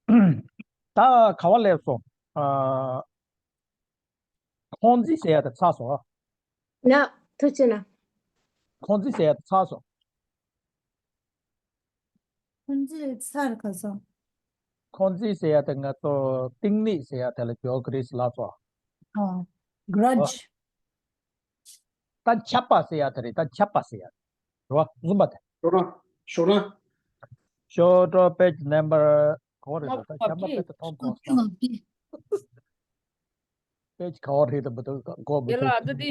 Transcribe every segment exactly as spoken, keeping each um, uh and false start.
ད་ག་བ་སླེབས་སོང་། ཨ། ཁོང་འཛིན་ཟེར་ཡ་དེ་ཚར་སོང་ཨ། ན། ཐུགས་རྗེ་གནང་། ཁོང་འཛིན་ཟེར་ཡ་དེ་ཚར་སོང་། ཁོང་འཛིན་ཚར་ག་སོང་། ཁོང་འཛིན་ཟེར་ཡ་དེ་ང་ཚོ་གཏིང་མིག་ཟེར་ཡ་དེ་ལ་འཇོག་གི་རེད་ཟེར་ལབ་སོང་། ཨ། གྷ་རེཇ། ད་ཆད་པ་ཟེར་ཡ་དེ་རེད། ད་ཆད་པ་ཟེར་ཡ་རེད་བ། རྫུན་པ་དེ། ཤོག་གྲངས། ཤོག་གྲངས། ཤོག་གྲངས་པེ་ཇི་ནམ་བར་ག་བ་རེད། ད་ཆད་པ་དཔེ་དེ་མཐོང་གོ་སོང་། པེ་ཇི་ག་བ་རེད་དམ་བུ་དུ་གོ་མི་དེ་ལ་ཐུབ་ད་དེ་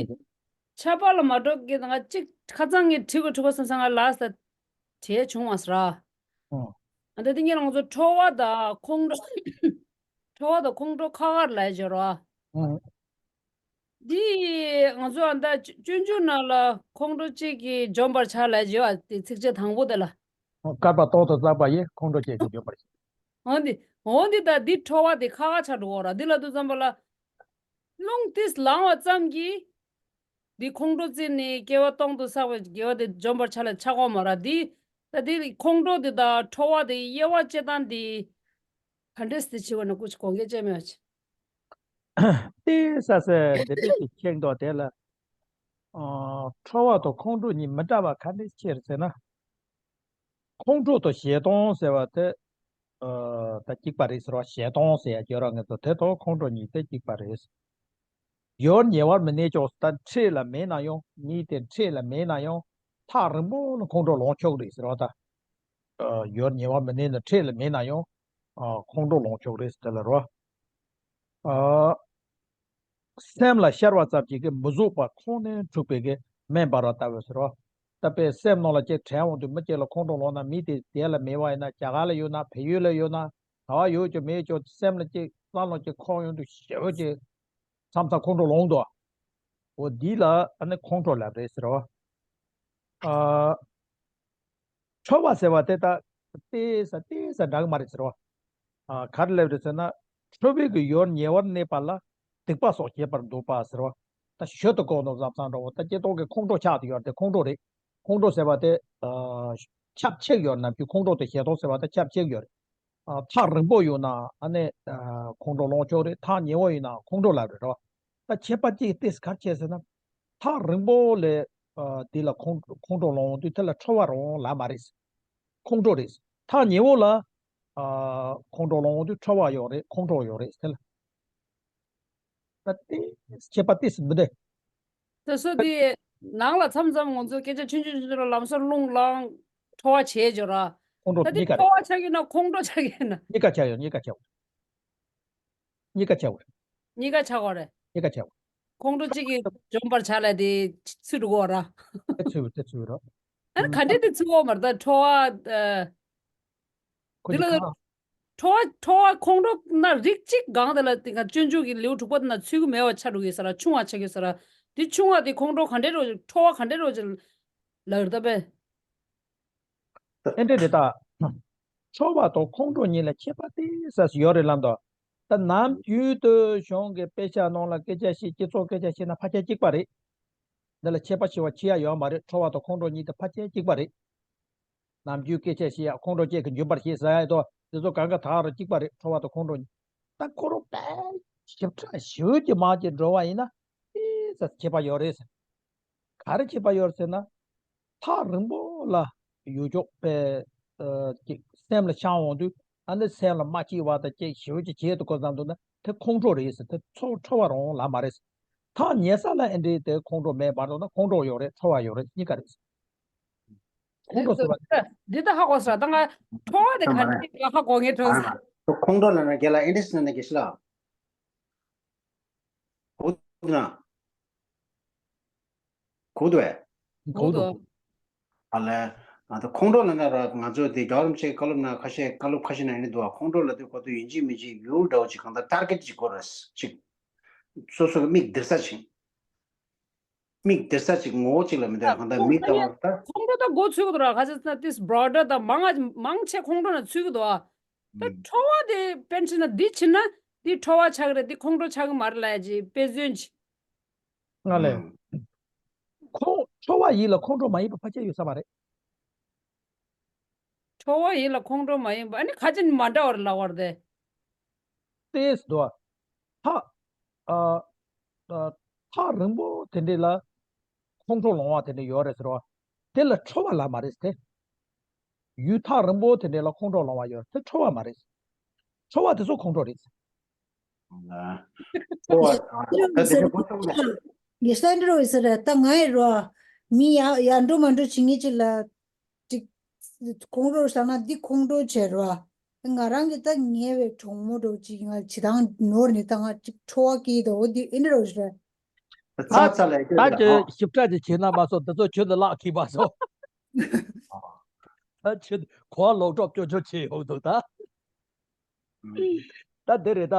ཆད་པ་ལ་མ་འགྲོ་གི། ང་གཅིག་ཁ་སང་ངས་བྲིས་གོ་བྲིས་གོ་བསམ་སོང་། ང་ལ་ས་བྲིས་བྱུང་བ་ཟེར། ཨ་ད་དེ་ངས་ང་ཚོ་ཁྲོ་བ་དང་ཁོང་ཁྲོ། ཁྲོ་བ་དང་ཁོང་ཁྲོ་ཁ་ཁར་ལ་སྦྱོར་བ། འདི་ང་ཚོ་ཨ་ད་སྤྱོད་འཇུག་ནང་ལ་ཁོང་ཁྲོ་གཅིག་གིས་འཇོམས་པར་བྱ་ལ་སྦྱོར་བ་དེ་ཚིགས་བཅད་དང་པོ་དེ་ལ། བསྐལ་པ་ཏོག་ཏུ་བསགས་པ་ཡིས། ཁོང་ཁྲོ་གཅིག་གིས་འཇོམས་པར་བྱེད། འོ་འདི། འོ་འདི་ད་འདི་ཁྲོ་བ་དེ་ཁ་ཁ་ཆགས་འགྲོ་གོ་ར། འདི་ལ་དུས་ཙམ་པ་ལ། རླུང་ཏིས་ལངས་པ་ཙམ་གྱིས། འདི་ཁོང་ཁྲོ་བརྩི་ནས་བསྐལ་པ་སྟོང་དུ་བསགས་པའི་དགེ་བ་དེ་འཇོམས་པར་བྱ་ལ་ཆགས་གོ་མ་ར། འདི་ད་འདི་ཁོང་ཁྲོ་འདི་དང་ཁྲོ་བ་དེ་དབྱེ་བ་དཔྱད་སྟངས་འདི་ག་འདྲས་སེ་བྱེད་པ་ན་སྐུ་མཁྱེན་དགོངས་འགལ་ཅན་མེད་པ་ཅིག་ཏེ་ས་སེ་འདི་འདྲས་ཀྱི་ཁྱེད་མདོ་དེ་ལ། ཨ། ཁྲོ་བ་དང་ཁོང་ཁྲོ་གཉིས་མི་འདྲ་བ་ག་འདྲས་ཕྱིར་ཟེར་ན། ཁོང་ཁྲོ་དང་ཞེ་སྡང་ཟེར་བ་དེ། ཨ། ད་གཅིག་པ་རེད་ཟེར་བ། ཞེ་སྡང་ཟེར་ཡ་ཁྱོད་རང་ངེད་ཚོ་དེ་དང་ཁོང་ཁྲོ་གཉིས་དེ་གཅིག་པ་རེད། ཡུལ་ཉེ་བར་མི་གནས་ཀྱང་། ད་འཕྲད་ལ་མེད་ན་ཡང་། མི་དེ་འཕྲད་ལ་མེད་ན་ཡང་། ཐག་རིང་པོ་ལ་ཁོང་ཁྲོ་ལངས་ཆོག་རེད་ཟེར་བ་ད། ཨ། ཡུལ་ཉེ་བར་མི་གནས་ན། འཕྲད་ལ་མེད་ན་ཡང་། ཨ། ཁོང་ཁྲོ་ལངས་ཆོག་རེད་ཟེར་དེ་ལ་རོ། ཨ། སེམས་ལ་ཤར་བ་ཙམ་གྱིས་ཀྱི་མི་བཟོད་པ་ཁོང་ནས་འཁྲུགས་པའི་གི་མེ་འབར་བ་ལྟ་བུ་ཟེར་རོ། ད་དཔེ་སེམས་ནང་ལ་ཅིག་དྲན་འོང་དུས་མི་གཅིག་ལ་ཁོང་ཁྲོ་ལངས་ན། མི་དེ་དེ་ལ་མེད་པ་ཡིན་ན། རྒྱ་གར་ལ་ཡོད་ན། བལ་ཡུལ་ལ་ཡོད་ན། ག་བ་ཡོད་ཀྱང་མེད་ཀྱང་། སེམས་ལ་ཅིག་བསམ་བློ་ཅིག་འཁོར་ཡོང་དུས་ཞེ་པོ་ཅིག་མཚམས་མཚམས་ཁོང་ཁྲོ་ལངས་འདུག་འོ་འདི་ལ་ཨ་ནི་ཁོང་ཁྲོ་ལབ་རེད་ཟེར་རོ། ཨ། ཁྲོ་བ་ཟེར་བ་དེ་ད་ཏེ་ས་ཏེ་ས་འདྲ་གི་མ་རེད་ཟེར་བ། ཨ། ག་རེ་ལབ་རེད་ཟེར་ན། ཁྲོ་བའི་གི་ཡུལ་ཉེ་བར་གནས་པ་ལ་སྡིག་པ་སོགས་བྱེད་པར་འདོད་པ་ཟེར་བ། ད་ཞོ་ཏུ་གོ་ནོ་བཟང་བཟང་འགྲོ་བ། ད་སྐྱེ་ཐོག་གི་ཁོང་ཁྲོ་ཆགས་ཏེ་ཡོད་རེད། ཁོང་ཁྲོ་རེད། ཁོང་ཁྲོ་ཟེར་བ་དེ། ཨ། ཁྱབ་ཆེ་ཡོད། ནམ་རྒྱུན་ཁོང་ཁྲོ་དེ་ཞེ་སྡང་ཟེར་བ་དེ་ཁྱབ་ཆེ་ཡོད་རེད། ཨ། ཐག་རིང་པོ་ཡོད་ན་ཨ་ནི། ཨ། ཁོང་ཁྲོ་ལངས་ཆོག་རེད། ཐག་ཉེ་བོ་ཡིན་ན་ཁོང་ཁྲོ་ལབ་རེད་རོ། ད་ཁྱད་པར་གཅིག་ཏེ་ག་རེ་བྱས་ཟེར་ན། ཐག་རིང་པོ་ལ། ཨ། དེ་ལ་ཁོང་ཁོང་ཁྲོ་ལངས་དུས་དེ་ལ་ཁྲོ་བ་རང་ལབ་མ་རེད། ཁོང་ཁྲོ་རེད། ཐག་ཉེ་བོ་ལ། ཨ། ཁོང་ཁྲོ་ལངས་དུས་ཁྲོ་བ་ཡོད་རེད། ཁོང་ཁྲོ་ཡོད་རེད་དེ་ལ། ད་དེ་ཁྱད་པར་ཏིས་མི་འདུག་དེ་སོ་དེ་ནང་ལ་མཚམས་མཚམས་ང་ཚོ་སྐད་ཆ་ཆུང་ཆུང་ཆུང་ཆུང་ལ་ལམ་སང་རླུང་ལངས་ཁྲོ་བ་བྱེད་འཇོག་ར། ཁོང་ཁྲོ་ད་དེ་གཉིས་ཀ་རེད། ཁྲོ་བ་ཆགས་ཡོད་ན་ཁོང་ཁྲོ་ཆགས་ཡོད་ན། གཉིས་ཀ་ཆགས་ཡོད། གཉིས་ཀ་ཆགས་ཡོད། གཉིས་ཀ་ཆགས་ཡོད། གཉིས་ཀ་ཆགས་ཡོད་རེད། གཉིས་ཀ་ཆགས་ཡོད། ཁོང་ཁྲོ་གཅིག་གིས་འཇོམས་པར་བྱ་ལ་དེ་ཚུད་འགྲོ་གོ་ར། དེ་ཚུད་དེ་ཚུད་ར། ཨ་ནི་ག་འདྲས་དེ་ཚུད་གོ་མ་རེད། ད་ཁྲོ་བ། ཨ། ཁོ་འདི་གཉིས་ལ་ཀ་ཁྲོ་བ་ཁྲོ་བ་ཁོང་ཁྲོ་ན་རིགས་གཅིག་གང་དེ་ལ་དེ་ག་སྤྱོད་འཇུག་གི་ལེའུ་དྲུག་པ་དེ་ན་ཚུད་ཀྱི་མེད་པ་ཆགས་འགྲོ་གི་ས་ར། ཆུང་བ་ཆགས་ཀྱི་ས་ར། དེ་ཆུང་བ་དེ་ཁོང་ཁྲོ་ག་འདྲས་རོ། ཁྲོ་བ་ག་འདྲས་རོ་ཅིག་ལ་རེད་ད་པས། ཨེ་འདྲས་རེད་ད། ཁྲོ་བ་དང་ཁོང་ཁྲོ་གཉིས་ལ་ཁྱད་པར་ཏོག་ཙམ་ཡོད་རེད་ལབ་འདུག་ད་ནམ་རྒྱུན་དུ་གཞུང་གི་དཔེ་ཆ་ནང་ལ་སྐད་ཆ་བཤད། སྤྱི་ཚོགས་སྐད་ཆ་བཤད་ན་ཕལ་ཆེར་གཅིག་པ་རེད། འདི་ལ་ཁྱད་པར་ཕྱེ་བ་ཕྱེ་ཡ་ཡོད་མ་རེད། ཁྲོ་བ་དང་ཁོང་ཁྲོ་གཉིས་དེ་ཕལ་ཆེར་གཅིག་པ་རེད། ནམ་རྒྱུན་སྐད་ཆ་བཤད་ཡ། ཁོང་ཁྲོ་སྐྱེས་ཀྱི་འཇུག་པར་བྱེད་ཟེར་ཡ་དོ། དེ་ཚོ་གང་ག་ད་རུ་གཅིག་པ་རེད། ཁྲོ་བ་དང་ཁོང་ཁྲོ་གཉིས། ད་ཁོ་རང་དཔེ་ཞིབ་ཕྲ་ཞིབ་ཀྱི་མང་ཀྱི་འགྲོ་བ་ཡིན་ན་ཏོག་ཙམ་ཁྱད་པར་ཡོད་རེད་ཟེར། ག་རེ་ཁྱད་པར་ཡོད་ཟེར་ན། ཐག་རིང་པོ་ལ་ཡུལ་ཕྱོགས་པའི། ཨ། ཅིག་སེམས་ལ་ཤར་འོང་དུས་ཨ་ནི་སེམས་ལ་མ་སྐྱིད་པ་དང་ཅིག་ཞེ་པོ་ཅིག་བྱེད་དུ་གོ་བསམ་འདུག་ན་དེ་ཁོང་ཁྲོ་རེད་ཟེར། དེ་ཚོ་ཁྲོ་བ་རང་ལབ་མ་རེད་ཟེར། ཐག་ཉེ་ས་ལ་ཨེ་འདྲའི་དེ་ཁོང་ཁྲོ་མེད་པར་འདུག་ན་ཁོང་ཁྲོ་ཡོད་རེད། ཁྲོ་བ་ཡོད་རེད། གཉིས་ཀ་རེད་ཟེར། ཁོང་ཁྲོ་ཟེར་བ། འདི་ད་ཧ་གོ་ས། ད་ང་ཁྲོ་བ་དེ་ག་འདྲ་ཧ་གོ་ངེས་ཁྲོ་ས། ཁོང་ཁྲོ་ལབ་ན་རྒན་ལགས་ཨེ་འདྲ་ཟེར་ན་དགེ་ཤེས་ལགས། གོ་འདུག་ན། གོ་འདུག་བས། གོ་འདུག་ཨ་ལས། ང་ཚོ་ཁོང་ཁྲོ་ལབ་ན་ར། ང་ཚོ་དེ་རྒྱལ་བ་རིན་པོ་ཆེའི་བཀའ་སློབ་ན་ཁ་ཤས། བཀའ་སློབ་ཁ་ཤས་ན་ཡིན་འདུག་ཁོང་ཁྲོ་ལབ་དུས་གོ་དུས་ཡིན་གཅིག་མིན་གཅིག་ཡུལ་འདྲ་བོ་ཅིག་གང་ལྟར་ཊར་གེཊ་ཅིག་དགོས་རེད། ཅིག་སོ་སོ་གི་མིག་སྡིར་ས་ཅིག་མིག་སྡིར་ས་ཅིག་ངོ་བོ་ཅིག་ལ་མི་འདོད། གང་ལྟར་མི་ལྟ་བ་ལྟ། ཁོང་ཁྲོ་ད་མགོ་ཚོས་ཀྱི་འདུག་ར། ག་ཚོད་ན་ཏིས་བྲོ་ཌར་དང་མང་ང་མང་ཆེ་ཁོང་ཁྲོ་ན་ཚུད་ཀྱི་འདུག་ཨ། ད་ཁྲོ་བ་དེ་དཔེར་ན་ཆ་བཞག་ན་འདི་བྱས་ན་འདི་ཁྲོ་བ་ཆགས་ཀྱི་རེད། འདི་ཁོང་ཁྲོ་ཆགས་ཀྱི་མ་རེད་ལབ་ཡ་ཅིག་དཔེ་མཚོན་ཅིག་ང་ལས། ཁོང་ཁྲོ་བ་ཡིན་ལ་ཁོང་ཁྲོ་མ་ཡིན་པ་ཕལ་ཆེར་ཡོད་ས་མ་རེད། ཁྲོ་བ་ཡིན་ལ་ཁོང་ཁྲོ་མ་ཡིན་པ། ཨ་ནི་ཁ་ཅིག་མ་འདྲ་བ་རེད་ལབ་པ་རེད་དེ། ཏེས་དོ། ཐག་ཨ། ཨ། ཐག་རིང་པོ་དེ་འདྲས་ལ་ཁོང་ཁྲོ་ལངས་པ་དེ་འདྲས་ཡོད་རེད་ཟེར་བ། དེ་ལ་ཁྲོ་བ་ལབ་མ་རེད་ཟེར་ཏེ། ཡུལ་ཐག་རིང་པོ་དེ་འདྲས་ལ་ཁོང་ཁྲོ་ལངས་པ་ཡོད་རེད་དེ་ཁྲོ་བ་མ་རེད། ཁྲོ་བ་དེ་ཚོ་ཁོང་ཁྲོ་རེད། ཁྲོ་བ་ད་དེ་ཚོ་ཁོང་ཁྲོ་མ་རེད། ངས་སེ་འདྲ་རོ་ཟེར་ར་ད་ང་ཡི་རོ། མི་ཡ་ཡ་འགྲོ་མ་འགྲོ་བྱེད་ངེས་ཅིག་ལ། ཅིག་ཁོང་ཁྲོ་ཟ་ན་འདི་ཁོང་ཁྲོ་བྱེད་རོ། ང་རང་གི་ད་ཉེ་བའི་གྲོགས་མོ་འགྲོ་ཅིག་ང་ཇི་ལྟར་ནོར་ནས་ད་ང་ཅིག་ཁྲོ་བ་སྐྱེས་དོ་འོ་འདི་ཨེ་འདྲ་རོ་ཟེར། ད་ད་ད་ཅི་ཞིབ་ཕྲ་ཅིག་བྱེད་ན་མ་སོང་འདི་ཚོ་ཁྱོད་ལ་ལག་ཁྱེར་པ་སོང་། ད་ཁྱོད་གོ་བ་ལོག་གྲོགས་ཅོ་ཅོ་བྱེད་ཡོང་འདུག་ད། ད་འདི་རེད་ད།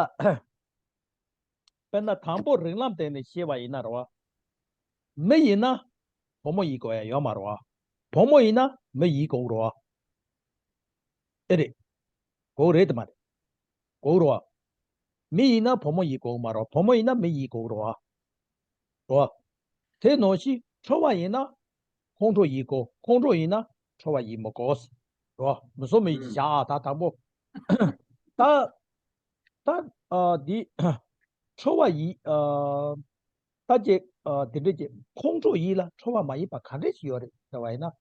དཔེར་ན་དང་པོ་རིགས་ལམ་སྟེང་ནས་བཤད་པ་ཡིན་ན་རེད་བ། མི་ཡིན་ན་བུ་མོ་ཡིན་དགོས་ཡ་ཡོད་མ་རེད་བ། བུ་མོ་ཡིན་ན་མི་ཡིན་དགོས་རེད་བ། ཨེ་རེད། དགོས་རེད་དམ་མ་རེད། དགོས་རེད་བ། མི་ཡིན་ན་བུ་མོ་ཡིན་དགོས་མ་རེད་བ། བུ་མོ་ཡིན་ན་མི་ཡིན་དགོས་རེད་བ། རེད་བ། དེ་ནང་བཞིན་ཁྲོ་བ་ཡིན་ན་ཁོང་ཁྲོ་ཡིན་དགོས། ཁོང་ཁྲོ་ཡིན་ན་ཁྲོ་བ་ཡིན་མི་དགོས། རེད་བ། མི་སོ་མི་ཡིན་བཞག་ཨ་ད་དང་པོ། ད། ད། ཨ། འདི། ཁྲོ་བ་ཡིན། ཨ། ད་ཅེ། ཨ། དེ་འདྲ་ཅེ་ཁོང་ཁྲོ་ཡིན་ལ་ཁྲོ་བ་མ་ཡིན་པ་ག་འདྲ་ཞིག་ཡོད་རེད་ཟེར་བ་ཡིན་ན།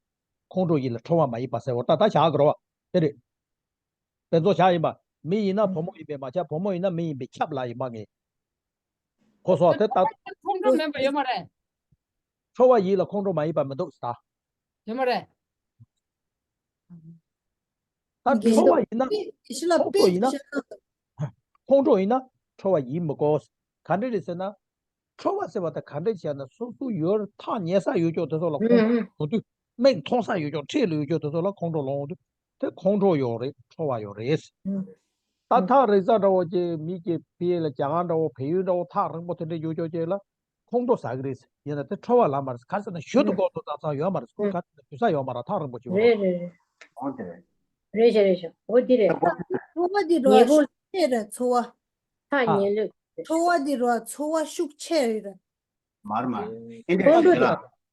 ཁོང་ཁྲོ་ཡིན་ལ་ཁྲོ་བ་མ་ཡིན་པ་ཟེར་བ་ད་ད་བཞག་གི་རེད་བ། དེ་རེད། དཔེ་མཚོན་བཞག་ཡིན་པ། མི་ཡིན་ན་བུ་མོ་ཡིན་པས་མ་ཁྱབ། བུ་མོ་ཡིན་ན་མི་ཡིན་པས་ཁྱབ་ལ་ཡིན་པ་ངེས། གོ་སོང་དེ་ད། ཁོང་ཁྲོ་མེད་པ་ཡོད་མ་རེད། ཁྲོ་བ་ཡིན་ལ་ཁོང་ཁྲོ་མ་ཡིན་པ་མི་འདུག་ཟེར། ཡོད་མ་རེད། ད་ཁྲོ་བ་ཡིན་ན། ཁོང་ཁྲོ་ཡིན་ན། ཁོང་ཁྲོ་ཡིན་ན་ཁྲོ་བ་ཡིན་མི་དགོས། ག་འདྲ་རེད་ཟེར་ན། ཁྲོ་བ་ཟེར་བ་ད་ག་འདྲ་བྱས་ན་སོ་སོ་ཡོད་ཐག་ཉེ་ས་ཡོད་ཀྱོག་དེ་ཚོ་ལ་ཁོང་ཁྲོ་ཡོང་དུས། མིག་མཐོང་ས་ཡོད་ཀྱོག་འཕྲེད་ལ་ཡོད་ཀྱོག་དེ་ཚོ་ལ་ཁོང་ཁྲོ་ལངས་དུས། དེ་ཁོང་ཁྲོ་ཡོད་རེད། ཁྲོ་བ་ཡོད་རེད། ད་ཐག་རིང་ས་འདྲ་བོ་ཅིག་མི་གི་ཕི་ལ་རྒྱ་གར་འདྲ་བོ་བལ་ཡུལ་འདྲ་བོ་ཐག་རིང་པོ་དེ་འདྲ་ཡོད་ཀྱོག་ཅིག་ལ། ཁོང་ཁྲོ་ཟ་གི་རེད། ཡིན་ན་དེ་ཁྲོ་བ་ལ་མ་རེད། ག་རེ་ཟེར་ན་ཞོལ་དུ་ལྐོག་ཏུ་ཙག་ཙག་ཡོད་མ་རེད། ཁོ་ག་ཚོད་ན་དུས་ས་ཡོད་མ་རེད། ཐག་རིང་པོ་ཅིག་ཡོད་རེད། རེད་རེད། འོ་དེ་རེད། རེད་ཤག་རེད་ཤག་འོ་དེ་རེད། ད་ཁྲོ་བ་འདི་རོ་ཉེ་པོ་ཤུགས་ཆེ་རེད་ཚོར་བ། ཐག་ཨ། ཉེ་ལོས། ཁྲོ་བ་འདི་རོ་ཚོར་བ་ཤུགས་ཆེ་རེད། མར་མར། ཨེ་འདྲ་ཁོང་ཁྲོ་ཞིག་ལ།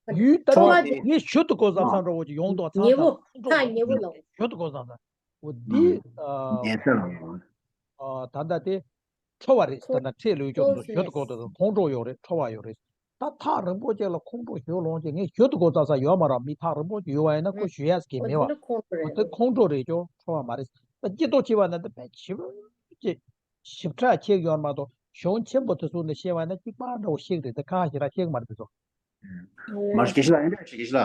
དེ་ཡུལ་ལྟར་ཁྲོ་བ་བ་དེ། ངས་ཞོལ་དུ་ལྐོག་ཙག་ཙག་འདྲ་བོ་ཅིག་ཡོང་དོ་ཚང་ཉེ་པོ། ཚང་ཁོང་ཁྲོ་ཐག་ཉེ་པོ་ལ། ཞོལ་དུ་ལྐོག་ཙག་ཙག་འོ་འདི། ཨ། ཉེ་ས་ལ། ཨ། ད་ལྟ་དེ། ཁྲོ་བ་རེད། ད་ལྟ་འཕྲེད་ལོས་ཀྱོག་ཏུ་ཞོལ་དུ་ལྐོག་ཏུ་ཁོང་ཁྲོ་ཡོད་རེད། ཁྲོ་བ་ཡོད་རེད། ད་ཐག་རིང་པོ་ཅིག་ལ་ཁོང་ཁྲོ་ཞོ་ལོང་ཅིག་ངས་ཞོལ་དུ་ལྐོག་ཙག་ཙག་ཡོད་མ་རེད། མི་ཐག་རིང་པོ་ཅིག་ཡོད་བ་ཡིན་ན་ཁོ་ཞོ་ཡས་ཀྱི་མེད་བ། འོ་དེ་ཁོང་ཁྲོ་རེད་ཀྱོ་ཁྲོ་བ་མ་རེད། ད་སྐྱེ་ཏོག་ཅིག་བ་ན་ད་དཔེ་ཞིབ་ཅིག་ཞིབ་ཕྲ་ཆེག་ཡོད་མ་གཏོགས་གཞུང་ཆེན་པོ་དེ་ཚོ་ནས་བཤད་པ་ན་གཅིག་པ་འདྲ་བོ་ཤེས་རེད། དེ་ཁ་ཞིག་ར་ཤེས་མ་རེད་དེ་ཚོ། མར་སྐད་ཆ་ལ་ཨེ་འདྲ་ཞིག་སྐད་ཆ་ལ།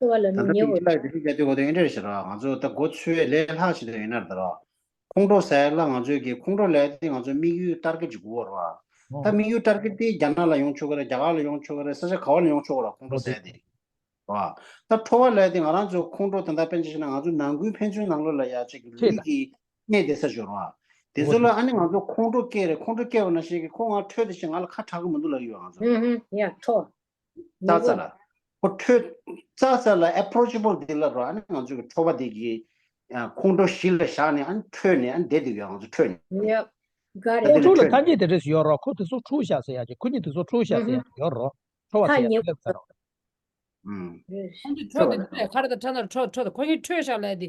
ལྟ་བ་ལ་ད་ནི་ལྟ་ཉེ་བོ། སྐད་ཆ་ལ་དེ་ཤིག་རྒྱ་དེ་གོ་དེ་ཨེ་འདྲ་ཞིག་ར། ང་ཚོ་ད་གོ་ཚོད་ལས་ལྷག་ཞིག་དེ་ཡིན་ན་ད་ར། ཁོང་ཁྲོ་ཟ་ཡ་ལ་ང་ཚོའི་གི་ཁོང་ཁྲོ་ལས་དེ་ང་ཚོའི་དམིགས་ཡུལ་ཊར་གེཊ་ཅིག་དགོས་ར། ད་དམིགས་ཡུལ་ཊར་གེཊ་དེ་རྒྱ་ནག་ལ་ཡོང་ཆོག་གི་རེད། རྒྱ་གར་ལ་ཡོང་ཆོག་གི་རེད། ས་ཆ་ག་བ་ལ་ཡོང་ཆོག་གི་ར། ཁོང་ཁྲོ་ཟ་ཡ་དེ་ར། ད་ཁྲོ་བ་ལས་དེ་ང་རང་ཚོ་ཁོང་ཁྲོ་དེ་འདྲ་དཔེ་ཅིག་བཤད་ན་ང་ཚོ་ནང་ཁུལ་ཕན་ཚུན་ནང་ལོགས་ལ་ཡ་ཅིག་ལུས་ཀྱི་གནས་བསྡད་ས་ཞོར་བ། དེ་ཚོ་ལ་ཨ་ནི་ང་ཚོ་ཁོང་ཁྲོ་སྐྱེས་རེད། ཁོང་ཁྲོ་སྐྱེས་པ་ན་ཤེས་ཀྱི་ཁོ་ང་ཁྲོས་དེ་ཤེས་ང་ལ་ཁ་གྲག་གི་མི་འདུག་ལབ་ཡོད་ང་ཚོ། ཡ་ཁྲོ། ཙག་ཙག་ལ། ཁོ་ཁྲོས། ཙག་ཙག་ལ་ཨེ་པོ་རོ་ཆེ་བལ་དེ་ལ་རོ། ཨ་ནི་ང་ཚོ་གི་ཁྲོ་བ་དེ་གི་ཁོང་ཁྲོ་གཞི་ལ་བཞག་ནས་ཨ་ནི་ཁྲོས་ནས་ཨ་ནི་བསྡད་དེ་ཡོད་ང་ཚོ་ཁྲོས་ནས། ཡ། ག་རེ། ཁོང་ཁྲོ་ལ་ཐ་སྙད་དེ་འདྲས་ཡོད་རོ། ཁོ་དེ་ཚོ་ཁྲོ་བཞག་ཟེར་ཡ་ཅིག་ཁོ་གཉིས་དེ་ཚོ་ཁྲོ་བཞག་ཟེར་ཡ་ཅིག་ཡོད་རོ། ཁྲོ་བ་ཟེར་ཡ་ཅིག་སླེབས་ཚར་རོ། ཁོང་ཚོས་ཁྲོ་དེ་འདྲས་ཁ་རེ་དང་ཁྲ་ནར་ཁྲོ་ཁྲོ་དེ་ཁོ་གཉིས་ཁྲོས་བཞག་ལབ་དེ།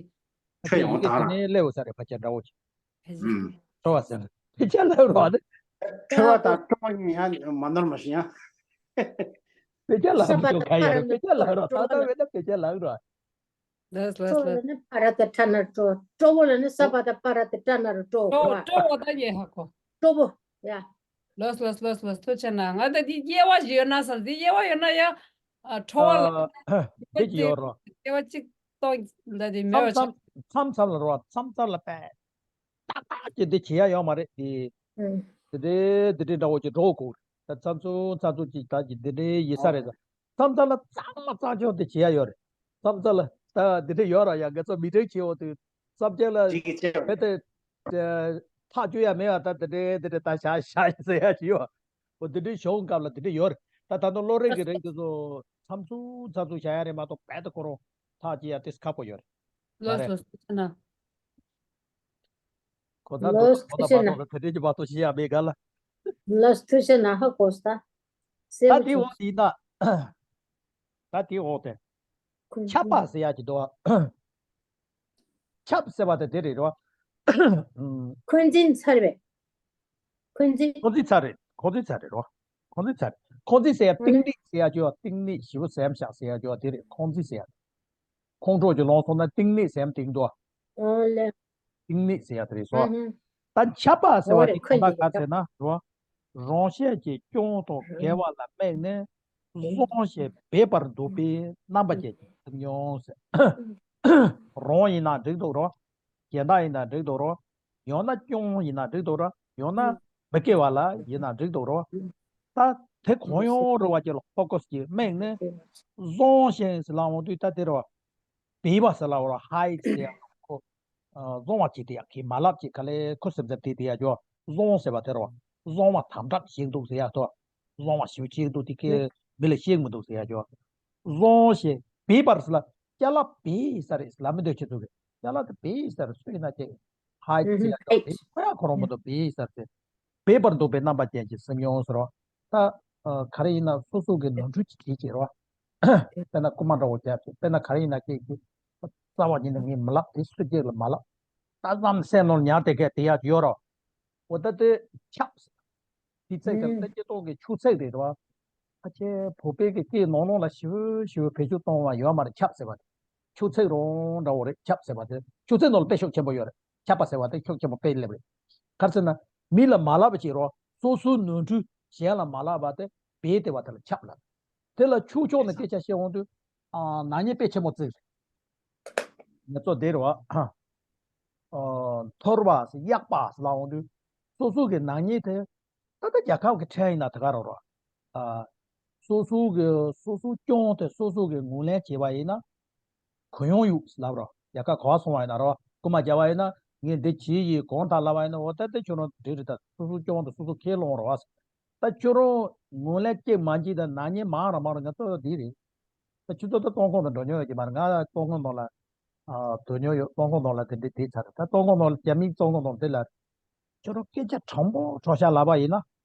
ཁྲོས་ཡོང་ད་ཡིག་དེ་ནས་སླེབས་ཡོད་ས་རེད་ཕ་ཁྱ་འདྲ་བོ་ཅིག་ཁྲོ་བ་ཟེར་ན་ཕལ་ཆེར་ལབ་རོགས་ཨ་ནི། ཁྲོ་བ་དང་ཁྲོ་བ་གཉིས་ཡང་མ་ནོར་མ་ཤེས་ཡང་། ཕལ་ཆེར་ལབ་མི་ཆོག་ག་ཡ་རེད། ཕལ་ཆེར་ལབ་རོགས་ད་ལྟ་བས་ན་ཕལ་ཆེར་ལབ་རོགས། ལགས་ལགས་ཁྲོ་ལབ་ལགས། ན་པ་ར་ཏ་ཁྲ་ན་ཁྲོ། ཁྲོ་བོ་ལབ་ན་ས་པ་ཏ་པ་ར་ཏ་ཏྲ་ན་རོ་ཁྲོ་བོ། ཁྲོ་བོ་ད་ཡེ་ཧ་གོ། ཁྲོ་བོ། ཡ། ལགས་ལགས་ལགས་ལགས་ཐུགས་རྗེ་གནང་། ང་ད་འདི་དབྱེ་བ་ཞིག་ཡོད་ན་བསམ། འདི་དབྱེ་བ་ཡོད་ན་ཡ། ཨ། ཁྲོ་བ་ལ། ཨ། དེ་ཅི་ཡོད་རོགས། དབྱེ་བ་གཅིག་གཏོང་ལ་དེ་མེད་པ་བྱ། མཚམས་མཚམས་ལ་རོགས། མཚམས་མཚམས་ལ་པས། ཏག་ཏག་ཅིག་འདི་བྱེད་ཡ་ཡོད་མ་རེད་དེ། ཨུམ། དེ་འདྲའི་དེ་འདྲའི་འདྲ་བོ་ཅིག་འགྲོ་དགོས། ད་མཚམས་མཚམས་མཚམས་མཚམས་ཅིག་ད་ཅིག་འདི་འདྲའི་ཡིན་ས་རེད་ད། མཚམས་མཚམས་ལ་གཙང་མ་གཙང་ཆོག་དེ་བྱེད་ཡ་ཡོད་རེད། མཚམས་མཚམས་ལ་ད་འདི་འདྲ་ཡོད་ར། ཡ་ང་ཚོ་མི་ཊིང་བྱེད་འོ་དུས་མཚམས་མཚམས་ལ་ཅིག་གི་ཅེ་བེ་དེ་ཐག་གཅོད་ཡ་མེད་པ་ད་འདི་འདྲའི་འདི་འདྲའི་ད་བྱ་བྱ་ཟེར་ཡ་ཅིག་ཡོད། འོ་འདི་འདྲའི་གཞུང་སྐབས་ལ་འདི་འདྲ་ཡོད་རེད། ད་ད་དུང་གློག་རིག་གི་རིགས་དེ་ཚོ་མཚམས་མཚམས་མཚམས་མཚམས་བྱ་ཡ་རེད་མ་གཏོགས་རྦད་དེ་ཁོ་རང་ཐག་བཅད་ཡ་དེ་ཁག་པོ་ཡོད་རེད། ལགས་སོ་ཐུགས་རྗེ་གནང་། ཁོ་ད་ལོས་ཐུགས་རྗེ་གནང་། ཁོ་ད་བར་དུ་དེ་འདྲའི་གི་བར་དུ་ཤི་ཡ་མེད་ག་ལ། ལོས་ཐུགས་རྗེ་གནང་ཧ་གོ་ས། ད་དེ་འོག་ཡིན་ན། ད་དེ་འོག་དེ། ཁྱབ་པ་ཟེར་ཡ་ཅིག་འདུག་བ། ཁྱབ་ཟེར་བ་དེ་དེ་རེད་རོ། འཁོན་འཛིན་ཚར་བའི། འཁོན་འཛིན། འཁོན་འཛིན་ཚར་རེད། འཁོན་འཛིན་ཚར་རེད་རོ། འཁོན་འཛིན་ཚར་རེད། འཁོན་འཛིན་ཟེར་ཡ་གཏིང་སྒྲིག་ཟེར་ཡ་ཅོ་གཏིང་སྒྲིག་ཞིབ་པོ་ཟེར་ཡ་ཞག་ཟེར་ཡ་ཅོ་དེ་རེད། འཁོན་འཛིན་ཟེར་ཡ། ཁོང་ཁྲོ་ཅིག་ལངས་སོང་ན་གཏིང་སྒྲིག་ཟེར་ཡ་གཏིང་འགྲོ། ཨོ་ལེ། གཏིང་སྒྲིག་ཟེར་ཡ་དེ་རེད་སོ། ཨུ་ཧུ། ད་ཆགས་པ་ཟེར་བ་ཨོ་རེད། དེ་གང་ལྟར་ག་ཟེར་ན་རོ། རང་གཤིས་ཀྱི་སྐྱོན་དང་འགལ་བ་ལ་དམིགས་ནས་བཟང་ཞིང་སྦས་པར་འདུག་པའི་རྣམ་པ་ཅན་གྱི་སེམས་མྱོང་ཟེར། རང་ཡིན་ན་འགྲིག་འདུག་རོ། གཞན་དག་ཡིན་ན་འགྲིག་འདུག་རོ། ཡང་ན་སྐྱོན་ཡིན་ན་འགྲིག་འདུག་རོ། ཡང་ན་མི་དགེ་བ་ལ་ཡིན་ན་འགྲིག་འདུག་རོ། ད་དེ་གང་ཡང་རུང་བ་ཅིག་ལ་ཕོ་ཀོ་སི་ཅིག་དམིགས་ནས་བཟང་ཞིང་ཟེར་ལབ་འོང་དུས་ད་དེ་རོ། སྦས་པ་ཟེར་ལབ་རོ། ཧའི་ཟེར་ཡ་ཁོ། བཟང་བ་ཅིག་དེ་ཡག་གི་མ་ལབ་ཅིག་ག་ལེ་ཁུ་སིམ་སིམ་དེ་དེ་ཡག་ཅོ། བཟང་ཟེར་བ་དེ་རོ། བཟང་བ་དམ་དྲག་ཞིག་འདུག་ཟེར་ཡག་ཏོ། བཟང་བ་ཞིག་ཅིག་འདུག་དེ་ཀའི་མི་ལ་ཤེས་མི་འདུག་ཟེར་ཡག་ཅོ། བཟང་ཞེས་སྦས་པར་ཟེར་ལ་ཅ་ལག་སྦས་ས་རེད་ལབ་མི་འདོད་ཅི་ཚུགས་རེད། ཅ་ལག་དེ་སྦས་ས་རེད་སུ་ཡིན་ན་ཅེ། ཧའི་ཟེར་ཡག་ཅོ་དེ་ཁོ་ཡག་ཁོ་རང་མི་འདུག་སྦས་ས་རེད། སྦས་པར་འདུག་པའི་རྣམ་པ་ཅན་གྱི་སེམས་མྱོང་ཟེར་རོ། ད། ག་རེ་ཡིན་ན་སོ་སོ་གི་ནོར་འཁྲུལ་གྱི་གྲས་ཀྱི་རོ། དཔེར་ན་རྐུ་མ་འདྲ་བོ་རྒྱབ་ཅིག་དཔེར་ན་ག་རེ་ཡིན་ན་ཁྱེད་ཀྱིས། རྩ་བ་ཉིད་ནས་ངས་མི་ལབ་དེ་སུ་གཅིག་ལ་མ་ལབ། ད་ཙམ་སེམས་ནང་ཉར་དེ་གས་དེ་ཡག་ཡོད་རོ། འོ་ད་དེ་ཆགས། དེ་ཚེ་ག་ད་སྐྱེ་ཐོག་གི་ཆུ་ཚད་རེད་རོ། ཨ་ཆེ་བོད་པའི་གི་སྐད་ནང་ལོགས་ལ་ཞིབ་ཞིབ་བེད་སྤྱོད་གཏོང་བ་ཡོད་མ་རེད་ཆགས་ཟེར་བ་དེ། ཆུ་ཚད་རང་འདྲ་བོ་རེད་ཆགས་ཟེར་བ་དེ་ཆུ་ཚད་ནང་ལ་དཔེ་ཤུགས་ཆེན་པོ་ཡོད་རེད། ཆགས་པ་ཟེར་བ་དེ་ཤུགས་ཆེན་པོ་དཔེ་སླེབས་རེད། ག་རེ་ཟེར་ན། མི་ལ་མ་ལབ་པ་ཅིག་རོ། སོ་སོའི་ནོར་འཁྲུལ་གཞན་ལ་མ་ལབ་པ་དེ་སྦས་ཏེ་བ་དེ་ལ་ཆགས་ལབ། དེ་ལ་ཆོས་ཕྱོགས་ནས་སྐད་ཆ་བཤད་འོང་དུས། ཨ་ནག་ཉེས་དཔེ་ཆེན་པོ་བརྩི་རེད། ང་ཚོ་འདིར་བ། ཨ་འཐོར་བ་གཡག་པ་ལབ་འོང་དུས། སོ་སོ་གི་ནག་ཉེས་དེ། ད་ལྟ་རྒྱལ་ཁབ་ཀྱི་ཁྲལ་ཡིན་ན་དེ་ག་རང་རོ། ཨ། སོ་སོ་གི་སོ་སོ་སྐྱོན་དེ་སོ་སོ་གི་ངོས་ལེན་བྱས་པ་ཡིན་ན། གུ་ཡངས་ཡོད་ལབ་རོ། རྒྱལ་ཁབ་ག་བ་སོང་བ་ཡིན་ན་རོ། རྐུ་མ་རྒྱབ་པ་ཡིན་ན་ངས་འདི་བྱས་ཡིན་གང་ལྟར་ལབ་པ་ཡིན་ན་འོ་ད་ལྟ་ཁྱོད་རང་འགྲིག་རེད་ད་སོ་སོ་སྐྱོན་དེ་སོ་སོ་ཁས་བླངས་རོ་བ། ད་ཁྱོད་རང་ངོས་ལེན་གཅིག་མ་བྱས་ད་ནག་ཉེས་མང་ར་མང་ར་ང་ཚོ་འདི་རེད། ད་ཁྱོད་ཚོ་ད་སྟོན་ཁང་དུ་འགྲོ་མྱོང་ཡོད་ཀྱི་མ་རེད་ང་སྟོན་ཁང་ནང་ལ། ཨ་སྡོད་མྱོང་ཡོད་སྟོན་ཁང་ནང་ལ་དེ་འདྲའི་དེ་ཚར་ད་སྟོན་ཁང་ནང་ལ་རྒྱ་མིའི་སྟོན་ཁང་ནང་དེ་ལ། ཁྱོད་རང་སྐད་ཆ་དྲང་པོ་དྲང་བཞག་ལབ་པ་ཡིན་ན།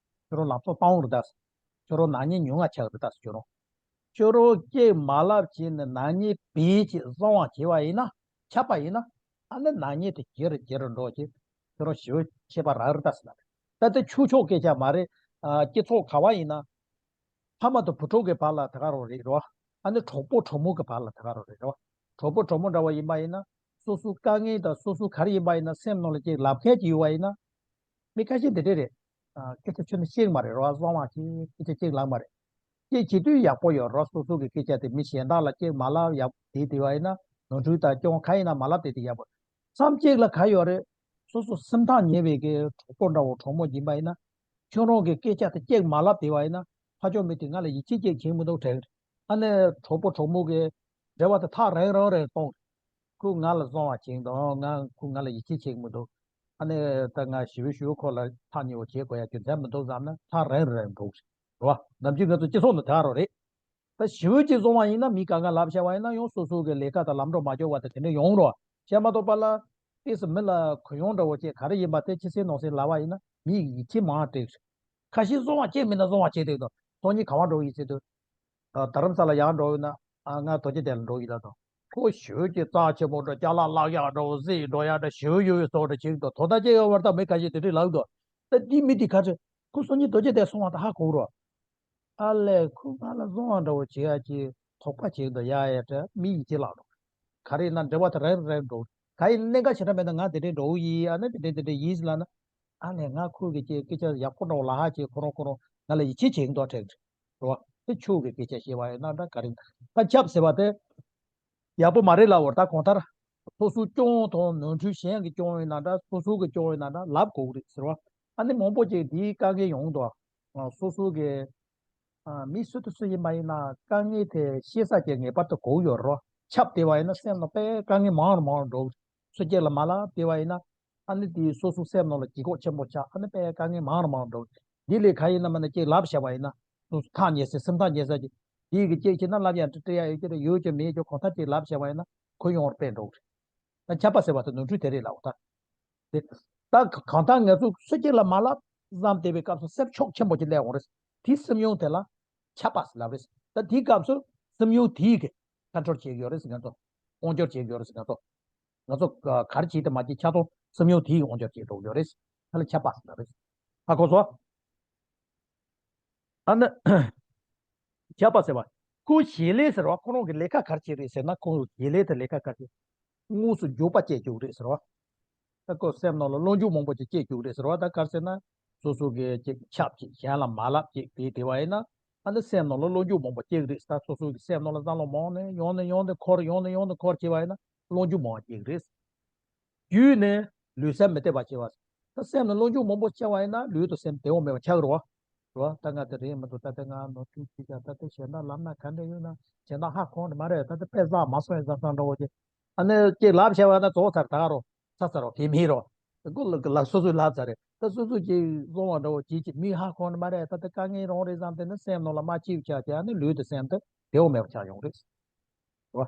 ཁྱོད་རང་ལམ་སང་བཏང་རེད་ད། ཁྱོད་རང་ནག་ཉེས་ཉུང་ང་ཆགས་རེད་ད་ཁྱོད་རང་། ཁྱོད་རང་སྐྱེས་མ་ལབ་བྱས་ནས་ནག་ཉེས་བེད་ཅིག་བཟང་བ་བྱས་པ་ཡིན་ན། ཆགས་པ་ཡིན་ན། ཨ་ནི་ནག་ཉེས་དེ་ཇེ་རུ་ཇེ་རུ་འགྲོ་ཅིག་ཁྱོད་རང་ཞེ་པོ་ཆད་པ་རག་རེད་ད་ཟེར་ལབ་རེད། ད་དེ་ཆོས་ཕྱོགས་སྐད་ཆ་མ་རེད། ཨ་སྤྱི་ཚོགས་ག་བ་ཡིན་ན། ཕ་མ་དང་བུ་ཕྲུག་གི་བར་ལ་ད་ག་རང་རེད་རོ། ཨ་ནི་གྲོགས་པོ་གྲོགས་མོ་གི་བར་ལ་ད་ག་རང་རེད་རོ། གྲོགས་པོ་གྲོགས་མོ་འདྲ་བ་ཡིན་པ་ཡིན་ན། སོ་སོའི་དཀའ་ངལ་དང་སོ་སོ་ག་རེ་ཡིན་པ་ཡིན་ན་སེམས་ནང་ལ་ཅིག་ལབ་མཁན་ཅིག་ཡོད་པ་ཡིན་ན། མི་ཁ་ཤས་འདི་འདྲས་རེད། ཨ་སྐད་ཆ་ཆུ་ནི་ཤེས་མ་རེད་རོ་བཟང་བ་ཅིག་སྐད་ཆ་ཅིག་ལབ་མ་རེད། ཅིག་བྱེད་དུས་ཡག་པོ་ཡོད་རོ་སོ་སོ་གི་སྐད་ཆ་དེ་མི་གཞན་དག་ལ་ཅིག་མ་ལབ་ཡག་དེ་དེ་བ་ཡིན་ན་ནོར་འཁྲུལ་དང་སྐྱོན་ག་ཡིན་ན་མ་ལབ་དེ་དེ་ཡག་པོ། མཚམས་གཅིག་ལ་ག་ཡོད་རེད། སོ་སོ་སེམས་ཐག་ཉེ་བའི་གི་གྲོགས་པོ་འདྲ་བོ་གྲོགས་མོ་ཡིན་པ་ཡིན་ན། ཁྱོད་རང་གི་སྐད་ཆ་དེ་གཅིག་མ་ལབ་དེ་བ་ཡིན་ན། ཕ་ཕྱོགས་མི་དེ་ང་ལ་ཡིད་ཆེས་གཅིག་བྱེད་མི་འདུག་དྲན། ཨ་ནི་གྲོགས་པོ་གྲོགས་མོ་གི་འབྲེལ་བ་དེ་ཐག་རིང་རིང་རིང་གཏོང་། ཁོས་ང་ལ་བཟང་བ་བྱེད་འདུག་ང་ཁོས་ང་ལ་ཡིད་ཆེས་བྱེད་མི་འདུག་ཨ་ནི་ད་ང་ཞེ་པོ་ཞེ་པོ་ཁོ་ལ་ཐག་ཉེ་བོ་བྱེད་དགོས་ཡ་རྒྱུ་མཚན་མི་འདུག་བསམ་ན་ཐག་རིང་རིང་འགྲོ་གི་རེད་བ། ནམ་རྒྱུན་ང་ཚོ་སྤྱི་ཚོགས་ནང་དེ་ག་རང་རེད། ད་ཞི་བའི་ཅིག་བཟུང་བ་ཡིན་ན་མི་ག་ག་ལབ་བྱ་བ་ཡིན་ན་ཡང་སོ་སོ་གི་ལས་ཀ་དང་ལམ་འགྲོ་མ་འགྱོ་བ་དང་དེ་འདྲ་ཡོང་རོགས་བྱས་མ་གཏོགས་པ་ལ། ཏོག་ཙམ་མི་ལ་གུ་ཡངས་འདྲ་བོ་ཅིག་ག་རེ་ཡིན་པ་དེ་ཕྱི་གསལ་ནང་གསལ་ལབ་པ་ཡིན་ན་མི་ཡིད་ཆེས་མང་སྤྲད། ཁ་ཤས་བཟུང་བ་ཅིག་མིན་ན་བཟུང་བ་ཅིག་དེ་དང་སང་ཉིན་ག་བ་འགྲོ་ཡིན་ཟེར་དུས། རྡ་རམ་ས་ལ་ཡར་འགྲོ་ཡིན་ན་ང་རྡོ་རྗེ་གདན་ལ་འགྲོ་ཡིན་ལབ་དང་། ཁོ་ཞོལ་གྱི་རྩ་ཆེན་པོ་འགྲོ་ཅ་ལག་བརླག་ཡག་འདྲ་བོ་བཟི་འགྲོ་ཡག་འདྲ་ཞོལ་ཡོད་ཡོད་ཚོགས་འདྲ་ཅིག་དང་དོ་ད་ཅིག་ཡོད་བར་ད་མི་ཁ་ཤས་དེ་འདྲས་ལབ་དང་། ད་འདི་མི་འདི་ག་ཚོད་ཁོ་སང་ཉིན་རྡོ་རྗེ་གདན་སོང་བ་ད་ཧ་གོ་རོགས། ཨ་ལས་ཁོ་ང་ལ་བཟང་བ་འདྲ་བོ་བྱེད་ཡ་ཅིག་དོགས་པ་བྱེད་འདུག་ཡ་ཡ་འདྲ་མི་ཡིད་ཆེས་བརླག་འགྲོ། ག་རེ་ཡིན་ན་འབྲེལ་བ་དེ་རིང་རིང་འགྲོ། ག་ཡིན་གནད་འགག་ཞེ་དྲག་མེད་ན་ང་དེ་འདྲས་འགྲོ་གི་ཡིན་ཨ་ནི་དེ་འདྲས་དེ་འདྲས་ཡིན་ཟེར་ལབ་ན། ཨ་ལས་ང་ཁོ་གི་ཅིག་སྐད་ཆ་ཡག་པོ་འདྲ་བོ་ལབ་ཧ་ཅིག་ཁོ་རང་ཁོ་རང་ང་ལ་ཡིད་ཆེས་བྱེད་འདུག་དྲན་འགྲོ། དེ་ཆོས་ཀྱི་སྐད་ཆ་བཤད་པ་ཡིན་ན་འདྲ་ག་རེ་ཡིན་ད་ཁྱབ་ཟེར་བ་དེ། ཡག་པོ་མ་རེད་ལབ་བར་ད་གང་ལྟར། སོ་སོའི་སྐྱོན་དང་ནོར་འཁྲུལ་གཞན་གྱི་སྐྱོན་ཡིན་ན་འདྲ་སོ་སོ་གི་སྐྱོན་ཡིན་ན་འདྲ་ལབ་དགོས་ཀྱི་རེད་ཟེར་བ། ཨ་ནི་མང་པོ་ཅིག་འདིའི་དཀའ་ངལ་ཡོང་འདུག་ཨ། སོ་སོ་གི། ཨ། མི་སུ་དང་སུ་ཡིན་པ་ཡིན་ན་དཀའ་ངལ་དེ་ཤེས་ས་ཅིག་ངེས་པར་དུ་དགོས་ཡོད་རེད། ཁྱབ་བསྡད་པ་ཡིན་ན་སེམས་ནང་དཔེ་དཀའ་ངལ་མང་རུ་མང་རུ་འགྲོ། སུ་གཅིག་ལ་མ་ལབ་བསྡད་པ་ཡིན་ན། ཨ་ནི་དེ་སོ་སོ་སེམས་ནང་ལ་ལྗིད་ཁོག་ཆེན་པོ་ཆགས་ཨ་ནི་དཔེ་དཀའ་ངལ་མང་རུ་མང་རུ་འགྲོ། འདི་ལས་ག་ཡིན་ན་མིན་ན་ཅིག་ལབ་བྱས་པ་ཡིན་ན། སོ་སོ་ཐག་ཉེ་སའི་སེམས་ཐག་ཉེ་ས་ཅིག་འདི་གི་ཅིག་བྱས་ན་ལབ་ཡང་འདྲི་འདྲི་ཡ་ཡོད་ཀྱི་རེད་ཡོད་ཀྱི་མེད་ཀྱི་གང་ཐག་ཅིག་ལབ་བྱས་པ་ཡིན་ན་ཁོ་ཡོང་བར་དཔེ་འགྲོ་གི་རེད། ད་ཁྱབ་པ་ཟེར་བ་དེ་ནོར་འཁྲུལ་དེ་རེད་ལབ་འོ་ད། དེ། ད་གང་ལྟར་ང་ཚོ་སུ་གཅིག་ལ་མ་ལབ་བསམ་བསྡད་པའི་སྐབས་སུ་སེམས་ཤུགས་ཆེན་པོ་ཅིག་སླེབས་འོང་རེད། དེའི་སེམས་མྱོང་དེ་ལ་ཁྱབ་པ་ཟེར་ལབ་རེད། ད་དེའི་སྐབས་སུ་སེམས་མྱོང་དེའི་གི་ཀོན་ཊོལ་བྱེད་ཀྱི་ཡོད་རེད་ཟེར་ང་ཚོ། དབང་སྒྱུར་བྱེད་ཀྱི་ཡོད་རེད་ཟེར་ང་ཚོ། ང་ཚོ་ག་རེ་བྱེད་དེ་མ་བྱེད་ཆ་ཚང་སེམས་མྱོང་དེའི་གི་དབང་སྒྱུར་བྱེད་འགྲོ་གི་ཡོད་རེད། དེ་ལ་ཁྱབ་པ་ཟེར་ལབ་རེད། ཧ་གོ་སོང་། ཨ་ནི། བྱས་པ་ཟེར་བ། ཁོ་བྱེད་ལས་ཟེར་བ་ཁོ་རང་གི་ལས་ཀ་ག་རེ་བྱེད་རེད་ཟེར་ན། ཁོ་བྱེད་ལས་དེ་ལས་ཀ་ག་རེ་བྱེད། དངོས་སུ་འགྱོད་པ་སྐྱེ་རྒྱུ་རེད་ཟེར་བ། ད་ཁོ་སེམས་ནང་ལ་བློ་འགྱོད་མང་པོ་ཅིག་སྐྱེ་རྒྱུ་རེད་ཟེར་བ། ད་ག་རེ་ཟེར་ན། སོ་སོ་གི་ཅིག་ཆབ་ཅིག་གཞན་ལ་མ་ལབ་ཅིག་དེ་དེ་བ་ཡིན་ན། ཨ་ནི་སེམས་ནང་ལ་བློ་འགྱོད་མང་པོ་སྐྱེ་གི་རེད། ད་སོ་སོ་གི་སེམས་ནང་ལ་བསམ་བློ་མང་ནས་ཡང་ནས་ཡང་དུ་འཁོར། ཡང་ནས་ཡང་དུ་འཁོར་བྱས་པ་ཡིན་ན་བློ་འགྱོད་མང་བ་སྐྱེ་གི་རེད། རྒྱུད་ནས་ལུས་སེམས་མི་གཏད་པ་བྱེད་པ། ད་སེམས་ནང་བློ་འགྱོད་མང་པོ་སྐྱེ་བ་ཡིན་ན་ལུས་དང་སེམས་དེ་འོ་མེད་པ་ཆགས་རོ། རོ། ད་ང་དེ་རེད་མི་འདུག་ད་དེ་ང་ནོར་འཁྲུལ་ཅིག་ད་དེ་གཞན་དག་ལབ་ན་ག་འདྲ་ཡོད་ན། གཞན་དག་ཧ་གོ་ནི་མ་རེད། ད་དེ་དཔེ་བཟང་མ་སོང་ཡ་བཟང་བཟང་འདྲ་བོ་ཅིག་ཨ་ནི་ཅིག་ལབ་བྱས་པ་ན་རྫོགས་ཚར། ད་རོ། ཚར་ཚར་རོ། བེད་མེད་རོ། དགུ་ལ་ལ་སོ་སོས་ལབ་ཚར་རེད། ད་སོ་སོ་ཅིག་བཟོ་བ་འདྲ་བོ་ཅིག་ཅིག་མི་ཧ་གོ་ནི་མ་རེད། ད་དེ་དཀའ་ངལ་རང་རེད་བསམ་དེ་ནི་སེམས་ནང་ལ་མ་སྐྱིད་ཆགས་ཀྱི། ཨ་ནི་ལུས་དང་སེམས་དེ་དེ་འོ་མེད་པ་ཆགས་ཡོང་རེད། རོ།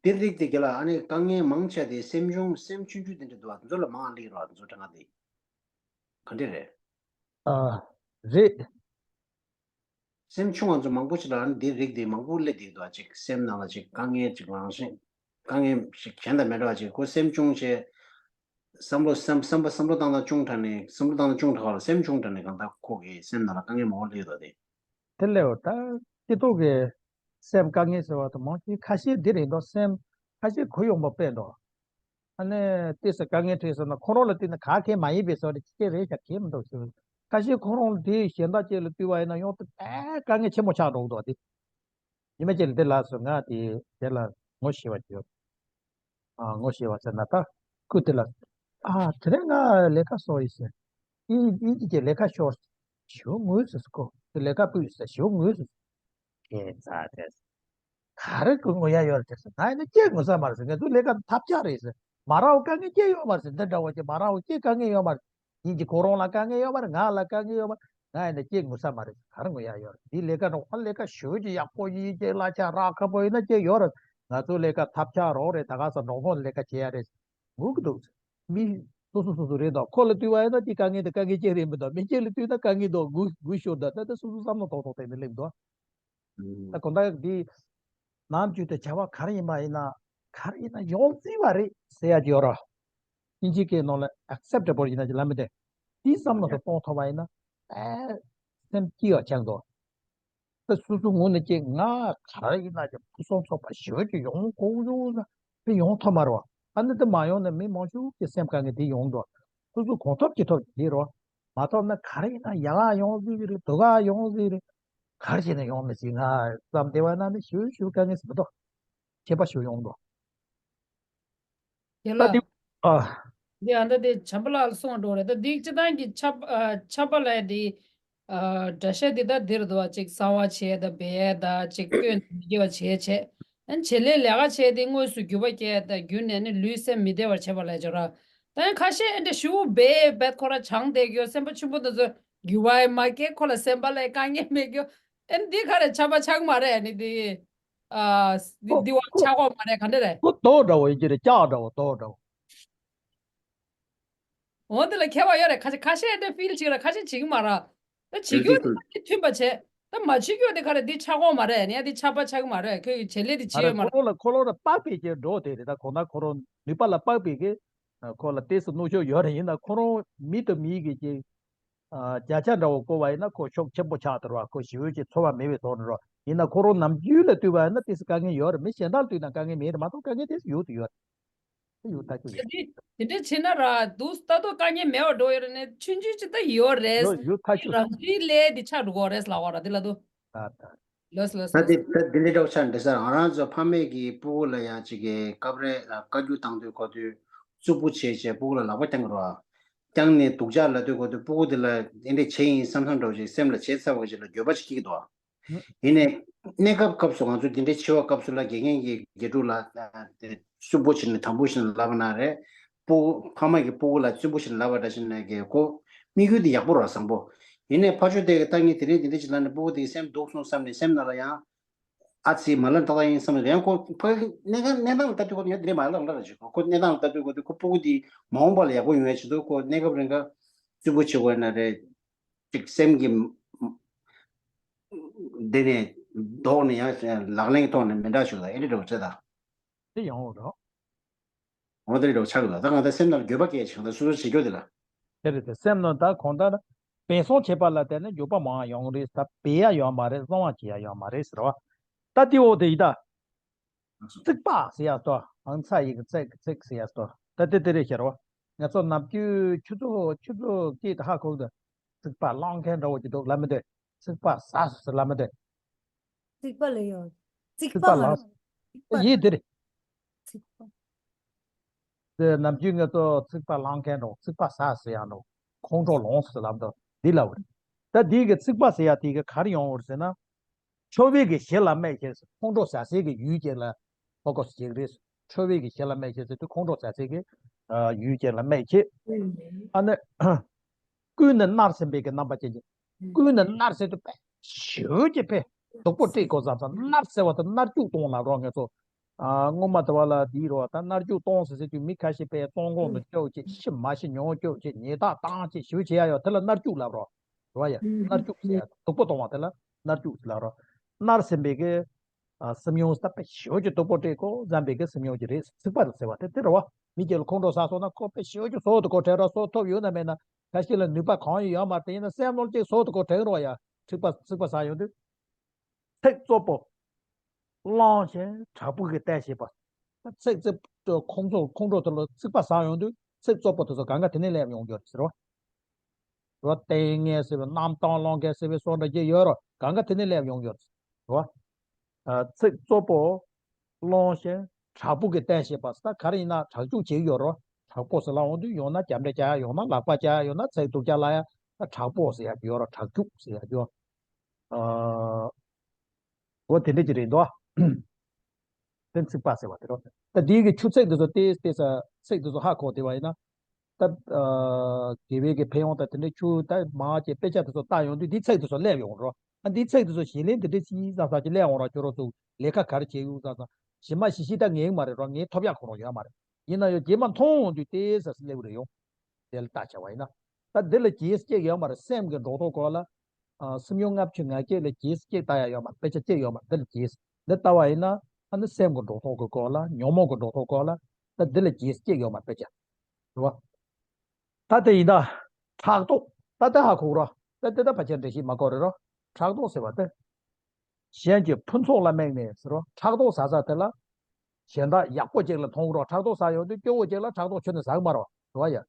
དེ་རིགས་དེ་ག་ལ་ཨ་ནི་དཀའ་ངལ་མང་ཆེ་དེ་སེམས་ཆུང་སེམས་ཆུང་ཆུང་དེ་འདྲ་འདུག་བ། དེ་ཚོ་ལ་མང་ལེགས་རོགས། དེ་ཚོ་དྲང་ང་དེ་ག་འདྲ་རེད། ཨ། རེད། སེམས་ཆུང་བ་ཚོ་མང་པོ་ཞིག་ལ་ཨ་ནི་དེ་རིགས་དེ་མང་པོ་སླེབས་བསྡད་འདུག་བ། ཅིག་སེམས་ནང་ལ་ཅིག་དཀའ་ངལ་ཅིག་རང་བཞིན་དཀའ་ངལ་ཞིག་གཞན་དང་མི་འདྲ་བ་ཅིག་ཁོ་སེམས་ཆུང་བྱས། བསམ་བློ་བསམ་བསམ་པ་བསམ་བློ་བཏང་སྟངས་ཆུང་དྲགས་ནས། བསམ་བློ་བཏང་སྟངས་ཆུང་དྲགས་པ་ལ་སེམས་ཆུང་དྲགས་ནས་གང་ལྟར་ཁོ་གི་སེམས་ནང་ལ་དཀའ་ངལ་མང་པོ་སླེབས་འདུག་དེ། དེ་ལས་འོ་ད་སྤྱི་ཚོགས་ཀྱི་སེམས་དཀའ་ངལ་ཟེར་བ་དང་མང་ཆེ་ཁ་ཤས་འདི་རེད་འདུག་སེམས་ཁ་ཤས་གུ་ཡངས་པ་དཔེ་འདུག་ཨ་ནི་ཏོག་ཙམ་དཀའ་ངལ་འཕྲད་སོང་ན་ཁོ་རང་ལ་བལྟས་ན་ག་གེ་མ་ཡིན་པའི་བཟོ་འདྲ་ཅིག་རེད་ཤག་གེ་མི་འདུག་ཞུ། ཁ་ཤས་ཁོ་རང་ལ་དེ་གཞན་དག་ཅིག་ལ་བལྟས་པ་ཡིན་ན་ཡང་དེ་དཔེ་དཀའ་ངལ་ཆེན་པོ་ཆགས་འགྲོ་གི་འདུག་དེ། ཉི་མ་གཅིག་ལ་འདི་ལ་སོང་ང་དེ་དེ་ལ་ངོ་ཤེས་པ་ཅིག་ཡོད། ཨ་ངོ་ཤེས་པ་ཟེར་ན་ད་ཁོས་དེ་ལ། ཨ་དེ་རིང་ང་ལས་ཀ་སོང་ཡིན་ཟེར། ཨིན་ཨིན་ཅི་ཅི་ལས་ཀ་ཤོར། ཞེ་པོ་ངུས་ཟེར། ཁོ་དེ་ལས་ཀ་ཕུད་ཟེར་ཞེ་པོ་ངུས་ཟེར། ཁྱད་མཚར་དེ། ག་རེ་ཁོས་ངུ་ཡ་ཡོད་རེད་ཟེར། ང་ཡིན་ན་ཅི་ངུ་ས་མ་རེད་ཟེར། ང་ཚོ་ལས་ཀ་ཐབས་ཆག་རེད་ཟེར། མ་རག་པ་དཀའ་ངལ་ཅི་ཡོད་མ་རེད་ཟེར། འདི་འདྲ་བོ་ཅིག་མ་རག་པ་ཅི་དཀའ་ངལ་ཡོད་མ་རེད། ཡིན་གྱི་ཁོ་རང་ལ་དཀའ་ངལ་ཡོད་མ་རེད། ང་ལ་དཀའ་ངལ་ཡོད་མ་རེད། ང་ཡིན་ན་ཅི་ངུ་ས་མ་རེད། ག་རེ་ངུ་ཡ་ཡོད་རེད། འདི་ལས་ཀ་འགྲོ་ཨ་ལས་ཀ་ཞེ་པོ་ཅིག་ཡག་པོ་ཡིན་ཅིག་གླ་ཆ་རག་ཁ་པོ་ཡིན་ན་ཅི་ཡོད་རེད། ང་ཚོ་ལས་ཀ་ཐབས་ཆག་རོགས་རེད། ད་ག་ས་འགྲོ་སོང་ལས་ཀ་བྱེད་ཡ་རེད། ངུ་གི་འདུག་མི་སོ་སོ་སོ་སོ་རེད་འདུག་ཁོ་ལ་ལྟོས་པ་ཡིན་ན་དེ་དཀའ་ངལ་དེ་དཀའ་ངལ་ཅིག་རེད་མི་འདུག་མི་གཅིག་ལ་ལྟོས་ན་དཀའ་ངལ་འདུག་ངུ་ངུ་ཤོར་འདུག་ད་ལྟ་སོ་སོ་བསམ་བློ་ཐོག་ཐོག་དེ་ནས་སླེབས་འདུག་ད་དགོང་དག་འདི་ནམ་རྒྱུན་དུ་བྱ་བ་ག་རེ་ཡིན་པ་ཡིན་ན་ག་རེ་ཡིན་ན་ཡོང་སྲིད་པ་རེད་ཟེར་ཡ་ཅིག་ཡོད་ར། དབྱིན་ཇིའི་སྐད་ནང་ལ་acceptable ཡིན་ན་ཅིག་ལབ་མི་དེ། དེ་བསམ་བློ་དུ་གཏོང་ཐུབ་པ་ཡིན་ན་ཨེ་སེམས་སྐྱིད་པ་ཆགས་འདུག་ད་སོ་སོ་ངོས་ནས་ཀྱི་ང་ག་རེ་ཡིན་ན་ཀྱི་ཕུན་སུམ་ཚོགས་པ་ཞེ་པོ་ཅིག་ཡོང་དགོས་ཡོད་ན་དེ་ཡོང་ཐུབ་མ་རེད་བ། ཨ་ནི་དེ་མ་ཡོང་ན་མི་མང་ཤོས་ཀྱི་སེམས་དཀའ་ངལ་དེ་ཡོང་འགྲོ། སོ་སོ་གང་ཐུབ་ཅི་ཐུབ་ཅིག་བྱེད་རོགས། མ་ཐུབ་ན་ག་རེ་ཡིན་ན་ཡག་ག་ཡོང་སྲིད་ཀྱི་རེད། སྡུག་ག་ཡོང་སྲིད་ཀྱི་རེད། ག་རེ་བྱས་ན་ཡོང་མི་སྲིད་ང་བསམ་བསྡད་པ་ན་ནི་ཞེ་པོ་ཞེ་པོ་དཀའ་ངལ་ཟེར་མི་འདུག་ཁྱད་པར་ཞིག་ཡོང་འགྲོ། དེ་ལ། ད་དེ། ཨ། འདི་ཨ་འདྲ་དེ་བྱམས་པ་ལགས་ལ་གསུངས་འགྲོ་རེད། ད་འདི་སྤྱི་བཏང་གི་ཆབ་ཨ་ཆབ་པ་ལ་འདི་ཨ་འདྲ་ཤ་འདི་ད་འདིར་འདུག་ཅིག་གསང་བ་བྱས་ད་སྦས་ད་ཅིག་སྟོན་མི་དགེ་བ་བྱས་བྱས། ཨ་བྱེད་ལས་ལས་ཀ་བྱས་ཏེ་དངོས་སུ་འགྱུར་བ་སྐྱེ་ད་རྒྱུ་ནས་ནི་ལུས་སེམས་མི་བདེ་བར་བྱེད་པ་ལས་སྦྱོར་ར། ད་ཁ་ཤས་ཨ་འདྲ་ཞུ་སྦས་བད་ཁོ་ར་བྱང་བསྡད་རྒྱུ་སེམས་པ་ཆུང་པོ་འདི་ཚོ་འགྱུར་བ་མ་སྐྱེ་ཁོ་ལ་སེམས་པ་ལ་དཀའ་ངལ་མེད་རྒྱུ། ཨ་འདི་ག་རེ་ཆབ་པ་ཆགས་མ་རེད་ཨ་ནི་འདི། ཨ། འདི་འདི་བ་ཆགས་གོ་མ་རེད་ག་འདྲ་རེད། ཁོ་དོག་འདྲ་བོ་ཡིན་གྱི་རེད། ལྕགས་འདྲ་བོ་དོག་འདྲ་བོ། འོ་འདི་ལ་ཁྱད་པར་ཡོད་རེད། ཁ་ཤས་ཁ་ཤས་འདི་ཕིལ་བྱེད་ར་ཁ་ཤས་བྱེད་ཀྱི་མ་རེད། ད་བྱེད་རྒྱུ་འདི་མཐུན་པ་བྱས། ད་མ་བྱེད་རྒྱུ་འདི་ག་རེ་འདི་ཆགས་གོ་མ་རེད། ཡང་འདི་ཆགས་པ་ཆགས་ཀྱི་མ་རེད། ཁོས་བྱེད་ལས་འདི་བྱེད་ཡོད་མ་རེད། ཁོ་རང་ལ་ཁོ་རང་ལ་དཔག་པའི་ཅིག་འགྲོ་དེ་རེད། ད་གོ་ན་ཁོ་རང་ནུས་པ་ལ་དཔག་པའི་གི་ཁོ་ལ་ཏོག་ཙམ་གནོན་ཤུགས་ཡོད་རེད། ཡིན་ན་ཁོ་རང་མི་དང་མི་གི་ཅིག་ཨ། བརྒྱ་ཆ་འདྲ་བོ་བཀོལ་བ་ཡིན་ན་ཁོ་ཤུགས་ཆེན་པོ་ཆགས་འདུག་ར། ཁོ་ཞེ་པོ་ཅིག་ཚོར་བ་མེད་པའི་ཐོག་ནས་ར། ཡིན་ན་ཁོ་རང་ནམ་རྒྱུན་ལ་ལྟོས་པ་ཡིན་ན་ཏོག་ཙམ་དཀའ་ངལ་ཡོད་རེད། མི་གཞན་དག་ལ་ལྟོས་ན་དཀའ་ངལ་མེད་རེད་མ་གཏོགས་དཀའ་ངལ་ཏོག་ཙམ་ཡོད་དུ་ཡོད་རེད། དེ་ཡོད་ཐག་ཆོད་རེད། དེ་འདྲ་བྱས་ན་ར་འདུག་ད་དུང་དཀའ་ངལ་མེད་པ་འགྲོ་ཡོད་རེད་ནས་ཆུང་ཆུང་ཅིག་ད་ཡོད་རེད། ཡོད་ཡོད་ཐག་ཆོད། རང་འཁྲིའི་ལས་འདི་ཆགས་འགྲོ་གི་རེད་ལབ་པ་ར་འདི་ལ་དུ། ད་ད། ལོས་ལོས་ད་ལོས། དེ་ད་དེ་འདྲ་འདྲ་བོ་ཆགས་འདྲ་ས་རང་རང་ཚོ་ཕ་མས་ཀྱི་སྤུ་གུ་ལ་ཡང་ཅིག་གི་སྐབས་རེ་ལ་བཀའ་བཀྱོན་བཏང་དུས་གོ་དུས་རྩུབ་པོ་བྱས་བྱས་སྤུ་གུ་ལ་ལག་པ་བརྐྱང་གི་རོགས། བརྐྱངས་ནས་སྡུག་ཅག་ལབ་དུས་གོ་དུས་སྤུ་གུ་དེ་ལ་དེ་འདྲས་བྱས་ཡིན་བསམ་བསམ་འདྲ་བོ་ཅིག་སེམས་ལ་བྱས་ཚར་བ་ཅིག་ལ་འགྱོད་པ་ཅིག་སྐྱེ་གི་འདུག་ཡིན་ནའི་གནས་སྐབས་སྐབས་སུ་ང་ཚོ་དེ་འདྲས་འཆི་བ་སྐབས་སུ་ལ་དགེ་རྒན་གྱིས་དགེ་ཕྲུག་ལ་ཨ་དེ་རྩུབ་པོ་བྱས་ནས་དམ་པོ་བྱས་ནས་ལབ་པ་ན་རེད། སྤུ་གུ་ཕ་མ་གིས་སྤུ་གུ་ལ་རྩུབ་པོ་བྱས་ནས་ལབ་པ་འདྲ་བྱས་ནས་ཀྱི་ཁོ་དམིགས་ཡུལ་དེ་ཡག་པོ་རེད་བསམ་པོ། ཡིན་ནའི་ཕར་ཕྱོགས་དེ་གི་ལྟ་ངན་དེ་འདྲས་དེ་འདྲས་ཅིག་ལབ་ནས་སྤུ་གུ་དེ་གི་སེམས་སྡུག་སོང་བསམ་ནས་སེམས་ནང་ལ་ཡང་། ཨ་ཙི་མ་ལབ་ཏག་ཏག་ཡིན་བསམ་ནས་ཡང་ཁོ་ཕ་གི་གནས་སྟངས་གནས་སྟངས་ལ་ལྟ་དུས་ཁོ་ཡང་དེ་འདྲས་མ་ལབ་ལབ་ར་ཅིག་ཁོ་གནས་སྟངས་ལ་ལྟ་དུས་ཁོ་དེ་ཁོ་སྤུ་གུ་དེ་མ་འོངས་པ་ལ་ཡག་པོ་ཡོང་ཡ་ཆེད་དུ་ཁོ་གནས་སྐབས་རིང་ག་རྩུབ་པོ་བྱེད་དགོས་ན་རེད། ཅིག་སེམས་ཀྱི་འདི་ནས་ལྡོག་ནས་ཡང་ལག་ལེན་གྱི་ཐོག་ནས་མི་འདྲ་ཞིག་ལ་ཨེ་འདྲ་འདྲ་བོ་བྱེད་ད། དེ་ཡོང་འོ་རོགས། འོ་དེ་འདྲ་འདྲ་བོ་ཆགས་ཀྱི་ལ་ད་ང་ད་སེམས་ནང་ལ་འགྱོད་པ་སྐྱེ་ཆེ་ད་སོ་སོ་བྱེད་རྒྱུ་དེ་ལ། དེ་རེད་དེ་སེམས་ནང་ད་གང་ལྟར། སྦས་གསང་བྱེད་པ་ལ་བརྟེན་ནས་འགྱོད་པ་མང་ཡོང་རེད། ད་སྦས་ཡ་ཡོད་མ་རེད། གསང་བ་བྱེད་ཡ་ཡོད་མ་རེད་ཟེར་བ། ད་དེ་འོག་དེ་ཡི་ད། རྩིག་པ་ཟེར་ཡ་ཏོ། ཨང་ཚ་ཡིག་རྩིག་རྩིག་ཟེར་ཡ་ཏོ། ད་དེ་དེ་རེད་ཤར་བ། ང་ཚོ་ནམ་རྒྱུན་ཆུ་ཚོད་ཆུ་ཚོད་སྐད་དུ་ཧ་གོ་གི་འདུག་རྩིག་པ་སློང་མཁན་འདྲ་བོ་ཅིག་འདུག་ལབ་མི་འདུག་རྩིག་པ་ཟ་ཟེར་ལབ་མི་འདུག་རྩིག་པ་ལ་ཡོད། རྩིག་རྩིག་པ་པ་ལ་ལ་ཡོད། ཡིན་དེ་རེད། རྩིག་པ། དེ་ནམ་རྒྱུན་ང་ཚོ་རྩིག་པ་སློང་མཁན་འདྲ་བོ་རྩིག་པ་ཟ་ཟེར་ཡ་འདྲ་བོ་ཁོང་ཁྲོ་ལངས་ཟེར་ལབ་འདུག་འདི་ལབ་རེད། ད་འདི་གི་རྩིག་པ་ཟེར་ཡ་དེ་གི་ག་རེ་ཡོང་བ་རེད་ཟེར་ན། འཚོ་བའི་གི་གཞི་ལ་སྨད་ཤེས་ཟེར། ཁོང་ཁྲོ་ཟ་སའི་གི་ཡུལ་ཅན་ལ་ཕོ་ཁོ་སི་བྱེད་ཀྱི་རེད། འཚོ་བའི་གི་གཞི་ལ་སྨད་ཤེས་ཟེར་དུས་ཁོང་ཁྲོ་ཟ་སའི་གི་ཨ་ཡུལ་ཅན་ལ་སྨད་ཤེས། ཨ་ནི། ཀུན་ནས་མནར་ཟིན་པའི་གི་རྣམ་པ་ཅན་གྱི། ཀུན་ནས་མནར་ཟེར་དུས་དཔེ་ཞེ་པོ་ཅིག་དཔེ་སྡུག་པོ་སྤྲད་དགོས་བསམ་ཙང་མནར་ཟེར་བ་དེ་མནར་གཅོད་གཏོང་ལབ་རོགས་ང་ཚོ། ཨ་སྔོན་མ་དེ་བ་ལ་འདི་རོ་ད་མནར་གཅོད་གཏོང་ཟེར་ཟེར་དུས་མི་ཁ་ཤས་དཔེ་བཙོན་ཁང་དུ་བཅུག་ཅིག་ཤི་མ་ཤི་ཉུང་བཅུག་ཅིག་ཉེས་རྡུང་བཏང་ཅིག་ཞེ་པོ་བྱེད་ཡ་ཡོད། དེ་ལ་མནར་གཅོད་ལབ་རོགས། རེད་བ་ཡ། མནར་གཅོད་ཟེར་ཡ་སྡུག་པོ་གཏོང་བ་དེ་ལ་མནར་གཅོད་ཟེར་ལབ་རོགས། མནར་ཟིན་པའི་གི་ཨ་སེམས་མྱོང་ཟེར་ད་དཔེ་ཞེ་པོ་ཅིག་སྡུག་པོ་སྤྲད་དགོས་བསམ་པའི་གི་སེམས་མྱོང་ཅིག་རེད། ཚིག་པ་ལ་ཟེར་བ་དེ་དེ་རེད་བ། མི་གཅིག་ལ་ཁོང་ཁྲོ་ཟ་སོང་ན་ཁོ་དཔེ་ཞེ་པོ་ཅིག་སྲོག་དེ་ཁོ་དྲན་རོགས། སྲོག་ཐོབ་ཡོད་ན་མེད་ན་ཁ་ཤས་ལ་ནུས་པ་གང་ཡང་ཡོད་མ་རེད། དེ་ཡིན་ན་སེམས་ནང་གཅིག་སྲོག་དེ་ཁོ་དྲན་རོགས་ཡ། ཚིག་པ་ཚིག་པ་ཟ་ཡོང་དུས། ཚིག་བཙོག་པོ་བླངས་ཤིང་དྲག་པོ་གིས་བསྟེན་བྱེད་པ། ཚིག་ཚིག་ཁོང་ཚོ་ཁོང་ཁྲོ་དེ་ལ་ཚིག་པ་ཟ་ཡོང་དུས་ཚིག་བཙོག་པོ་དེ་ཚོ་གང་ག་དེ་ནས་སླེབས་ཡོང་རྒྱུ་རེད་ཟེར་བ། རོ། ལྟས་ངན་ཟེར་བའི་རྣམ་སྟངས་སློང་མཁན་ཟེར་བའི་སོགས་འདྲ་ཅིག་ཡོད་རོ། གང་ག་དེ་ནས་སླེབས་ཡོང་རྒྱུ་རེད་ཟེར་བ། ཚིག་བཙོག་པོ་སློང་ཞིང་དྲག་པོ་གིས་བསྟེན་བྱེད་པ་ཟེར་ད་ག་རེ་ཡིན་ན་དྲག་སྐྱུག་བྱེད་ཀྱི་ཡོད་རོ། དྲག་པོ་ཟེར་ལབ་ཡོང་དུས་ཡང་ན་རྒྱབ་འདྲེ་བྱ་ཡ་ཡང་ན་ལག་པ་བྱ་ཡ་ཡང་ན་ཚིག་སྡུག་ཅག་ལབ་ཡ་ད་དྲག་པོ་ཟེར་ཡ་ཡོད་རོ། དྲག་སྐྱུག་ཟེར་ཡ་ཡོད། ཨ། འོ་དེ་འདྲ་ཅིག་རེད་འདུག་དེ་ཚིག་པ་ཟེར་བ་དེ་རོ། ད་དེའི་གི་ཆུ་ཚད་དེ་ཚོ་ཏེས་ཏེས་ཚིག་དེ་ཚོ་ཧ་གོ་བསྡད་པ་ཡིན་ན། ད་ཨ་དགེ་བའི་གི་ཕན་ཡོན་ད་དེ་འདྲ་ཆུ་ད་མང་ཆེ་དཔེ་ཆ་དེ་ཚོ་ལྟ་ཡོང་དུས་འདི་ཚིག་དེ་ཚོ་སླེབས་ཡོང་རོ། ཨ་འདི་ཚིག་དེ་ཚོ་ཞིག་ལན་དེ་འདྲ་ཅིག་ཡིན་བསམ་བསམ་ཅིག་སླེབས་ཡོང་རོ། ཁྱོད་རོ་ཚོ་ལས་ཀ་ག་རེ་བྱེད་ཡོང་བསམ་བསམ་ཞི་མ་ཞི་ཞི་ད་ངེས་མ་རེད་རོ། ངས་ཐོབ་ཡག་ཁོ་རང་ཡོད་མ་རེད། ཡིན་ན་ཡང་རྗེས་མ་མཐོང་ཡོང་དུས་ཏེས་ས་སླེབས་རེ་ཡོང་། དེ་ལ་ལྟ་བྱ་བ་ཡིན་ན། ད་འདི་ལ་རྗེས་སུ་སྐྱེག་ཡོད་མ་རེད། སེམས་ཀྱི་འགྲོ་སྟངས་སྐོར་ལ། ཨ་སེམས་མྱོང་ལྔ་བཅུ་ང་བརྒྱད་ལ་རྗེས་སུ་སྐྱེག་ལྟ་ཡ་ཡོད་མ་རེད། དཔེ་ཆ་སྐྱེག་ཡོད་མ་རེད། འདི་ལ་རྗེས་སུ་འདི་ལྟ་བ་ཡིན་ན། ཨ་ནི་སེམས་ཀྱི་འགྲོ་སྟངས་ཀྱི་སྐོར་ལ་ཉོན་མོངས་ཀྱི་འགྲོ་སྟངས་སྐོར་ལ། ད་འདི་ལ་རྗེས་སུ་སྐྱེག་ཡོད་མ་རེད། དཔེ་ཆ། རེད་བ། ད་དེ་ཡིན་ད། ཕྲག་དོག་ད་ལྟ་ཧ་གོ་རོ། ད་དེ་ད་ཕལ་ཆེར་འགྲེལ་བཤད་མ་དགོས་རེད་རོ། ཕྲག་དོག་ཟེར་བ་དེ། གཞན་གྱི་ཕུན་ཚོགས་ལ་དམིགས་ནས་ཟེར་རོ། ཕྲག་དོག་ཟ་ས་དེ་ལ། གཞན་དག་ཡག་པོ་ཅིག་ལ་མཐོང་རོགས། ཕྲག་དོག་ཟ་ཡོང་དུས་སྐྱོ་བོ་ཅིག་ལ་ཕྲག་དོག་ཁྱོན་ནས་ཟ་གི་མ་རེད་བ། རེད་བ་ཡ།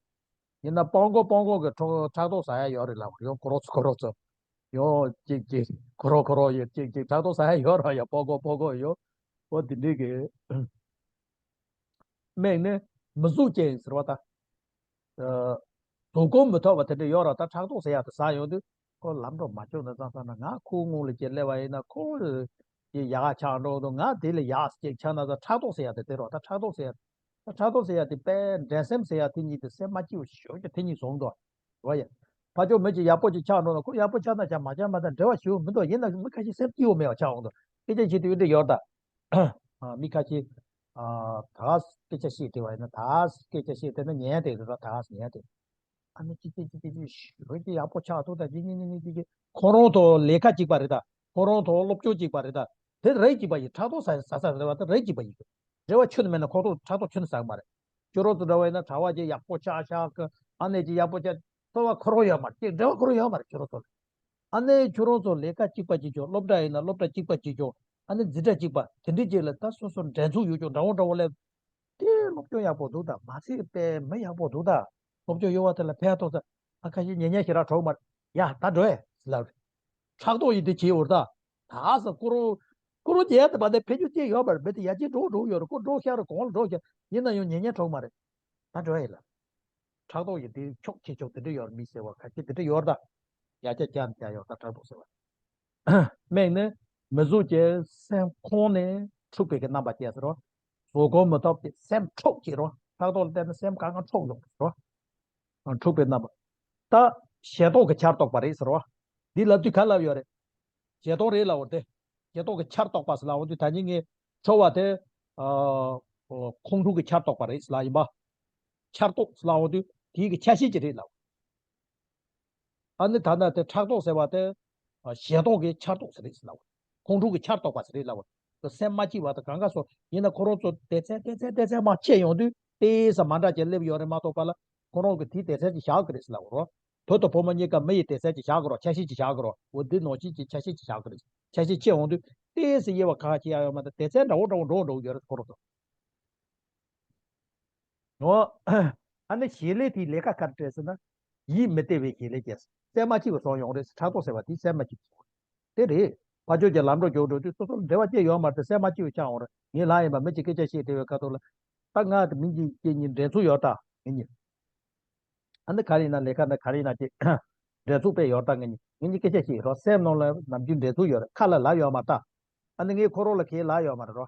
ཡིན་ན་སྤོ་མགོ་སྤོ་མགོ་གི་ཕྲག་ཕྲག་དོག་ཟ་ཡ་ཡོད་རེད་ལབ་ཡོང་ཁོ་རོགས་ཚོ་ཁོ་རོགས་ཚོ། ཡོང་ཅིག་ཅིག་ཁོ་རོགས་ཁོ་རོགས་ཡོད་ཅིག་ཅིག་ཕྲག་དོག་ཟ་ཡ་ཡོད་རེད་ཡ། སྤོ་མགོ་སྤོ་མགོ་ཡོད། འོ་དེ་འདྲའི་གི། དམིགས་ནས་མི་གཟུགས་ཅན་ཟེར་བ་དང་། ཨ། གཟུགས་ཁམས་མི་ཐོབ་པ་དེ་འདྲ་ཡོད་ར། ད་ཕྲག་དོག་ཟེར་ཡ་དེ་ཟ་ཡོང་དུས་ཁོ་ལམ་འགྲོ་མ་བཅུག་ན་ཙང་ཙང་ན་ང་ཁོའི་སྔུན་ལ་ཅིག་སླེབས་པ་ཡིན་ན་ཁོ་ཡི་ཡག་ཆགས་འགྲོ་འདུག་ང་དེ་ལ་ཡག་ཅིག་ཆགས་ན་ཙང་ཕྲག་དོག་ཟེར་ཡ་དེ་དེ་རོ། ད་ཕྲག་དོག་ཟེར་ཡ། ད་ཕྲག་དོག་ཟེར་ཡ་དེ་དཔེ་འགྲན་སེམས་ཟེར་ཡ་དེ་གཉིས་དེ་སེམས་མ་སྐྱིད་པ་ཞེ་པོ་ཅིག་དེ་གཉིས་བཟུང་འགྲོ། རེད་བ་ཡ། ཕ་ཆོག་མི་གཅིག་ཡག་པོ་ཅིག་ཆགས་འགྲོ་ན་ཁོ་ཡག་པོ་ཆགས་ན་ཆགས་མ་ཆགས་མ་ཆགས་འབྲེལ་བ་ཞེ་པོ་མི་འདུག་ཡིན་ན་མི་ཁ་ཤས་སེམས་སྐྱིད་པོ་མེད་པ་ཆགས་འོང་འདུག་སྐད་ཆ་བཤད་དུས་འདི་ཡོད་ད། ཨ། མི་ཁ་ཤས། ཨ། ད་སྐད་ཆ་བཤད་བསྡད་པ་ཡིན་ན་ད་སྐད་ཆ་བཤད་བསྡད་ན་ཉན་བསྡད་འདུག་ད་ད་ཉན་བསྡད། ཨ་ནི་ཅི་ཅི་ཅི་ཅི་ཅི་ཞོལ་གྱི་ཡག་པོ་ཆགས་འདུག་ད་ཅི་ཉི་ཉི་ཉི་ཅི་ཅི་ཁོ་རང་དང་ལས་ཀ་གཅིག་པ་རེད་ད། ཁོ་རང་དང་སློབ་སྦྱོང་གཅིག་པ་རེད་ད། དེ་རེད་གཅིག་པ་ཡིན། ཕྲག་དོག་ཟ་ཟ་ཟ་རེད་བ། དེ་རེད་གཅིག་པ་ཡིན། འབྲེལ་བ་ཁྱོན་ནས་མེད་ན་ཁོ་ཚོ་ཕྲག་དོག་ཁྱོན་ནས་ཟ་གི་མ་རེད། ཁྱོད་རང་ཚོ་འདྲ་བ་ཡིན་ན་གྲྭ་པ་ཅིག་ཡག་པོ་ཆགས་ཤག་གི། ཨ་ནེ་ཅིག་ཡག་པོ་ཆགས། ཚོར་བ་ཁོ་རང་ཡོད་མ་རེད། ཅིག་འབྲེལ་བ་ཁོ་རང་ཡོད་མ་རེད་ཁྱོད་རང་ཚོ་ལ། ཨ་ནེ་ཁྱོད་རང་ཚོ་ལས་ཀ་གཅིག་པ་གཅིག་ཆོག་སློབ་གྲྭ་ཡིན་ན་སློབ་གྲྭ་གཅིག་པ་གཅིག་ཆོག་ཨ་ནེ་འཛིན་གྲྭ་གཅིག་པ་དེ་འདྲའི་ཅིག་ལ་ད་སོ་སོ་འགྲན་ཚུགས་ཡོད་ཅོག་འདྲ་བོ་འདྲ་བོ་ལས། དེ་སློབ་སྦྱོང་ཡག་པོ་འདུག་ད། མ་ཚད་དཔེ་མི་ཡག་པོ་འདུག་ད། སློབ་སྦྱོང་ཡོད་བ་དེ་ལ་ཕན་ཐོགས་ས། ཨ་ཁ་ཤས་ཉན་ཉན་ཞེ་དྲག་གྲོགས་མ་རེད། ཡ་ད་འགྲོ་ཨེ་ལབ་རེད། ཕྲག་དོག་ཡིན་དེ་བྱེད་འོར་ད། ད་ས་ཀུ་རུ། ཀུ་རུ་རྒྱལ་དེ་བ་དེ་ཕན་རྒྱུ་ཅི་ཡོད་པར་མི་དེ་ཡ་ཅི་འགྲོ་འགྲོ་ཡོད་རེད། ཀུ་འགྲོ་ཤར་རེད་གོང་ལ་འགྲོ་ཤར་ཡིན་ན་ཡང་ཉན་ཉན་གྲོགས་མ་རེད། ད་འགྲོ་ཨེ་ལབ། ཕྲག་དོག་ཡིན་དེ་ཕྱོགས་ཆེ་ཕྱོགས་དེ་འདྲ་ཡོད་རེད། མི་ཟེར་བ་ཁ་ཤས་དེ་འདྲ་ཡོད་རེད་ད། ཡ་ཅི་ཅན་ཅན་ཡོད་ད་ཕྲག་དོག་ཟེར་བ། དམིགས་ནི་མི་གཟུགས་ཀྱི་སེམས་ཁོང་ནས་འཁྲུགས་པའི་གི་རྣམ་པ་སྐྱེ་ཟེར་རོ། གཟུགས་ཁམས་མི་ཐོབ་ཀྱི་སེམས་འཁྲུགས་ཀྱི་རོ། ཕྲག་དོག་ལ་བརྟེན་ནས་སེམས་གང་གང་འཁྲུགས་ཡོང་གི་རོ། འཁྲུགས་པའི་རྣམ་པ། ད་ཞེ་སྡང་གི་ཆར་གཏོགས་པ་རེད་ཟེར་རོ། འདི་ལབ་དུས་ག་ལབ་ཡོད་རེད། ཞེ་སྡང་རེད་ལབ་འོ་དེ། ཞེ་སྡང་གི་ཆར་གཏོགས་པ་ཟེར་ལབ་འོ་དུས་ད་ནི་ངས་ཁྲོ་བ་དེ། ཨ། ཁོང་ཁྲོ་གི་ཆར་གཏོགས་པ་རེད་ཟེར་ལབ་ཡིན་པ། ཆར་གཏོགས་ཟེར་ལབ་འོ་དུས་དེའི་གི་ཆ་ཤས་ཅིག་རེད་ལབ། ཨ་ནི་ད་ལྟ་དེ་ཕྲག་དོག་ཟེར་བ་དེ། ཞེ་སྡང་གི་ཆར་གཏོགས་ཟེར་རེད་ཟེར་ལབ། ཁོང་ཁྲོ་གི་ཆར་གཏོགས་པ་ཟེར་རེད་ལབ། དེ་སེམས་མ་སྐྱིད་པ་དང་གང་ག་སོགས་ཡིན་ན་ཁོ་རང་ཚོ་སྡེ་ཚན་སྡེ་ཚན་སྡེ་ཚན་མར་ཕྱེ་ཡོང་དུས་དེ་ས་མ་འདྲ་ཅིག་སླེབས་ཡོད་རེད་མ་གཏོགས་པ་ལ་ཁོ་རང་གི་དེའི་སྡེ་ཚན་ཅིག་བཞག་གི་རེད་ཟེར་ལབ་རོ། བུ་དང་བུ་མོ་གཉིས་ཀ་མི་ཡི་སྡེ་ཚན་ཅིག་བཞག་དགོས་རེད། ཆ་ཤས་ཅིག་བཞག་དགོས་རེད། འོ་འདི་ནང་བཞིན་གྱི་ཆ་ཤས་ཅིག་བཞག་དགོས་རེད། ཆ་ཤས་ཕྱེ་འོང་དུས་ཏོག་ཙམ་དབྱེ་བ་ཁ་ཁ་ཕྱེ་ཡག་ཡོད་མ་རེད། སྡེ་ཚན་འདྲ་བོ་འདྲ་བོ་འགྲོ་འགྲོ་གི་ཡོད་རེད། ཁོ་རང་ཚོ། འོ། ཨ་ནི་བྱེད་ལས་དེའི་ལས་ཀ་ག་རེ་སྤྲད་ཟེར་ན། ཡིད་མི་བདེ་བའི་བྱེད་ལས་བྱས། སེམས་མ་སྐྱིད་པ་བཟོ་ཡོང་རེད། ཕྲག་དོག་ཟེར་བ་དེ་སེམས་མ་སྐྱིད་པ་བཟོ། དེ་རེད། ཕར་ཕྱོགས་ཀྱི་ལམ་འགྲོ་རྒྱུག་འགྲོ་དུས་སོ་སོར་འབྲེལ་བ་ཅི་ཡོད་མ་རེད་དེ་སེམས་མ་སྐྱིད་པ་ཆགས་ཡོང་རེད། ངའི་ལག་ཡིན་པ་མི་གཅིག་སྐད་ཆ་བཤད་བསྡད་པའི་ཁ་ཐོག་ལ། ད་ང་དེ་མི་གཅིག་གཅིག་གཉིས་འགྲན་ཚུགས་ཡོད་ད་ངེད་གཉིས། ཨ་ནི་ག་རེ་ཡིན་ན་ལས་ཀ་ན་ག་རེ་ཡིན་ན་ཅིག་འགྲན་ཚུགས་དཔེ་ཡོད་ད་ངེད་གཉིས། ངེད་གཉིས་སྐད་ཆ་བཤད་རོགས། སེམས་ནང་ལ་ནམ་རྒྱུན་འགྲན་ཚུགས་ཡོད་རེད། ཁ་ལ་ལབ་ཡོད་མ་རེད་ད། ཨ་ནི་ངས་ཁོ་རང་ལ་ཁས་ལབ་ཡོད་མ་རེད་རོ།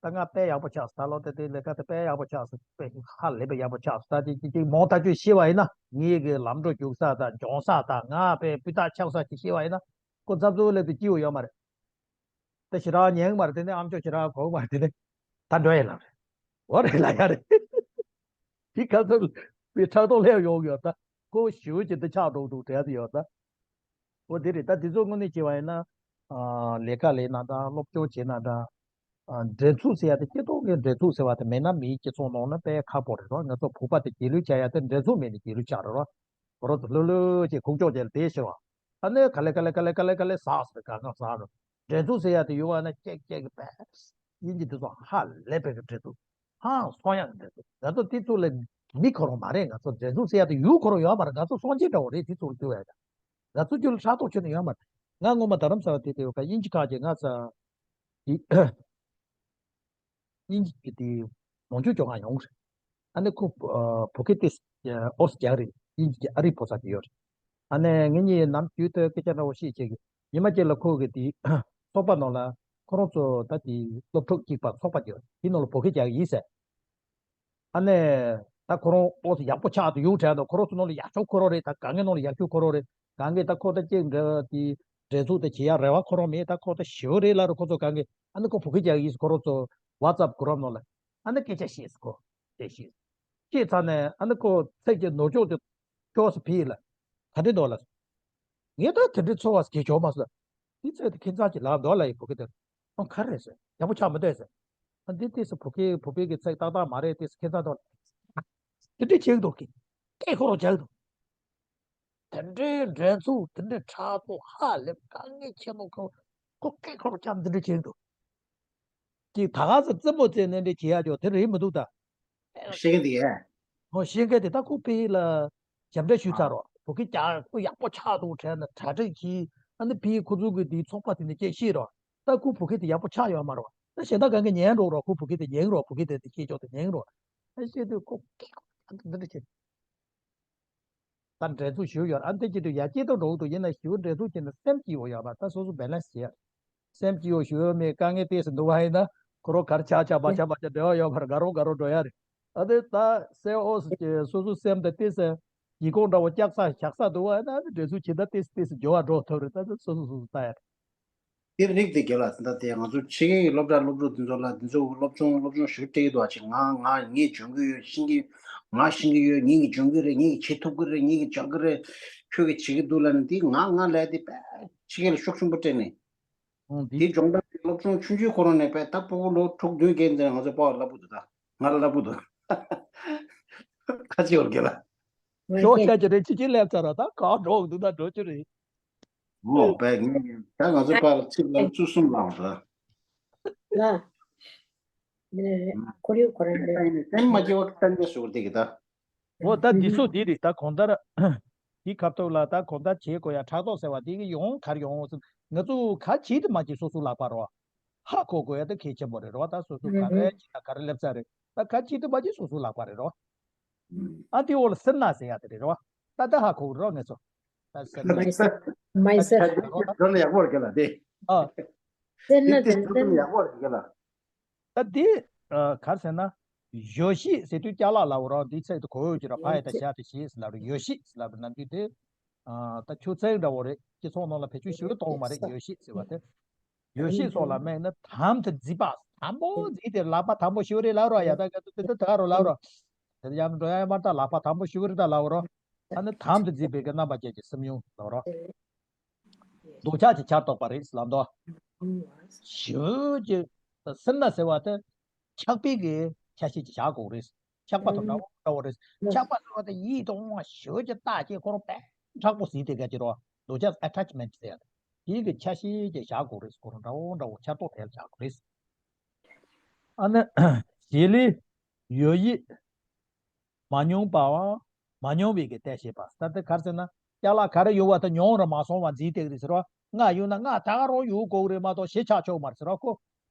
ད་ང་དཔེ་ཡག་པོ་ཆགས་སོང་། ད་ལོ་དེ་དུས་ལས་ཀ་དེ་དཔེ་ཡག་པོ་ཆགས་སོང་། དཔེ་ཧ་ལས་པའི་ཡག་པོ་ཆགས་སོང་། ད་དེ་ཅིག་ཅིག་མོ་ད་ཁྱོད་ཤེས་པ་ཡིན་ན་ངེད་ཀྱི་ལམ་འགྲོ་རྒྱུག་ས་དང་སྦྱོང་ས་དང་ང་དཔེ་སྤུས་དག་ཆགས་ས་ཅིག་ཤེས་པ་ཡིན་ན། ཁོ་ཚབ་ཚུབ་ལས་དེ་སྐྱིད་པོ་ཡོད་མ་རེད། ད་ཞེ་དྲག་ཉན་གི་མ་རེད། དེ་ནས་ཨམ་ཅོག་ཞེ་དྲག་གོ་གི་མ་རེད། དེ་ནས་ད་འགྲོ་ཡི་ལབ་རེད། འོ་རེད་ལབ་ཡ་རེད། དེ་ག་ཚོད་པའི་ཕྲག་དོག་སླེབས་ཡོང་གི་ཡོད་ད། ཁོ་ཞེ་པོ་ཅིག་འདི་ཆགས་འགྲོ་འདུག་དྲན་གི་ཡོད་ད། འོ་དེ་རེད། ད་དེ་ཚོ་དངོས་གནས་བྱས་པ་ཡིན་ན། ཨ། ལས་ཀ་ལས་ན་འདྲ། སློབ་སྦྱོང་བྱས་ན་འདྲ། ཨ། འགྲན་ཚུགས་ཟེར་ཡ་དེ་སྐྱེ་སྟོབས་ཀྱི་འགྲན་ཚུགས་ཟེར་བ་དེ་མེད་ན་མིའི་སྤྱི་ཚོགས་ནང་ན་དཔེ་ཁག་པོ་རེད་རོ། ང་ཚོ་བོད་པ་དེ་རྗེས་ལུས་བྱ་ཡ་དེ་འགྲན་ཚུགས་མེད་ནས་རྗེས་ལུས་ཆགས་རེད་རོ། ཁོ་རང་ཚོ་ལྷོད་ལྷོད་ཅིག་ཁུག་ཀྱོག་ཅིག་ལ་བསྡད་ཤི་རོ། ཨ་ནི་ག་ལེ་ག་ལེ་ག་ལེ་ག་ལེ་ག་ལེ་ཟག་སོང་། ག་ང་ཟག་རོ། འགྲན་ཚུགས་ཟེར་ཡ་དེ་ཡོད་པ་ན་ཀྱེ་ཀྱེ་གི་པས། དབྱིན་ཇི་དེ་ཚོ་ཧ་ལས་པའི་གི་འགྲན་ཚུགས། ཧང་སང་ཡག་གི་འགྲན་ཚུགས། ང་ཚོ་དེ་ཚོ་ལ་མི་ཁོ་རང་མ་རེད། ང་ཚོ་འགྲན་ཚུགས་ཟེར་ཡ་དེ་ཡུལ་ཁོ་རང་ཡོད་མ་རེད། ང་ཚོ་སངས་རྒྱས་འདྲ་བོ་རེད། དེ་ཚོ་ལ་སྐྱོ་བས། ང་ཚོ་རྒྱུད་ལ་ཕྲག་དོག་ཁྱོན་ནས་ཡོད་མ་རེད། ང་སྔོན་མ་རྡ་རམ་ས་ལ་དེ་དེ་ཡོད་ཀ་དབྱིན་ཇི་ཁག་ཅིག་ང་ཚ་དེ། དབྱིན་ཇི་གི་དེ་ལོངས་སྤྱོད་སྐྱོ་ག་ཡོང་རེད། ཨ་ནི་ཁོ་ཨ་བོད་སྐད་དེ་ཨོ་སི་རྒྱག་རེད། དབྱིན་ཇི་གི་ཨ་རིའི་ཕོ་གསར་གྱི་ཡོད་རེད། ཨ་ནི་ངེད་གཉིས་ནམ་རྒྱུན་དུ་སྐད་ཆ་འདྲ་བོ་བཤད་བྱེད་ཀྱི། ཉི་མ་གཅིག་ལ་ཁོ་གི་དེ་ཚོགས་པ་ནང་ལ་ཁོ་རང་ཚོ་ད་དེ་སློབ་ཕྲུག་གཅིག་པ་ཚོགས་པ་གྱི་དེ་ནང་ལ་བོད་སྐད་རྒྱག་གི་ཡིན་ཟེར། ཨ་ནི་ད་ཁོ་རང་ཨོ་ཙི་ཡག་པོ་ཆགས་འདུག་ཡོང་དྲན་འདུག་ཁོ་རང་ཚོ་ནང་ལ་ཡག་ཤོས་ཁོ་རང་རེད། ད་གང་གི་ནང་ལ་ཡག་ཤོས་ཁོ་རང་རེད། གང་གི་ད་ཁོ་ད་ཅིག་འདྲ་དེ་འགྲན་ཚོགས་དེ་བྱེད་ཡག་རེ་བ་ཁོ་རང་མེད། ད་ཁོ་ད་ཞི་བ་རེད་ལབ་རེད། ཁོ་ཚོ་གང་གི་ཨ་ནི་ཁོ་བོད་སྐད་རྒྱག་གི་ཡིན་ཟེར། ཁོ་རང་ཚོ་ཝ་ཙབ་གུ་རུབ་ནང་ལ་ཨ་ནི་སྐད་ཆ་བཤད་ཟེར། ཁོ་སྐད་བཤད་ཟེར། བཤད་ཚར་ནས་ཨ་ནི་ཁོ་ཚིག་གི་ནོར་ཅོག་དེ་ཅོག་སུ་ཕིག་ལ་ག་འདྲ་འདུག་ལ། ངས་ད་དེ་འདྲའི་ཚོར་བ་སྐྱེ་ཆོག་མ་སོང་། དེ་ཚོས་དེ་ཁྱིམ་ཚང་གཅིག་ལབ་འདུག་ལ་ཡི་བོད་སྐད་དེ། ཨང་ག་རེ་རེད་ཟེར། ཡག་པོ་ཆགས་མི་འདུག་ཟེར། ཨ་འདི་ཏོག་ཙམ་བོད་སྐད་བོད་པའི་གི་ཚིག་ཏག་ཏག་མ་རེད། ཏོག་ཙམ་ཁྱིམ་ཚང་དང་། དེ་འདྲ་བྱེད་འདུག་གི། སྐད་ཁོ་རང་རྒྱག་འདུག་དེ་འདྲའི་འགྲན་ཚུགས་དེ་འདྲའི་ཕྲག་དོག་ཧ་ལས་དཀའ་ངལ་ཆེ་མོ་ཁོ་ཁོ་སྐད་ཁོ་རང་རྒྱག་འདི་འདྲ་བྱེད་འདུག་ཅིག་ད་ག་ཚོད་རྩེད་མོ་རྩེ་ནས་འདྲ་བྱེད་ཡ་ཅོག་དེ་རེད་མི་འདུག་ད། ཤེས་མཁན་དེ་གས། ཧོ་ཤེས་མཁན་དེ་ད་ཁོ་ཕི་ལ་ཞབས་འདྲེན་ཞུས་ཚར་རོ། བོད་སྐད་རྒྱག་ཁོ་ཡག་པོ་ཆགས་འདུག་དྲན་ནས་གྲ་སྒྲིག་གིས་ཨ་ནི་ཕི་ཁོ་ཚོ་གི་དེའི་ཚོགས་པ་དེ་ནས་སྐད་བཤད་རོ། ད་ཁོ་བོད་སྐད་དེ་ཡག་པོ་ཆགས་ཡོད་མ་རོ། ད་གཞན་དག་གང་གི་ཉན་འགྲོ་རོ། ཁོ་བོད་སྐད་དེ་ཉན་རོ། བོད་སྐད་དེ་དེ་སྐད་ཅོག་དེ་ཉན་རོ། ཨ་བཤད་དུས་ཁོ་སྐད་ཁོ་འདི་འདྲ་བྱེད། ད་འགྲན་ཚུགས་ཞུ་ཡོད། ཨ་འདི་ཅི་འདྲ་ཡ་སྐྱིད་ཏོ་འགྲོ་འདུག་ཡིན་ན་ཞུ་འགྲན་ཚུགས་བྱས་ན་སེམས་སྐྱིད་པོ་ཡོད་པ། ད་སོ་སོ་བེ་ལན་སི་བྱེད་ཡ། སེམས་སྐྱིད་པོ་ཞུ་ཡོད་མེད་དཀའ་ངལ་ཏོག་ཙམ་འདུག་པ་ཡིན་ན་ཁོ་རང་གར་ཆག་ཆག་མ་ཆག་མ་ཆག་འབྲེལ་བ་ཡོད་པར་དགའ་རོགས་དགའ་རོགས་འགྲོ་ཡ་རེད། ཨ་ནི་ད་སེམས་ཨོ་སི་ཀྱི་སོ་སོ་སེམས་དང་ཏོག་ཙམ་ཡིད་ཁོང་འདྲ་བོ་བཀྱག་ས་བཞག་ས་འདུག་པ་ཡིན་ན་ཨ་ནི་འགྲན་ཚུགས་བྱེད་ད་ཏོག་ཙམ་ཏོག་ཙམ་འགྱུར་བ་འགྲོ་ཐུབ་རེད། ད་ད་སོ་སོ་སོ་སོ་ལྟ་ཡ་རེད། དེ་རིགས་དེ་རྒྱལ་ལ་ད་ལྟ་དེ་ང་ཚོ་ཕྱི་རྒྱལ་གྱི་སློབ་གྲྭ་སློབ་ཕྲུག་དེ་ཚོ་ལ་དེ་ཚོ་སློབ་སྦྱོང་སློབ་སྦྱོང་ཞུ་སྤྲད་ཀྱི་འདུག་ཨ། ཅིག་ང་ང་ངས་འཇོན་གྱི་ཡོད། ཤེས་ཀྱི་ང་ཤེས་ཀྱི་ཡོད། ངེད་ཀྱིས་འཇོན་གྱི་རེད། ངེད་ཀྱིས་བྱེད་ཐུབ་ཀྱི་རེད། ངེད་ཀྱིས་འཇོན་གྱི་རེད། ཁྱོད་ཀྱིས་བྱེད་ཀྱི་འདུག་ལབ་ནས་དེ་ང་ང་ལབ་དེ་དཔེ་ཕྱི་རྒྱལ་ལ་ཤུགས་ཆེན་པོ་སྤྲད་ནས། ཨང་དེ། དེ་སྦྱོང་བརྡར་དེ་སློབ་སྦྱོང་ཆུང་ཆུང་ཁོ་རང་ནས་དཔེ་ད་ཕྲུ་གུ་ལོ་དྲུག་བདུན་བརྒྱད་འདི་ང་ཚོ་པ་ལབ་གི་འདུག་ད་ང་ལ་ལབ་གི་འདུག་ཁ་ཅིག་བར་གྱི་ལ། ཤོག་ཤ་ཅི་རེད། ཅི་ཅི་སླེབས་ཚར་ར། ད་གང་འགྲོ་གི་འདུག་ད་འགྲོ་རྒྱུ་རེད། ཨོ་དཔེ་ངས་ད་ང་ཚོ་པ་ལ་ཚིག་ལ་བཅུ་གསུམ་ལངས་ར། ལ། འདི་ནས་རེད། ཁོར་ཡུག་ཁོ་རང་རེད། སེམས་མ་སྐྱིད་པ་གཏན་འཇགས་སུ་བསྡད་ཀྱི་ད། འོ་ད་འདི་ཚོ་འདི་རེད། ད་གང་ལྟར་འདི་ཁ་ཐུག་ལ་ད་གང་ལྟར་བྱེད་དགོས་ཡ། ཕྲག་དོག་ཟེར་བ་འདི་གི་ཡོང་ག་རེ་ཡོང་ཟེར། ང་ཚོ་ག་བྱེད་དུ་མ་བྱེད་སོ་སོ་ལག་པ་རེད་བ། ཧ་གོ་དགོས་ཡ་ད་གལ་ཆེན་པོ་རེད་རེད་བ། ད་སོ་སོ་ག་རེ་བྱེད་ན་ག་རེ་སླེབས་ས་རེད། ད་ག་བྱེད་དུ་མ་བྱེད་སོ་སོ་ལག་པ་རེད་རེད་བ། ཨ་དེ་འོག་ལ་སེར་སྣ་ཟེར་ཡ་དེ་རེད་རེད་བ། ད་ད་ཧ་གོ་རེད་བ་ང་ཚོ། ད་སེར་སྣ། མའི་སེར། མའི་སེར། ད་ད་ད་ཡག་པོ་རེད་ག་ལ་དེ། ཨ། སེར་སྣ་དེ་དེ་དེ་ཡག་པོ་རེད་ག་ལ། ད་འདི། ཨ། ག་རེ་ཟེར་ན། ཡོ་ཤི་ཟེར་དུས་ཅ་ལག་ལབ་རོགས། འདི་ཚིག་དེ་གོ་ཡོད་ཀྱི་ར། ཕ་ཡ་ད་ཤ་དེ་ཤི་ཟེར་ལབ་རོགས། ཡོ་ཤི་ཟེར་ལབ་རོགས། ནམ་རྒྱུན་དེ། ཨ། ད་ཆུ་ཚན་འདྲ་བོ་རེད། སྤྱི་ཚོགས་ནང་ལ་བེད་སྤྱོད་ཞེ་པོ་གཏོང་གི་མ་རེད། ཡོ་ཤི་ཟེར་བ་དེ། ཡོ་ཤི་སོགས་ལ་སྨྲས་ན་དམ་དུ་བརྫིས་པ། དམ་པོ་བརྫིས་ཏེ་ལག་པ་དམ་པོ་ཞེ་པོ་རེད་ལབ་རོགས། ཡ་ད་ག་དུ་དེ་དུ་ད་རོ་ལབ་རོགས། དེ་ཡང་འགྲོ་ཡ་མ་ད་ལག་པ་དམ་པོ་ཞེ་པོ་རེད་ད་ལབ་རོགས། ཨ་ནི་དམ་དུ་བརྫིས་པའི་གི་རྣམ་པ་ཅན་གྱི་སེམས་མྱོང་ལབ་རོགས། འདོད་ཆགས་ཀྱི་ཆར་གཏོགས་པ་རེད་ལབ་འདུག་ཞེ་པོ་ཅིག་སེར་སྣ་ཟེར་བ་དེ་ཆགས་པའི་གི་ཆ་ཤས་ཅིག་བཞག་དགོས་རེད། ཆགས་པ་དང་འདྲ་བོ་འདྲ་བོ་རེད། ཆགས་པ་ཟེར་བ་དེ་ཡིད་དུ་འོང་བ་ཞེ་པོ་ཅིག་བཏགས་ཀྱི་ཁོ་རང་དཔེ་ མཁྲེགས་པོ་གཟིགས་དེ་ག་ཅི་རོ། འདོད་ཆགས་ཨ་ཊེཆ་མེན་ཊི་ཟེར་ཡ་དེ། དེའི་གི་ཆ་ཤས་ཅིག་བཞག་དགོས་རེད། ཁོ་རང་འདྲ་བོ་འདྲ་བོ་ཆ་རྟོགས་དེ་ལ་བཞག་དགོས་རེད། ཨ་ནི་བྱེད་ལས་ཡོད་ཡིད་མ་མྱོང་པའམ་མ་མྱོང་བའི་གི་ལྟས་ཤེས་པ། ད་ལྟ་ག་རེ་ཟེར་ན། ཅ་ལག་ག་རེ་ཡོད་པ་དེ་མྱོང་རུ་མ་སོང་བ་འཛིན་བསྡད་ཀྱི་རེད་ཟེར་བ། ང་ཡོད་ན་ང་ད་ག་རང་ཡོད་དགོས་ཀྱི་རེད་མ་གཏོགས་གཞི་ཆགས་ཆོག་མ་རེད་ཟེར་བ་ཁོ།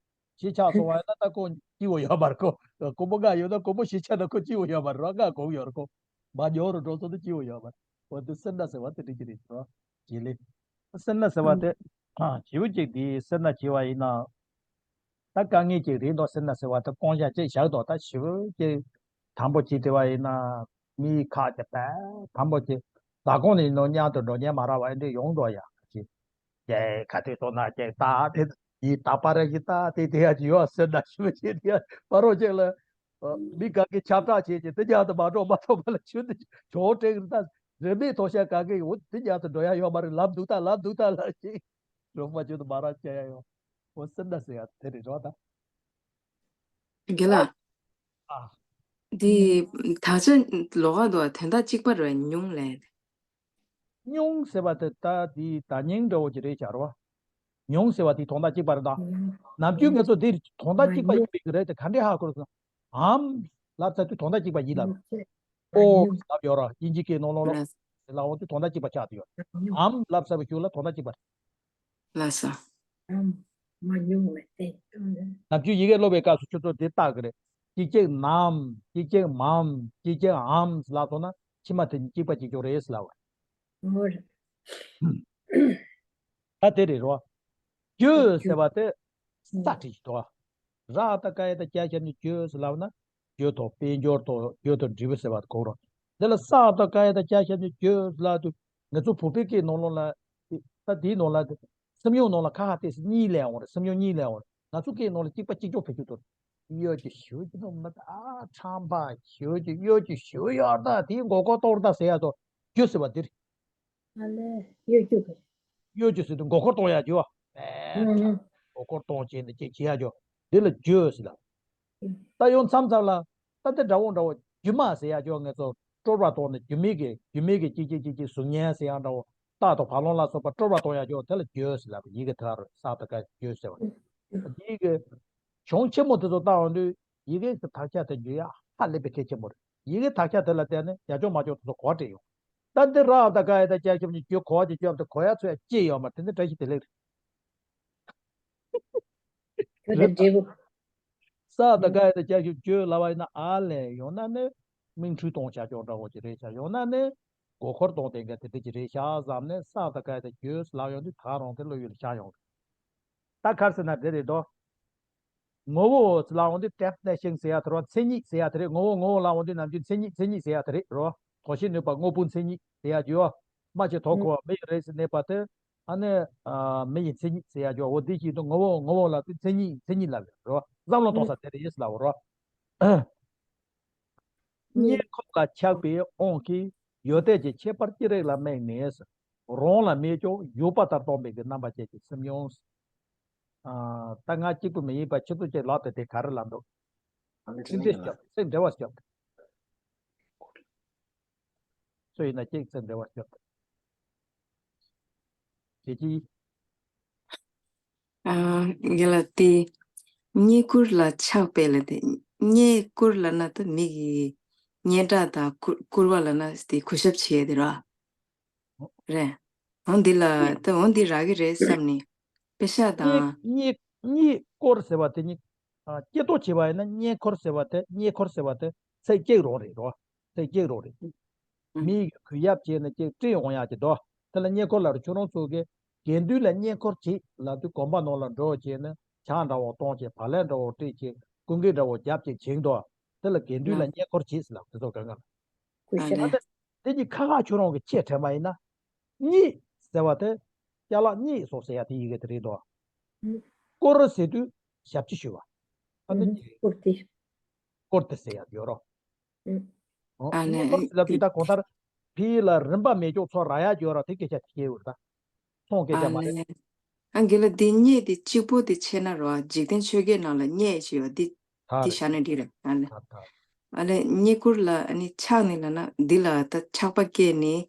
གཞི་ཆགས་སོང་བ་ཡིན་ན་ད་ཁོ་སྐྱིད་པོ་ཡོད་མ་རེད་ཁོ། ཁོ་མོ་ང་ཡོད་ན་ཁོ་མོ་གཞི་ཆགས་ན་ཁོ་སྐྱིད་པོ་ཡོད་མ་རེད་ར། ང་གོམས་ཡོད་རེད་ཁོ། མ་མྱོང་རུ་འགྲོ་སོང་ན་སྐྱིད་པོ་ཡོད་མ་རེད། འོ་དེ་སེར་སྣ་ཟེར་བ་དེ་འགྲིག་གི་རེད་ཟེར་བ། བྱེད་ལས། སེར་སྣ་ཟེར་བ་དེ། ཨ་ཞེ་པོ་ཅིག་དེ་སེར་སྣ་བྱེད་པ་ཡིན་ན། ད་དཀའ་ངལ་ཅིག་རེད་འདུག་སེར་སྣ་ཟེར་བ་དེ་བསྐང་བྱ་ཅིག་བཞག་འདུག་ད་ཞེ་པོ་ཅིག་དམ་པོ་བྱེད་བསྡད་པ་ཡིན་ན། མིའི་ཁ་ཅིག་དཔེ་དམ་པོ་ཅིག་ཟ་ཁང་ནས་ནོར་མཉམ་དུ་འགྲོ་མཁན་མ་རག་པ་འདི་ཡོང་འདུག་ཡ། ཅིག་ཅིག་ག་དུས་སོང་ན་ཅིག་ད་དེ་ཡི་ད་པ་ར་ཞིག་ད་དེ་དེ་ཡ་ཅིག་ཡོད་སེར་སྣ་ཞེ་པོ་ཅིག་དེ་ཡ་པ་རོ་ཅིག་ལ། མི་ག་གི་ཁྱབ་བསྒྲགས་བྱེད་ཀྱི་དེ་ཉག་དུ་མ་འགྲོ་མ་ཐོབ་པ་ལ་ཆུ་དེ་གྱོང་སྤྲད་ཀྱི་ད་རེ་མིག་མཐོང་ཤ་ག་གི་འོ་དེ་ཉག་དུ་འགྲོ་ཡ་ཡོད་མ་རེད། ལབ་འདུག་ད་ལབ་འདུག་ད་ལབ་ཅིག་རོགས་པ་ཆུ་དུ་མ་རག་སྐྱེ་ཡ་ཡོད། འོ་སེར་སྣ་ཟེར་ཡ་དེ་རེད་རོགས་ད། རྒན་ལགས། ཨ། འདི་དག་ཆ་ལོགས་ཀ་འདུག་དོན་དག་གཅིག་པ་རེད་མྱོང་ལས། མྱོང་ཟེར་བ་དེ་ད་འདི་ད་མྱིང་འདྲ་བོ་ཅིག་རེད་བྱ་རོགས། མྱོང་ཟེར་བ་དེ་དོན་དག་གཅིག་པ་རེད་ད། ནམ་རྒྱུན་ང་ཚོ་འདིར་དོན་དག་གཅིག་པ་ཡིན་པའི་གི་རེད་དེ་ག་འདྲས་ཧ་གོ་རེད་ཟེར་ན། ཨམ་ལབ་ཚར་དུས་དོན་དག་གཅིག་པ་ཡིན་ལབ། ཨོ་ལབ་ཡོད་ར་དབྱིན་ཇི་སྐད་ནང་ལོགས་ལ། ལབ་འོང་དུས་དོན་དག་གཅིག་པ་ཆགས་བསྡད་ཡོད། ཨམ་ལབ་ཚར་བའི་གཞུག་ལ་དོན་དག་གཅིག་པ་རེད། ལགས་སོ། ནམ་རྒྱུན་ཡི་གེ་སློབ་པའི་སྐབས་སུ་ཁྱོད་ཚོ་འདི་བལྟ་གི་རེད། གཅིག་གཅིག་ནམ། གཅིག་གཅིག་མམ། གཅིག་གཅིག་ཨམ་ལབ་སོང་ན་ཕྱི་མ་དེ་གཅིག་པ་གཅིག་ཀྱང་རེད་ལབ་པ་རེད། ད་དེ་རེད་རོ། གྱོད་ཟེར་བ་དེ་ས་བྲིས་ཀྱི་འདུག་ར་ཨ་ཏ་ཀ་ཡ་ཏ་ཀྱ་ཞབས་ཀྱུ་གྱོད་ཟེར་ལབ་ན། གྱོད་དང་དཔལ་འབྱོར་དང་གྱོད་དང་འབྲས་བུ་ཟེར་བ་དེ་གོ་རོགས། དེ་ལ་ས་ཨ་ཏ་ཀ་ཡ་ཏ་ཀྱ་ཞབས་ཀྱུ་གྱོད་ལབ་དུས་ང་ཚོ་བོད་པའི་སྐད་ནང་ལོགས་ལ། ད་དེའི་ནང་ལ་སེམས་མྱོང་ནང་ལ་ཁ་ཁ་ཏོག་ཙམ་གཉིས་སླེབས་འོང་རེད། སེམས་མྱོང་གཉིས་སླེབས་འོང་རེད། ང་ཚོ་སྐད་ནང་ལ་གཅིག་པ་གཅིག་ལྕོགས་བེད་སྤྱོད་གཏོང་། གཡོ་སྒྱུ་ཞུ་རྒྱུ་ནོ་མི་ད་ཁྲམ་པ་ཞུ་རྒྱུ་གཡོ་སྒྱུ་ཞུ་ཡོད་ད་དེའི་མགོ་སྐོར་གཏོང་ར་ད་ཟེར་ཡ་དོ་གྱོད་ཟེར་བ་འདིར། ཨ་ལས་གཡོ་སྒྱུ་གི། གཡོ་སྒྱུ་ཟེར་དུས་མགོ་སྐོར་གཏོང་ཡ་རྒྱུ་བ། ཨེ། ཨུ་ཨུ། མགོ་སྐོར་གཏོང་བྱས་ནས་ཅིག་བྱེད་ཡ་རྒྱུ། འདི་ལ་གྱོད་ཟེར་ལ། ཨུ། ད་ཡང་མཚམས་མཚམས་ལ། ད་ལྟ་འདྲ་བོ་འདྲ་བོ་སྒྱུ་མ་ཟེར་ཡ་རྒྱུ་ང་ཚོ་སྤྲོ་བ་གཏོང་ནས་སྒྱུ་མའི་གི་སྒྱུ་མའི་གི་ཅིག་ཅིག་ཅིག་ཅིག་གཟུགས་བརྙན་ཟེར་ཡ་འདྲ་བོ། རྟགས་དང་བ་ལང་ལ་སོགས་པ་སྤྲོ་བ་གཏོང་ཡ་རྒྱུ་དེ་ལ་གྱོད་ཟེར་ལ་ཡི་གེ་དེ་ག་རུ་ས་ཨ་ཏ་ཀ་གྱོད་ཟེར་བ་རེད། ཡི་གེ་གཞུང་ཆེན་མོ་དེ་ཚོ་བལྟ་འོང་དུས་ཡི་གེ་གི་དག་ཆ་དེ་འཇུ་ཡ་ཧ་ལས་པའི་གལ་ཆེན་པོ་རེད། ཡི་གེ་དག་ཆ་དེ་ལ་བརྟེན་ནས་ཡག་ཅོག་མ་ཅོག་དེ་ཚོ་གོ་བ་སྤྲད་ཡོང་། ད་འདི་ར་ཨ་ཏ་ཀ་ཡ་ཏ་ཀྱ་ཞབས་ཀྱུ་གྱོད་གོ་བ་ཅིག་བཅོས་ཏེ་གོ་ཡ་ཚོ་ཡ་ཅི་ཡོད་མ་དེ་འདི་བཀྲ་ཤིས་བདེ་ལེགས་རེད། ཁྱོད་དང་འབྲས་བུ། ས་ཨ་ཏ་ཀ་ཡ་ཏ་ཀྱ་ཞབས་ཀྱུ་གྱོད་ལབ་པ་ཡིན་ན་ཨ་ལས་ཡོང་ན་ནི་མིག་འཕྲུལ་གཏོང་བྱ་ཅོག་འདྲ་བོ་ཅིག་རེད་ཤག་ཡོང་ན་ནི་མགོ་འཁོར་གཏོང་དེ་འགའ་དེ་འདྲ་ཅིག་རེད་ཤག་བསམ་ནས་ས་ཨ་ཏ་ཀ་ཡ་ཏ་གྱོད་ལབ་ཡོང་དུས་ད་རང་དེ་བློ་ཡུལ་ལ་ཤར་ཡོང་གི། ད་ག་རེ་ཟེར་ན་དེ་རེད་དོ། ངོ་བོ་ལབ་འོང་དུས་definition ཟེར་ཡ་དེ་རེད་བ། མཚན་ཉིད་ཟེར་ཡ་དེ་རེད། ངོ་བོ་ངོ་བོ་ལབ་འོང་དུས་ནམ་རྒྱུན་མཚན་ཉིད་མཚན་ཉིད་ཟེར་ཡ་དེ་རེད་རོ། དོ་ཤལ་ནུས་པ་དངོས་པོའི་མཚན་ཉིད་ཟེར་ཡ་རྒྱུ་བ། སྨྲ་བྱ་དོ་ཁོ་བ་མི་ཡི་རེད་ཟེར་གནས་པ་དེ། ཨ་ནི། ཨ། མི་ཡི་མཚན་ཉིད་ཟེར་ཡ་རྒྱུ་བ། འོ་དེ་བཞིན་དུ་ངོ་བོ་ངོ་བོ་ལབ་དུས་མཚན་ཉིད་མཚན་ཉིད་ལབ་ཡོད་རོ། བསམ་བློ་གཏོང་ས་དེ་རེད་ཟེར་ལབ་རོ། རྙེད་བཀུར་ལ་ཆགས་པའི་དབང་གིས་ཡོད་དད་ཀྱི་ཁྱད་པར་ཅི་རིགས་ལ་དམིགས་ནས། རང་ལ་དམིགས་ཀྱང་ཡོད་པ་ལྟར་སྟོན་པའི་གི་རྣམ་པ་ཅན་གྱི་སེམས་མྱོང་། ཨ། ད་ང་གཅིག་པུ་མི་ཡིན་པ་ཁྱེད་ཚོ་ཅིག་ལབ་དེ་དེ་ག་རེ་ལབ་འདུག་ཨ་ནི་ཚིག་འགྲེལ་སྐྱོབ། ཚིག་འགྲེལ་བ་སྐྱོབ། སུ་ཡིན་ན་གཅིག་ཚིག་འགྲེལ་བ་སྐྱོབ། ཁྱེད་ཀྱིས། ཨ། ཡ་ལ་དེ། རྙེད་བཀུར་ལ་ཆགས་པས་ལ་དེ། རྙེད་བཀུར་ལབ་ན་ད་མི་གི་སྙན་གྲགས་དང་བཀུར་བཀུར་བ་ལབ་ན་དེ་གུས་ཞབས་བྱེད་ཡ་དེ་ར། རེད། འོ་འདི་ལ་ད་འོ་འདི་རག་གི་རེད་བསམ་ནས། པེ་ཤག་དང་། རྙེད་རྙེད་རྙེད་བཀུར་ཟེར་བ་དེ་ནི། ཨ། སྐྱེ་ལྟོ་བྱེད་པ་ཡིན་ན་རྙེད་བཀུར་ཟེར་བ་དེ། རྙེད་བཀུར་ཟེར་བ་དེ་ཚིག་གཅིག་རང་རེད་རོ། ཚིག་གཅིག་རང་རེད། ཨང་། མི་གི་གུས་ཞབས་བྱས་ནས་ཅིག་སྤྲད་འོང་ཡག་གི་འདུག་དེ་ལ་རྙེད་བཀུར་ལབ་རེད། ཁྱོད་རང་ཚོ་གིས་དགེ་འདུན་ལ་རྙེད་བཀུར་བྱེད་ལབ་དུས་དགོན་པ་ནང་ལ་འགྲོ་བྱས་ནས་ཇ་འདྲ་བོ་བཏུང་བྱས། བག་ལེབ་འདྲ་བོ་སྤྲད་བྱས། སྐུ་འགྱེད་འདྲ་བོ་རྒྱབ་བྱས་བྱེད་འདུག་དེ་ལ་དགེ་འདུན་ལ་ཨང་། རྙེད་བཀུར་བྱེད་ཟེར་ལབ་དེ་ཚོ་གང་ག་ལ། གུས་ཞབས། ཨ་ནི་དེ་གཉིས་ཁ་ཁ་ཁྱོད་རང་གི་ཆེད་དྲན་པ་ཡིན་ན། རྙེད་ཟེར་བ་དེ་ཅ་ལག་རྙེད་སོང་ཟེར་ཡ་དེ་ཡི་གེ་དེ་རེད་དོ། ཨུ། བཀུར་ཟེར་དུས་ཞབས་ཕྱི་ཞུ་བ། ཨ་ནི་ཨུ། བཀུར་སྟི། བཀུར་སྟི་ཟེར་ཡ་ཡོད་རོ། ཨུ། ཨོ། ཨ་ནི་རྙེད་བཀུར་ཟེར་ལབ་དུས་ད་གང་ལྟར་ཕི་ལ་རིན་པ་མེད་ཀྱོག་ཚོ་རག་ཡ་ཡོད་ར། དེ་སྐད་ཆ་དེ་སྐྱེ་འོར་ད། ཚོང་སྐད་ཆ་མ་རེད། ཨ་ལས། ཨ་རྒན་ལགས་འདི་རྙེད་དེ་གཅིག་པོ་དེ་ཕྱེ་ན་རོ། འཇིག་རྟེན་ཆོས་བརྒྱད་ནང་ལ་རྙེད་ཞེས་པ་འདི། ད་འདི་རེད། བཞག་ན་འགྲིག་རེད། ཨ་ལས། ད་ད། ཨ་ལས་རྙེད་བཀུར་ལ་ཨ་ནི་ཆགས་ནས་ལབ་ན་འདི་ལ་ད་ཆགས་པ་སྐྱེས་ནས།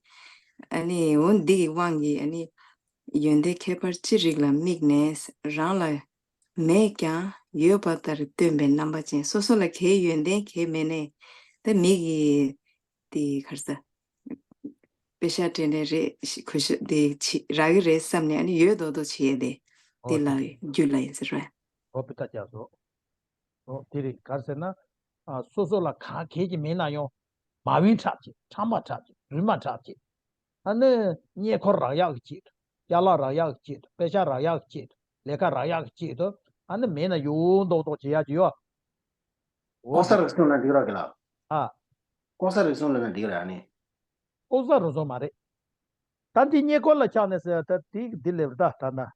ཨ་ནི་འོ་འདི་གི་དབང་གིས་ཨ་ནི་ཡོན་ཏན་ཁྱད་པར་ཅི་རིགས་ལ་དམིགས་ནས་རང་ལ་མེད་ཀྱང་ཡོད་པ་ལྟར་སྟོན་པའི་རྣམ་པ་ཅན། སོ་སོ་ལ་གའི་ཡོན་ཏན་གའི་མེད་ནས་ད་མི་གི་དེ་ག་རེ་ཟ། པེ་ཤ་སྤྲད་ནས་རེད་ཤི་གོ་ཤ་དེ་ཆི་རག་གི་རེད་བསམ་ནས་ཨ་ནི་ཡོད་མདོག་མདོག་བྱེད་ཡས་དེ་དེ་ཨོ་ལ་དེ་རྒྱུ་ལ་ཡིན་ཟེར་བས། ཨོ་པི་ཏ་ཅག་སོ། ཨོ་དེ་རེད། ག་རེ་ཟེར་ན། ཨ་སོ་སོ་ལ་གང་གལ་གྱི་མེད་ན་ཡང་མ་བིན་འཁྲབ་ཅིག་ཁྲམ་པ་འཁྲབ་ཅིག་རྫུན་མ་འཁྲབ་ཅིག་ཨ་ནི་རྙེད་འཁོར་རག་ཡག་གི་ཆེད་དུ། ཅ་ལག་རག་ཡག་གི་ཆེད་དུ། པེ་ཤ་རག་ཡག་གི་ཆེད་དུ། ལས་ཀ་རག་ཡག་གི་ཆེད་དུ། ཨ་ནི་མེད་ན་ཡོད་མདོག་མདོག་བྱེད་ཡག་ཅིག་ཡོད། ཨོ་ལྐོག་ཟ་རུལ་སུངས་ལབ་ན་འགྲིག་ར་གི་ལ། ཨ། ལྐོག་ཟ་རུལ་སུངས་ལབ་ན་འགྲིག་ར་ཨ་ནི། ལྐོག་ཟ་རུལ་སུངས་མ་རེད། ད་འདི་རྙེད་སྐོར་ལ་ཆགས་ནས་ཟེར་ད་དེ་འདི་ལེབ་ད་ད་ན། ཨ་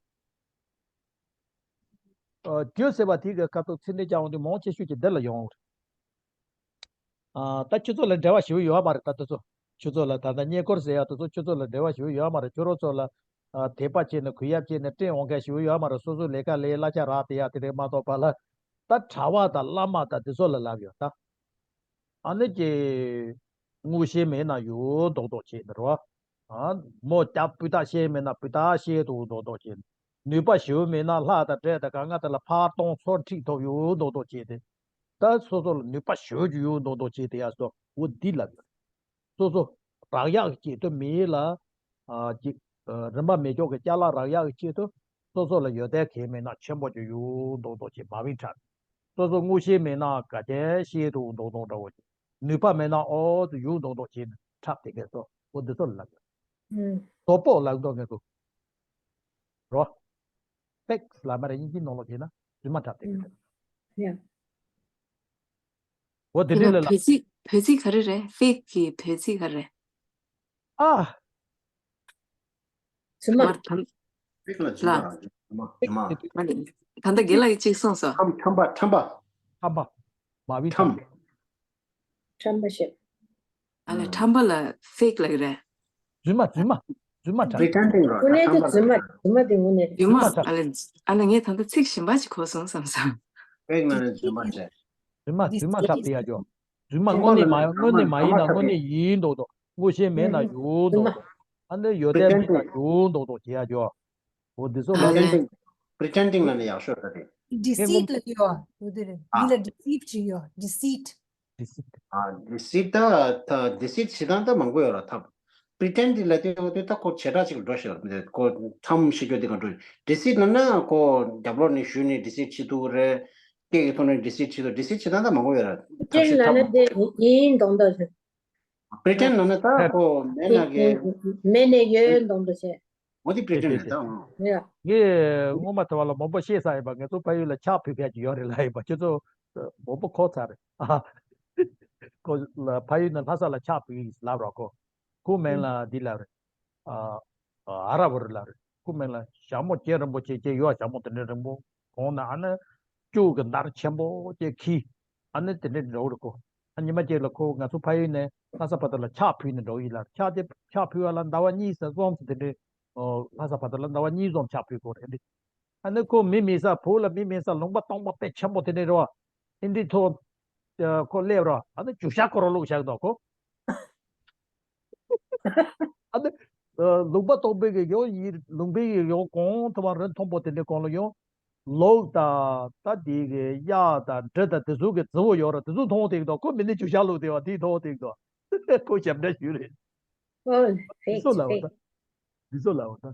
རྒྱུ་ཟེར་བ་དེ་གི་སྐབས་ཐོག་ཚིག་འགྲེལ་རྒྱག་འོང་དུས་མང་ཆེ་ཤོས་ཀྱི་འདི་ལ་ཡོང་། ཨ་ད་ཁྱོད་ཚོ་ལ་འབྲེལ་བ་ཞིག་ཡོད་མ་རེད་ད་དེ་ཚོ། ཁྱོད་ཚོ་ལ་ད་ལྟ་རྙེད་སྐོར་ཟེར་ཡ་དེ་ཚོ་ཁྱོད་ཚོ་ལ་འབྲེལ་བ་ཞིག་ཡོད་མ་རེད། ཁྱོད་རང་ཚོ་ལ་ཨ་དད་པ་བྱས་ནས་གུས་ཡབ་བྱས་ནས་སྤྲད་འོང་མཁན་ཞིག་ཡོད་མ་རེད། སོ་སོའི་ལས་ཀ་ལས་གླ་ཆ་རག་དེ་ཡ་དེ་རེད་མ་གཏོགས་པ་ལ། ད་གྲྭ་བ་དང་བླ་མ་དང་དེ་ཚོ་ལ་ལབ་ཡོད་ད། ཨ་ནི་ཀྱེ། དངོས་ཤེས་མེད་ན་ཡོད་མདོག་མདོག་བྱེད་ནི་རོ། ཨ་མོ་སྐྱབས་སྤུས་དག་ཤེས་མེད་ན་སྤུས་དག་ཤེས་འདུག་མདོག་མདོག་བྱེད། ནུས་པ་ཞེ་པོ་མེད་ན་ལྷ་དང་འདྲེ་དང་གང་ག་དེ་ལ་ཕར་གཏོང་ཚུར་ཁྲིད་ཐུབ་ཡོད་མདོག་མདོག་བྱེད་དེ། ད་སོ་སོ་ལ་ནུས་པ་ཞེ་པོ་ཅིག་ཡོད་མདོག་མདོག་བྱེད་དེ་ཡ་སོ་འོ་འདི་ལབ་ཡོད། སོ་སོ་རག་ཡག་གི་ཆེད་དུ་མི་ལ། ཨ་ཅིག་ཨ་རིན་པ་མེད་ཀྱོག་གི་ཅ་ལག་རག་ཡག་གི་ཆེད་དུ། སོ་སོ་ལ་ཡོན་ཏན་གང་མེད་ན་ཆེན་པོ་ཅིག་ཡོད་མདོག་མདོག་བྱེད་མ་བིན་འཁྲབ། སོ་སོ་དངོས་ཤེས་མེད་ན་ག་དེ་ཤེས་འདུག་མདོག་མདོག་འདྲ་བོ་ཅིག་ནུས་པ་མེད་ན་ཨོ་ཙི་ཡོད་མདོག་མདོག་བྱེད་ནས་འཁྲབ་དེ་གས་སོ་འོ་འདི་ཚོ་ལ་ལབ་ཡོད། ཨུམ། དོ་པོ་ལབ་མདོག་ངས་ཁུ། རོ། ཕེག་སི་ལབ་མ་རེད། དབྱིན་ཇིའི་ནང་ལོགས་བྱས་ན་རྫུན་མ་འཁྲབ་དེ་གས་ཨུམ། རེད། ཡ། འོ་དེ་དེ་འདྲ་ལ་ལ་ལབ། བོད་ཚིག་བོད་ཚིག་ག་རེ་རེད། ཕེག་གི་བོད་ཚིག་ག་རེ་རེད། ཨ། རྫུན་མ། མར་དམ། ཕེག་ལ་རྫུན་མ་ལ། ར་རྫུན་མ་རྫུན་མ། མ་ནི། ད་ལྟ་རྒན་ལགས་ཀྱིས་གཅིག་གསུངས་སོང་། ཁྲམ་ཁྲམ་པ་ཁྲམ་པ། ཁྲམ་པ། མ་བི་ཁྲམ། ཁྲམ། ཁྲམ་པ་ཞིག་ཨ་ལས་ཁྲམ་པ་ལ་ཕེག་ལབ་ཀྱི་རེད། རྫུན་མ་རྫུན་མ། རྫུན་མ་ཁྲམ། པི་རི་ཊེན་ཌིང་ར་དངོས་གནས་ཁྲམ་དུ་པ་རྫུན་མ་རྫུན་མ་དེ་དངོས་གནས་རེད། རྫུན་མ་རྫུན་མ་ཁྲམ། ཨ་ལས་ཨ་ལས་ངས་ད་ལྟ་ཚིག་གཞན་པ་ཞིག་གོ་སོང་བསམ་སོང་། ཕེག་ན་ནི་རྫུན་མ་རེད། རྫུན་མ་རྫུན་མ་ཁྲབ་དེ་ཡ་ཇོ། རྫུན་མ་དངོས་གནས་མ་ཡོང་དངོས་གནས་མ་ཡིན་ན་དངོས་གནས་ཡིན་མདོག་མདོག་དངོས་གཞི་མེད་ན་ཡོད་མདོག་མདོག་ཨ་ནི་ཡོད་དེ་མེད་ན་ཡོད་མདོག་མདོག་བྱེད་ཡ་ཇོ། འོ་འདི་ཚོ་ལ་པི་རི་ཊེན་ཌིང་པི་རི་ཊེན་ཌིང་ལ་ནི་ཡག་ཤོས་རེད། ཌི་སི་ཊི་ལ་ཡོད་འོ་དེ་རེད། མི་ལ་ཌི་སི་ཊི་བྱེད་ཡོད། ཌི་སི་ཊི། ཌི་སི་ཊི། ཨ་ཌི་སི་ཊི་ད་ད་ཌི་སི་ཊི་བྱེད་སྟངས་ད་མང་པོ་ཡོད་ར་ཐབས། པི་རི་ཊེན་ཌིང་ལ་དེ་འོ་དེ་ད་ཁོ་བྱེ་བྲག་ཅིག་འགྲོ་ཤེས་ར་ཁོ་ཁྲམ་ཤེས་རྒྱུ་དེ་ག་འགྲོ། ཌི་སི་ཊི་ལ་ན་ཁོ་རྒྱབ་ལོགས་ནས་ཞུས་ནས་ཌི་སི་ཊི་བྱེད་ཐུབ་རེད། སྐད་ཀྱི་ཐོག་ནས་ཌི་སི་ཊི་བྱེད་ཐུབ། ཌི་སི་ཊི་བྱེད་སྟངས་ད་མང་པོ་ཡོད་ར་པི་རི་ཊེན་ཌིང་ལ་ན་དེ་ཡིན་མདོག་མདོག་བྱེད། པི་རི་ཊེན་ཌིང་ལ་ན་ད་ཁོ་མེད་ན་གི་མེད་ནས་ཡོད་མདོག་མདོག་བྱེད། འོ་དེ་པི་རི་ཊེན་ཌིང་རེད་ད། ཡ། ངས་སྔོན་མ་དེ་བ་ལ་མང་པོ་བཤད་ས་ཡིན་པ། ང་ཚོ་ཕ་ཡུལ་ལ་ཕྱག་ཕུལ་མཁན་ཅིག་ཡོད་རེད་ལབ་ཡིན་པ། ཁྱོད་ཚོ་མང་པོ་གོ་ཚར་རེད་ཨ། ཁོ་ལ་ཕ་ཡུལ་ནས་ལྷ་ས་ལ་ཕྱག་ཕུལ་ཡིན་ལབ་ར་ཁོ། ཁོ་མིང་ལ་འདི་ལབ་རེད། ཨ་ཨ་ར་བ་རི་ལབ་རེད། ཁོ་མིང་ལ་ཞྭ་མོ་རྒྱན་རིན་པོ་ཆེ་ཅེས་ཡོད། ཞྭ་མོ་དེ་འདྲའི་རིང་པོ། གོང་ན་ཨ་ནི་སྐྱུག་གི་འདར་ཆེན་པོ་ཅེས་ཁྱི། ཨ་ནི་དེ་འདྲའི་འདྲ་བོ་རེད་ཁོ། ཨ་ཉི་མ་གཅིག་ལ་ཁོ་ང་ཚོ་ཕ་ཡུལ་ནས་ལྷ་ས་བར་དུ་ལ་ཕྱག་ཕུལ་ནས་འགྲོ་ཡིན་ལབ། ཕྱག་དེ་ཕྱག་ཕུལ་བ་ལ་ཟླ་བ་གཉིས་ཙམ་ཙམ་དེ་འདྲའི། ཨོ་ལྷ་ས་བར་དུ་ལ་ཟླ་བ་གཉིས་ཙམ་ཕྱག་ཕུལ་དགོས་རེད་འདི། ཨ་ནི་ཁོ་མི་མེད་ས་བོད་ལ་མི་མེད་ས་ལུང་པ་སྟོང་པ་དཔེ་ཆེན་པོ་དེ་འདྲའི་རེད་བ། ཨིན་དི་ཐོག་ཁོ་སླེབས་ར་ཨ་ནི་རྒྱུག་ཤར་ཁོ་རང་བླུགས་བཞག་འདུག་ཁོ། ཨ་ནི། ལུང་པ་སྟོང་པའི་གི་ཡོང་ཡིན། ལུང་པའི་གི་ཡོང་གོང་དུ་བ་རི་མཐོན་པོ་དེ་འདྲའི་གོང་ལ་ཡོང་། ལོག་དང་ད་དེ་གི་གཡག་དང་འབྲི་དང་དེ་ཚོ་གི་རྫི་བོ་ཡོད་ར་དེ་ཚོ་མཐོང་དེ་གི་འདུག་ཁོ་མི་ནི་རྒྱུག་ཤར་བླུགས་དེ་བ་དེ་མཐོང་དེ་གི་འདུག་ཁོ་ཞབས་འདྲ་ཞུས་རེད། ཨོ། དེ་ཚོ་ལ་བ་ད། དེ་ཚོ་ལ་བ་ད།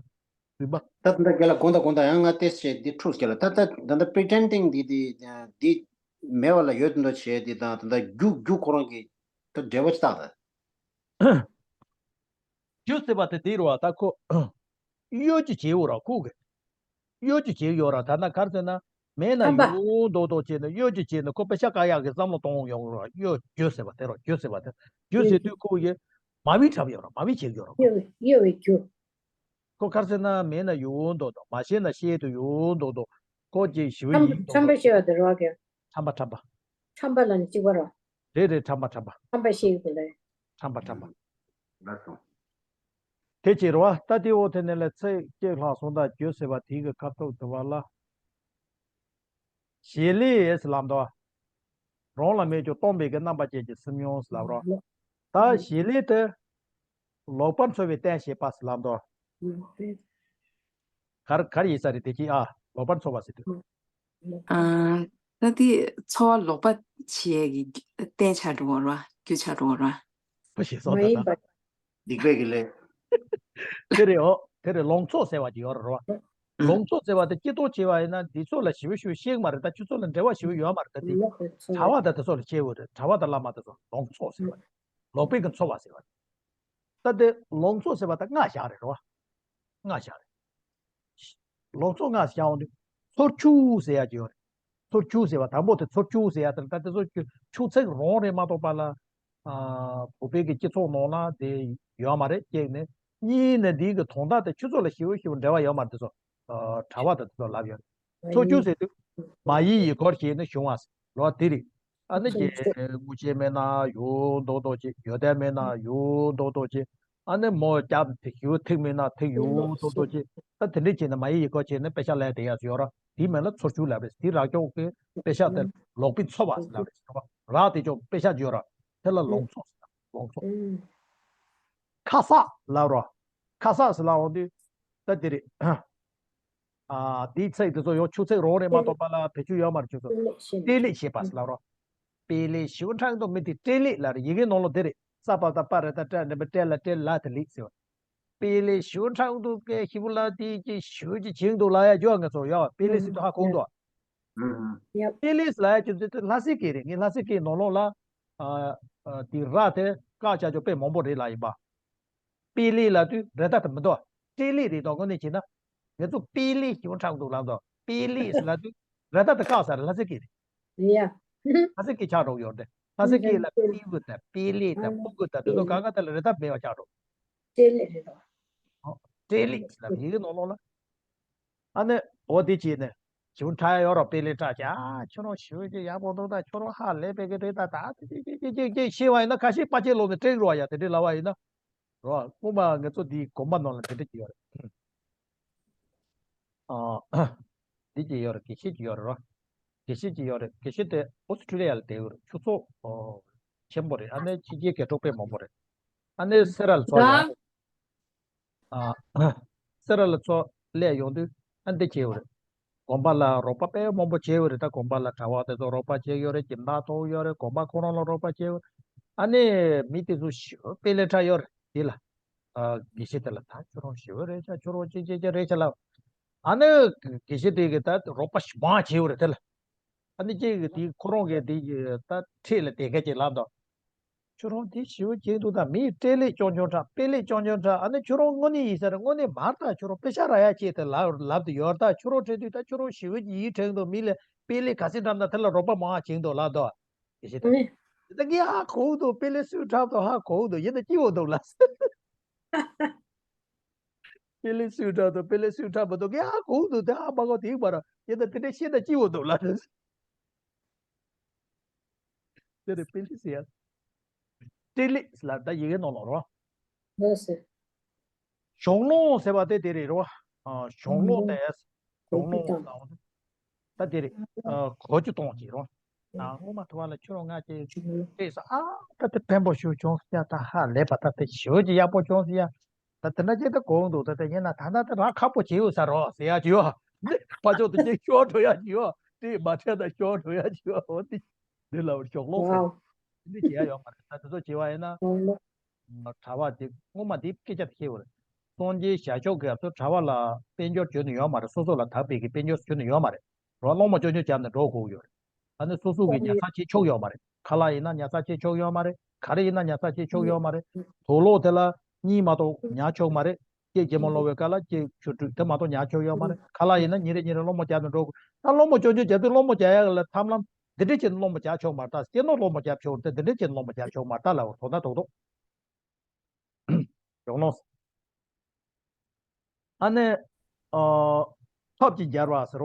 རིམ་པ། ད་ད་ལྟ་རྒན་ལགས་དགོངས་དག་དགོངས་དག་ཡང་ང་ཏེས་བྱས་འདི་འཁྲུགས་རྒྱལ་ལ་ད་ད་ད་ལྟ་པི་རི་ཊེན་ཌིང་འདི་འདི་འདི་མེད་པ་ལ་ཡོད་དོན་དུ་བྱས་འདི་དང་ད་ལྟ་རྒྱུ་རྒྱུ་ཁོ་རང་གི་ད་འབྲས་བུ་ཅི་བཏགས་ད། རྒྱུ་ཟེར་བ་དེ་དེ་རུ་བ་ད་ཁོ་གཡོ་སྒྱུ་བྱེད་འོ་ར་ཁུག་གི། གཡོ་སྒྱུ་བྱེད་ཡོད་ར་ད་ན་གར་ཟེར་ན། མེད་ན་ཐམ་པ། ཡོད་མདོག་མདོག་བྱས་ནས་གཡོ་སྒྱུ་བྱས་ནས་ཁོ་པེ་ཤ་བཀག་ཡག་གི་བསམ་བློ་གཏོང་ཡོང་ར་གཡོ་སྒྱུ་ཟེར་བ་དེ་ར་རྒྱུ་ཟེར་བ་དེ་རྒྱུ་ཟེར་དུས་ཁོ་ཡི་མ་བི་འཁྲབ་ཡོད་ར་མ་བི་བྱེད་ཡོད་ར་ཁོ། གཡོ་བའི་རྒྱུ། ཁོ་གར་ཟེར་ན་མེད་ན་ཡོད་མདོག་མདོག་མ་ཤེས་ན་ཤེས་དུ་ཡོད་མདོག་མདོག་ཁོ་ཅིག་ཞི་བ་ཡིན་མདོག་ཁྲམ་པ་མདོག་ཤེས་པ་དེ་ར་གི། ཁྲམ་པ་ཁྲམ་པ། ཁྲམ་པ་ལ་ནི་གཅིག་པ་ར། རེད་རེད་ཁྲམ་པ་ཁྲམ་པ། ཁྲམ་པ་ཤེས་ཡོད་དེ་འདྲ། ཁྲམ་པ་ཁྲམ་པ། ལགས་སོ། དེ་ཅི་རེད་བ། ད་དེ་འོ་དེ་ནས་ལས་ཚེ་སྐྱེས་ལྷག་སོང་ད་རྒྱུ་ཟེར་བ་དེ་གི་ཁ་ཐུག་དུ་བ་ལ། བྱེད་ལས་ལབ་འདུག་རང་ལ་མེད་ཀྱང་སྟོང་པའི་གི་རྣམ་པ་ཅན་གྱི་སེམས་མྱོང་ལབ་རོགས། ད་བྱེད་ལས་དེ། ལོག་པར་འཚོ་བའི་རྟེན་བྱེད་པ་ཟེར་ལབ་འདུག། གར་གར་ཡིན་ས་རེད་དེ་ཅི་ཨ་ལོག་པར་འཚོ་བ་ཟེར་དུས། ཨ། ད་དེ་འཚོ་བ་ལོག་པ་བྱེད་ཡས་ཀྱི་རྟེན་ཆགས་འགྲོ་བ་ར་རྒྱུ་ཆགས་འགྲོ་བ་ར། བུ་ཞིག་སོང་ད་ད། སྡིག་པའི་གི་ལས། དེ་རེད་ཨོ་དེ་རེད་ལོང་ཚོ་ཟེར་བ་ཅིག་ཡོད་རེད་རོ། ལོང་ཚོ་ཟེར་བ་དེ་སྐྱིད་ཏོག་བྱེད་བ་ཡིན་ན་འདི་ཚོ་ལ་ཞི་བ་ཞུ་ཤེས་མ་རེད་ད་ཁྱོད་ཚོ་ལ་འབྲེལ་བ་ཞི་བ་ཡོད་མ་རེད་ད་དེ། གྲྭ་བ་དང་དེ་ཚོ་ལ་སྐྱེ་བོ་རེད་གྲྭ་བ་དང་བླ་མ་དེ་ཚོ་ལོང་ཚོ་ཟེར་བ་རེད། ལོག་པའི་གི་འཚོ་བ་ཟེར་བ་རེད། ད་དེ་ལོང་ཚོ་ཟེར་བ་ད་ལྔ་བཞག་རེད་རོ། ལྔ་བཞག་རེད། ལོག་འཚོ་ལྔ་བཞག་འོང་དུས་ཚོར་ཆུ་ཟེར་ཡ་ཅིག་ཡོད་རེད། ཚོར་ཆུ་ཟེར་བ་དང་པོ་དེ་ཚོར་ཆུ་ཟེར་ཡ་དེ་ད་དེ་ཚོ་ཆུ་ཆུ་ཚིག་རང་རེད་མ་གཏོགས་པ་ལ། ཨ་བོད་པའི་གི་སྤྱི་ཚོགས་ནང་ལ་དེ་ཡོད་མ་རེད་གཅིག་ནས། གཉིས་ནས་འདིའི་གི་དོན་དག་དེ་ཁྱོད་ཚོ་ལ་ཞེ་པོ་ཞེ་པོ་འབྲེལ་བ་ཡོད་མ་རེད་དེ་ཚོ། ཨ་གྲྭ་བ་དང་དེ་ཚོ་ལབ་ཡོད་རེད། ཚོར་ཆུ་ཟེར་དུས་མ་ཡི་ཡི་གོར་བྱས་ནས་བྱུང་བ་ཟེར་ལོ་དེ་རེད། ཨ་ནི་ཀྱི་དངུལ་ཆད་མེད་ན་ཡོད་མདོག་མདོག་ཅིག་ཡོད་དལ་མེད་ན་ཡོད་མདོག་མདོག་ཅིག་ཨ་ནི་མོ་རྒྱབ་དེ་ཞུ་ཐིག་མིན་ན་ཐིག་ཡོད་ཏོག་ཏོག་ཅིག་ད་དེ་འདྲས་བྱས་ནས་མ་ཡི་ཡི་གོ་བྱས་ནས་དཔེ་ཆ་ལས་དེ་ཡག་ཡོད་ར་དེའི་མིང་ལ་ཚོར་ཆུ་ལབ་རེད། དེའི་རག་ཅོག་གི་དཔེ་ཆ་དེ་ལོག་པའི་འཚོ་བ་ཟེར་ལབ་རེད། རག་དེ་ཅོག་དཔེ་ཆ་ཡོད་ར་དེ་ལ་ལོང་ཚོ་ཟེར་ལབ་ལོང་ཚོ། ཁ་གསག་ལབ་ར་ཁ་གསག་ཟེར་ལབ་འོང་དུས་ད་དེ་རེད། ཨ་དེའི་ཚིག་དེ་ཚོ་ཡང་ཆུ་ཚིག་རང་རེད་མ་གཏོགས་པ་ལ་བེད་སྤྱོད་ཡོད་མ་རེད་ཁྱོད་ཚོ། སྤེལ་ལེགས་ཞེས་པ་ཟེར་ལབ་རོ། སྤེལ་ལེགས་ཞེ་པོ་འཁྲབ་མདོག་མི་དེ་སྤྲེལ་ལེགས་ལ་རེད་ཡི་གེ་ནང་ལོགས་དེ་རེད། ས་པ་ད་པ་རེད་ད་སྤྲ་འདྲ་མི་སྤྲེལ་ལ་སྤྲེལ་ལ་དེ་ལེགས་ཟེར་བ། སྤེལ་ལེགས་ཞེ་པོ་འཁྲབ་མདོག་སྐད་ཞེ་པོ་ལ་དེ་ཅི་ཞེ་པོ་ཅི་བྱེད་མདོག་ལ་ཡ་ཇོ་ང་ཚོ་ཡ་བ་སྤེལ་ལེགས་ཟེར་དུས་ཧ་གོ་མདོག་སྤེལ་ལེགས་ལ་ཡ་ཁྱོད་ཚོ་དེ་ལྷ་སའི་སྐད་རེད། ངས་ལྷ་སའི་སྐད་ནང་ལོགས་ལ་ཨ་ཨ་དེ་ར་དེ་བཀག་བྱ་ཆོག་དཔེ་མང་པོ་རེད་ལ་ཡིན་པ། སྤེལ་ལེགས་ལབ་དུས་རེ་ད་དེ་མི་འདུག་སྤྲེལ་ལེགས་རེད་དོ་དངོས་གནས་བྱས་ན། ང་ཚོ་སྤེལ་ལེགས་ཞེ་པོ་འཁྲབ་འདུག་ལབ་དོ། སྤེལ་ལེགས་ལབ་དུས་རེ་ད་དེ་བཀག་ས་རེད་ལྷ་སའི་སྐད་རེད། ཡ། ལྷ་སའི་སྐད་ཆགས་འགྲོ་ཡོད་རེད། ལྷ་སའི་སྐད་ལ་སྤེལ་གི་དང་སྤེལ་ལེགས་དང་སྤུ་གུ་དང་དེ་ཚོ་གང་ག་དེ་ལ་རེ་ད་མེད་པ་ཆགས་འགྲོ། སྤྲེལ་ལེགས་རེད་དོ། སྤྲེལ་ལེགས་ལབ་ཡི་གེ་ནང་ལོགས་ལ། ཨ་ནི་འོ་དེ་བྱས་ནས་ཞེ་པོ་འཁྲབ་ཡ་ཡོད་རོགས་སྤེལ་ལེགས་འཁྲབ་ཀྱི་ཨ་ཁྱོད་རང་ཞེ་པོ་ཅིག་ཡག་པོ་འདུག་ད་ཁྱོད་རང་ཧ་ལས་པའི་གི་རེད་ད་ད་ཅི་ཅི་ཅི་ཅི་ཅི་ཤེས་པ་ཡིན་ན་ཁ་ཤས་པ་ཅེ་ལོག་ནས་སྤྲེལ་རོགས་ཡ་དེ་འདྲས་ལབ་པ་ཡིན་ན། རོ། སྔོན་མ་ང་ཚོ་འདིའི་དགོན་པ་ནང་ལ་དེ་འདྲ་ཅིག་ཡོད་རེད། ཨ། འདི་ཅིག་ཡོད་རེད་དགེ་བཤེས་ཅིག་ཡོད་རེད་རོ། དགེ་བཤེས་ཅིག་ཡོད་རེད་དགེ་བཤེས་དེ་ཨོ་སི་ཁྲུ་ལི་ཡ་ལ་བསྡད་ཡོད་རེད་ཆུ་ཚོད་ཨོ། ཆེན་པོ་རེད་ཨ་ནི་ཕྱི་རྒྱལ་རྒྱལ་གྲོགས་དཔེ་མང་པོ་རེད། ཨ་ནི་སེ་ར་ལ་ཚོ་ཡ། ཨ། སེ་ར་ལ་ཚོ་སླེབས་ཡོང་དུས་ཨ་འདི་བྱས་ཡོད་རེད། དགོན་པ་ལ་རོགས་པ་དཔེ་མང་པོ་བྱས་ཡོད་རེད་ད་དགོན་པ་ལ་གྲྭ་བ་དེ་ཚོ་རོགས་པ་བྱས་ཡོད་རེད་སྦྱིན་བདག་ཐོབ་ཡོད་རེད་དགོན་པ་ཁོ་རང་ལ་རོགས་པ་བྱས་ཡོད། ཨ་ནི་མི་དེ་ཚོ་ཞེ་པོ་དཔེ་ལས་དྲག་ཡོད་རེད་དེ་ལ། ཨ་དགེ་བཤེས་དེ་ལ་ད་ཁྱོད་རང་ཞེ་པོ་རེད་ཤག་ཁྱོད་རང་ཅི་ཅི་ཅི་རེད་ཤག་ལབ། ཨ་ནི་དགེ་བཤེས་དེ་གི་ད་རོགས་པ་ཞེ་མང་བྱས་ཡོད་རེད་དེ་ལ། ཨ་ནི་ཅིག་གི་དེ་ཁོ་རང་གི་དེ་གི་ད་འཁྲིས་ལ་བསྡད་མཁན་ཅིག་ལབ་དང་། ཁྱོད་རང་དེ་ཞེ་པོ་བྱས་འདུག་ད་མིས་སྤྲེལ་ལད་རྐྱང་རྐྱང་འཁྲབ་སྤེལ་ལད་རྐྱང་རྐྱང་འཁྲབ་ཨ་ནི་ཁྱོད་རང་དངོས་གནས་ཡིན་ས་རེད་དངོས་གནས་མ་རེད་ད་ཁྱོད་རང་དཔེ་ཆ་རག་ཡ་ཆེད་དུ་ལབ་ལབ་དུ་ཡོད་ད་ཁྱོད་རང་འཁྲབ་དུས་ད་ཁྱོད་རང་ཞེ་པོ་ཡིད་དྲན་འདུག་མི་ལ་སྤེལ་ལད་ག་ཚད་འཁྲབ་ན་དེ་ལ་རོགས་པ་མང་བ་བྱེད་འདུག་ལབ་དོ། དེ་བྱེད་ད་ངས་ཧ་གོ་འདུག་སྤེལ་ལད་སུས་འཁྲབ་དང་ཧ་གོ་འདུག་ཡིན་ད་སྐྱིད་པོ་འདུག་ལ། སྤེལ་ལད་སུས་འཁྲབ་དང་སྤེལ་ལད་སུས་འཁྲབ་མི་འདུག་ངས་ཧ་གོ་འདུག་དེ་ཧ་མ་གོ་དེ་བར་ཡིན་ད་དེ་འདྲ་བཤད་ད་སྐྱིད་པོ་འདུག་ལ། དེ་རེད་སྤེལ་ལད་ཟེར་ཡ། སྤྲེལ་ལད་ལ་ད་ཡི་གེ་ནང་ལོགས་རོ། ལགས་སོ། གཞོགས་སློང་ཟེར་བ་དེ་དེ་རེད་རོ། ཨ་གཞོགས་སློང་དེ། གཞོགས་སློང་ཟེར་བ་དེ། ད་དེ་རེད། ཨ་གོ་རྒྱུ་གཏོང་བྱེད་རོ། ཨ་སྔོན་མ་ཐུ་བ་ལ་ཁྱོད་རང་ང་ཅིག་སྤྲད་སོང་ཨ་ད་དེ་ཕན་པོ་ཞིག་བྱུང་ཟེར་ཡ་ད་ཧ་ལས་པ་ད་དེ་ཞེ་པོ་ཅིག་ཡག་པོ་བྱུང་ཟེར་ཡ། ད་དེ་འདྲ་ཅིག་ད་གོ་འདུག་ད་དེ་ཡིན་ན་ད་ད་དེ་རག་ཁག་པོ་བྱེད་ཡོད་ས་རོ་ཟེར་ཡ་ཅིག་ཡོད། ཕ་ཕྱོགས་དེ་ཅིག་ཤོར་འགྲོ་ཡ་ཅིག་ཡོད། དེ་མ་འཕྲད་ད་ཤོར་འགྲོ་ཡ་ཅིག་ཡོད། འོ་དེ། འདི་ལ་བར་ཞོག་ལོག་ཟེར། ཝའོ། འདི་བྱེད་ཡ་ཡོད་མ་རེད་ད་དེ་ཚོ་བྱེད་པ་ཡིན་ན། ཝའོ། གྲྭ་བ་དེ་སྔོན་མ་དེ་སྐད་ཆ་དེ་བཤད་པ་རེད། སངས་རྒྱས་ཞལ་ཆོག་གི་སྐབས་སུ་གྲྭ་བ་ལ་དཔལ་འབྱོར་བྱོན་ནས་ཡོད་མ་རེད་སོ་སོ་ལ་དག་པའི་གི་དཔལ་འབྱོར་བྱོན་ནས་ཡོད་མ་རེད། རོ་སློང་མོ་ཅོ་ཅོ་བྱས་ནས་འགྲོ་དགོས་ཡོད་རེད། ཨ་ནི་སོ་སོ་གི་ཉར་ཚགས་བྱེད་ཆོག་ཡོད་མ་རེད། ཁ་ལག་ཡིན་ན་ཉར་ཚགས་བྱེད་ཆོག་ཡོད་མ་རེད། ག་རེ་ཡིན་ན་ཉར་ཚགས་བྱེད་ཆོག་ཡོད་མ་རེད། དུག་ལོག་དེ་ལ་གཉིས་མ་གཏོགས་ཉར་ཆོག་མ་རེད། སྐྱེས་རྒྱལ་མོ་སློང་བའི་སྐབས་ལ་སྐྱེས་ཆུ་དྲུད་དེ་མ་གཏོགས་ཉར་ཆོག་ཡོད་མ་རེད། ཁ་ལག་ཡིན་ན་ཉིན་རེ་ཉིན་རེ་སློང་མོ་བརྒྱབ་ནས་འགྲོ་དགོས། ད་སློང་མོ་སྐྱོན་བརྗོད་བརྒྱབ་དུས་སློང་མོ་རྒྱག་ཡག་ལ་ཐབས་ལམ་འདི་འདྲས་བྱས་ནས་སློང་མོ་རྒྱག་ཆོག་མ་རེད། ད་སྐྱེས་ནོར་སློང་མོ་རྒྱག་ཆོག་མ་རེད། ད་ལ་འོ་དོ་ན་དོག་དོག་ཡོང་ནོ། ཨ་ནི། ཨ། ཐབས་ཀྱིས་སྦྱར་བ་ཟེར་བ།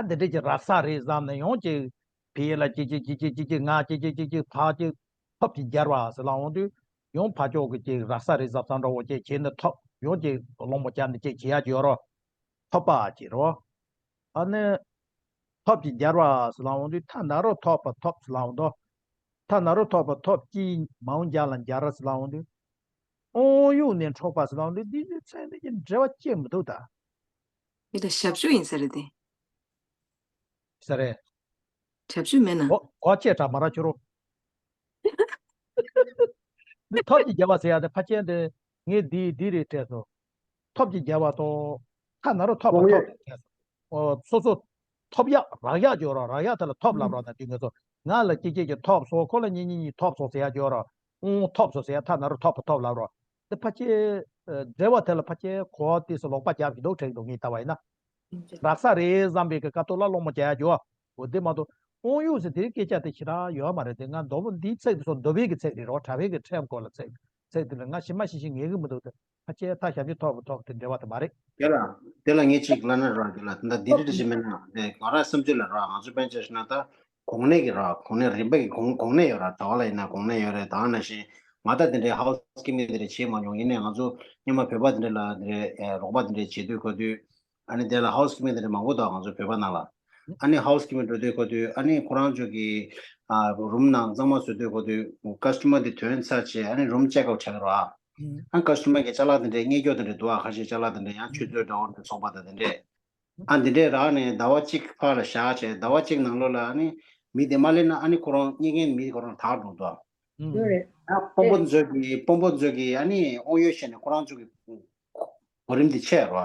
ད་འདི་འདྲས་ཀྱི་རག་ས་རེད་བསམ་ནས་ཡང་ཅིག་བེད་ལ་ཅིག་ཅིག་ཅིག་ཅིག་ཅིག་ཅིག་ང་ཅིག་ཅིག་ཅིག་ཅིག་ཕར་ཅིག་ཐབས་ཀྱིས་སྦྱར་བ་ཟེར་ལ་འོང་དུས་ཡང་ཕར་ཕྱོགས་ཀྱི་ཅིག་རག་ས་རེད་བསམ་བསམ་འདྲ་བོ་ཅིག་བྱས་ནས་ཐབས་ཡང་ཅིག་སློང་མོ་བརྒྱབ་ནས་ཅིག་བྱེད་ཡག་ཅིག་ཡོད་རོ། ཐབས་པ་ཅིག་རོ། ཨ་ནི། ཐབས་ཀྱིས་སྦྱར་བ་ཟེར་ལ་འོང་དུས་ཐ་ན་རོ་ཐོབ་པ་ཐོབ་ཟེར་ལ་འོང་དོ། ཐ་ན་རོ་ཐོབ་པ་ཐོབ་ཀྱིས་མ་འོངས་རྒྱ་ལ་སྦྱར་ཟེར་ལ་འོང་དུས། དབང་ཡུལ་ནས་འཕྲོག་པ་ཟེར་ན་འདི་འདི་ཚོའི་ཚན་འདི་གི་འབྲེལ་བ་ཅི་མི་འདུག་ད། འདི་ད་ཞབས་ཞུ་ཡིན་ས་རེད་དེ། ས་རེད། ཞབས་ཞུ་མེད་ན། གོ་གོ་ཆེ་དྲག་མ་ར་ཁྱོད་རོ། འདི་ཐབས་ཀྱིས་རྒྱལ་བ་ཟེར་ཡ་དེ་ཕ་ཆེན་དེ་ངས་འདི་འདི་རེད་དྲན་སོང་། ཐབས་ཀྱིས་རྒྱལ་བ་དང་། ཐ་ན་རོ་ཐོབ་པ་ཐོབ་དྲན་སོང་། སོ་སོ་ཐོབ་ཡག་རག་ཡག་ཅོ་རོགས། རག་ཡག་དེ་ལ་ཐོབ་ལབ་རོགས་ན་དུས་ངེས་སོ། ང་ལ་ཀྱེ་ཀྱེ་ཀྱེ་ཐོབ་སོ། ཁོ་ལ་ཉེ་ཉེ་ཉེ་ཐོབ་སོ་ཟེར་ཡག་ཅོ་རོགས། ཨོང་ཐོབ་སོ་ཟེར་ཡག་ཐ་ན་རོ་ཐོབ་པ་ཐོབ་ལབ་རོགས། དེ་ཕ་ཆེ། འབྲེལ་བ་དེ་ལ་ཕ་ཆེ་གོ་བ་དེ་སུ་ལོག་པ་རྒྱབ་ཀྱི་འདུག་དྲན་འདུག་ངས་ལྟ་བ་ཡིན་ན། རག་ས་རེད་བསམ་པའི་གི་ཀ་ཏོ་ལ་སློང་མོ་བྱ་ཡག་ཅོ། འོ་དེ་མ་གཏོགས་དབང་ཡུག་ཟེར་དེའི་སྐད་ཆ་དེ་ཞེ་དྲག་ཡོད་མ་རེད་དེ། ང་མདོ་པོ་འདིའི་ཚིག་དེ་ཚོ་མདོ་པའི་གི་ཚིག་རེད་རོ། གྲྭ་པའི་གི་ཁྲིམས་སྐོར་ལ་ཚིག་ཚིག་དེ་ལ་ང་ཞེ་མ་ཞེ་ཞེ་ངེས་གི་མི་འདུག་དེ། ཕ་ཆེ་ད་ཞབས་ཀྱི་ཐོབ་པ་ཐོབ་དེ་འབྲེལ་བ་དེ་མ་རེད། དེ་ལ་དེ་ལ་ངས་གཅིག་ལབ་ན་རོ། དེ་ལ་ད་འདི་འདྲ་ཞིག་མིན་ན་དེ་ང་རང་བསམ་ཚུལ་ལ་རོ། ང་ཚོ་དཔེར་ན་ཆ་བཞག་ན་ད་གོང་ནས་ཀྱི་རོ། གོང་ནས་རིམ་པ་གི་གོང་གོང་ནས་ཡོད་ར། གྲྭ་པ་ལ་ཡིན་ན་གོང་ནས་ཡོད་རེད། ད་ནང་བཞིན་ང་ད་དེ་འདྲའི་ཧའུ་སི་ཀིབ་པིང་དེ་འདྲ་བྱེད་མ་མྱོང་། ཡིན་ནའི་ང་ཚོ་སྔོན་མ་བོད་པ་དེ་འདྲ་ལ་དེ་འདྲའི་རོགས་པ་དེ་འདྲ་བྱེད་དུས་གོ་དུས། ཨ་ནི་དེ་ལ་ཧའུ་སི་ཀིབ་པིང་དེ་འདྲ་མང་པོ་འདུག་ང་ཚོ་བོད་པ་ནང་ལ། ཨ་ནི་ཧའུ་སི་ཀིབ་པིང་འགྲོ་དུས་གོ་དུས་ཨ་ནི་ཁོ་རང་ཚོ་གི་ཨ་རུམ་ནང་གཙང་མ་བཟོ་དུས་གོ་དུས་ཀ་སི་ཊོ་མར་དེ་ཐོན་ཚར་རྗེས་ཨ་ནི་རུམ་ཅེག་ཨའུཊ་བྱ་གི་རོ། ཨ་ནི་ཀ་སི་ཊོ་མར་གི་ཅ་ལག་དེ་འདྲའི་རྙེད་རྒྱུ་དེ་འདྲ་འདུག་ཨ་ཁ་ཤས་ཅ་ལག་དེ་འདྲ་ཡང་ཆུ་ཚོད་འདྲ་བོ་འདྲ་ཚོགས་པ་དང་དེ་འདྲས། ཨ་འདི་འདྲས་རག་ནས་ཟླ་བ་གཅིག་ཕར་ལ་བཞག་བྱས་ཟླ་བ་གཅིག་ནང་ལོགས་ལ་ཨ་ནི་མི་དེ་མ་སླེབས་ན་ཨ་ནི་ཁོ་རང་རྙེད་མཁན་མི་ཁོ་རང་དག་འགྲོ་འདུག་ཡོད་རེད། ཨ་དཔོན་པོ་ཚོ་གི་དཔོན་པོ་ཚོ་གི་ཨ་ནི་དབང་ཡོད་བཤད་ནས་ཁོ་རང་ཚོ་གི་གོ་རིམ་དེ་ཆད་རོ།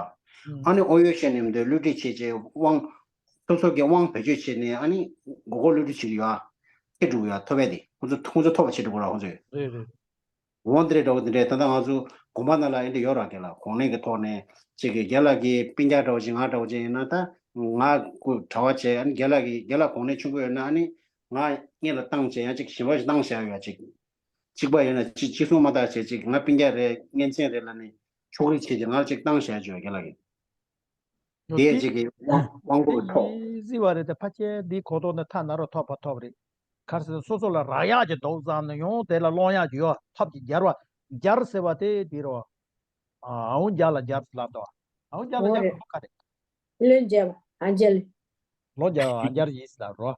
ཨ་ནི་དབང་ཡོད་བཤད་ནས་མི་འདོད་བསླུ་བྲིད་བྱས་བྱས་དབང་སོ་སོ་གི་དབང་བེད་སྤྱོད་བྱས་ནས་ཨ་ནི་མགོ་སྐོར་བསླུ་བྲིད་བྱེད་ཀྱི་ཡོད། ཁེ་འགྲོ་གི་ཡོད། ཐོབ་པ་དེ་ཁོ་ཚོ་ཁོ་ཚོ་ཐོབ་པ་བྱེད་འགྲོ་གི་ར་ཁོ་ཚོས། རེད་རེད། འོ་འདི་འདྲའི་འདྲ་བོ་འདི་འདྲའི་ད་ལྟ་ང་ཚོ་དགོན་པ་ནང་ལ་ཨེ་འདྲ་ཡོད་ར། རྒན་ལགས་གོང་ནས་ཀྱི་ཐོག་ནས་ཅིག་གི་རྒན་ལགས་ཀྱི་སྤུན་ཀྱག་འདྲ་བོ་ཅིག་ང་འདྲ་བོ་ཅིག་ཡིན་ན་ད་ང་ཁོ་གྲྭ་པ་བྱས་ཨ་ནི་རྒན་ལགས་ཀྱི་རྒན་ལགས་གོང་ནས་ཆུང་ཀུ་ཡོད་ན་ཨ་ནི་ང་སྔོན་ལ་བཏང་བྱས་ཡང་ཅིག་གཞན་པ་ཞིག་བཏང་བཞག་ཡོད་ཅིག་གཅིག་པ་ཡོད་ན་ཅིག་གཅིག་གསུང་མ་ཐག་བྱས་ཅིག་ང་སྤུན་ཀྱག་རེད་མཉེན་ཆེན་རེད་ལབ་ནས་ཕྱོགས་རིས་བྱས་ཅིག་ང་ཅིག་བཏང་བཞག་ཡོད་རྒན་ལགས་ཀྱི། དེ་ཅིག་གི་དབང་དབང་པོ་གི་ཐོག་དེ་ཡིན་སྲིད་པ་རེད་དེ། ཕལ་ཆེར་འདིའི་གོ་རྟོགས་ནི་ཐ་ན་རོ་ཐོབ་པ་ཐོབ་རེད། ག་རེ་ཟེར་ན་སོ་སོ་ལ་རག་ཡག་ཅིག་འདུག་བསམ་ནས་ཡང་དེ་ལ་སློང་ཡག་ཅིག་ཡོད། ཐབས་ཀྱིས་སྦྱར་བ། སྦྱར་ཟེར་བ་དེ་འདི་རོ། ཨ་ཨའུ་རྒྱ་ལ་སྦྱར་ལབ་དོ། ཨའུ་རྒྱ་ལ་སྦྱར་ལབ་དོ་ག་རེད། ལོ་སྦྱར་བ་ཨ་འཇལ། ལོ་སྦྱར་བ་ཨ་འཇལ་ཡིན་ལབ་རོ།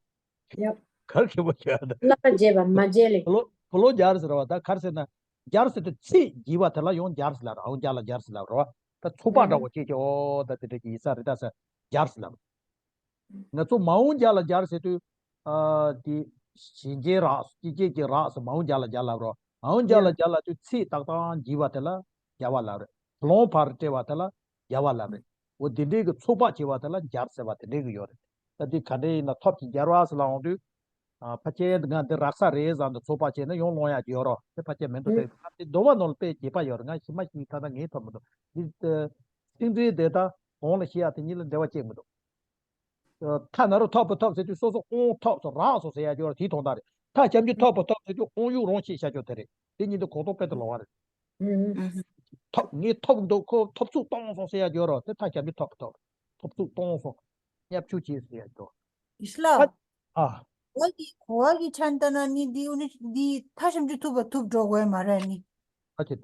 ཡབ། གར་ཁེ་པོ་ཁྱོད་ད། བླ་སྦྱར་བ་མ་འཇལ་ལེ། བློ་བློ་སྦྱར་ཟེར་བ་ད་ག་རེ་ཟེར་ན། སྦྱར་ཟེར་དུས་ཚིག་བགྱིས་པ་དེ་ལ་ཡང་སྦྱར་ཟེར་ལབ་ར། ཨའུ་རྒྱ་ལ་སྦྱར་ཟེར་ལབ་རོ། ད་ཚོགས་པ་འདྲ་བོ་ཅིག་གི་ཨོ་ད་དེ་འདྲ་གི་ཡིན་ས་རེད་ད་ཟེར་སྦྱར་ཟེར་ལབ། ང་ཚོ་མ་འོངས་རྒྱ་ལ་སྦྱར་ཟེར་དུས། ཨ་དེ་གཞན་རྒྱལ་རགས་སྐྱེ་སྐྱེ་སྐྱེ་རགས་སུ་མ་འོངས་རྒྱ་ལ་སྦྱར་ལབ་རོ། མ་འོངས་རྒྱ་ལ་སྦྱར་ལབ་དུས་ཚིག་ཏག་ཏག་བགྱིས་པ་དེ་ལ་སྦྱར་བ་ལབ་རེད། བུ་ལོན་ཕར་སྤྲད་པ་དེ་ལ་སྦྱར་བ་ལབ་རེད། འོ་དེ་འདྲའི་གི་ཚོགས་པ་བྱེད་པ་དེ་ལ་སྦྱར་ཟེར་བ་དེ་འདྲའི་གི་ཡོད་རེད། ད་དེ་ག་འདྲའི་ཡིན་ན་ཐབས་ཀྱིས་སྦྱར་བ་ཟེར་ལ་འོང་དུས། ཨ་ཕལ་ཆེར་ང་འདི་རག་ས་རེད་བསམ་དུས་ཚོགས་པ་བྱས་ན་ཡང་སློང་ཡག་ཅིག་ཡོད་རོ། དེ་ཕལ་ཆེར་མི་འདུག་ད་དེ་འདོད་པ་ནང་ལ་དཔེ་རྒྱས་པ་ཡོད་རེད། ང་ཤེས་མ་ཤེས་ད་ལྟ་ངས་ཐོབ་མི་འདུག་འདི་ཨ་སེང་ཁྲི་དེ་ད་གོང་ལ་བཤད་ཡག་དེ་གཉིས་ལ་འབྲེལ་བ་ཅིག་མི་འདུག་ཐ་ན་རོ་ཐོབ་པ་ཐོབ་ཟེར་དུས་སོ་སོ་དབང་ཐོབ་སོང་རག་སོང་ཟེར་ཡག་ཅིག་ཡོད་རེད། དེའི་དོན་དག་རེད། ཐ་ཞབས་ཀྱུ་ཐོབ་པ་ཐོབ་ཟེར་དུས་དབང་ཡུལ་རང་ཤེས་བྱ་ཆོག་དེ་རེད། དེ་གཉིས་དེ་གོ་རྟོགས་དཔེ་དེ་ལོག་པ་རེད། ཐོབ་ངས་ཐོབ་འདུག་ཁོ་ཐོབ་ཚུགས་གཏོང་སོང་ཟེར་ཡག་ཅིག་ཡོད་རོ། དེ་ཐ་ཞབས་ཀྱུ་ཐོབ་པ་ཐོབ་ཐོབ་ཚུགས་གཏོང་སོང་། བརྙས་བཅོས་བྱས་ཟེར་ཡག་ཅིག་ཡོད། ཨིས་ལ། ཨ། གོ་བ་གི་གོ་བ་གི་ཆ་ནས་ལྟ་ན་ནི་འདི་འུ་ནི་འདི་ཐ་ཞབས་ཀྱུ་ཐུབ་པ་ཐུབ་འགྲོ་དགོས་མ་རེད་ནི། ཨ་ཅེ།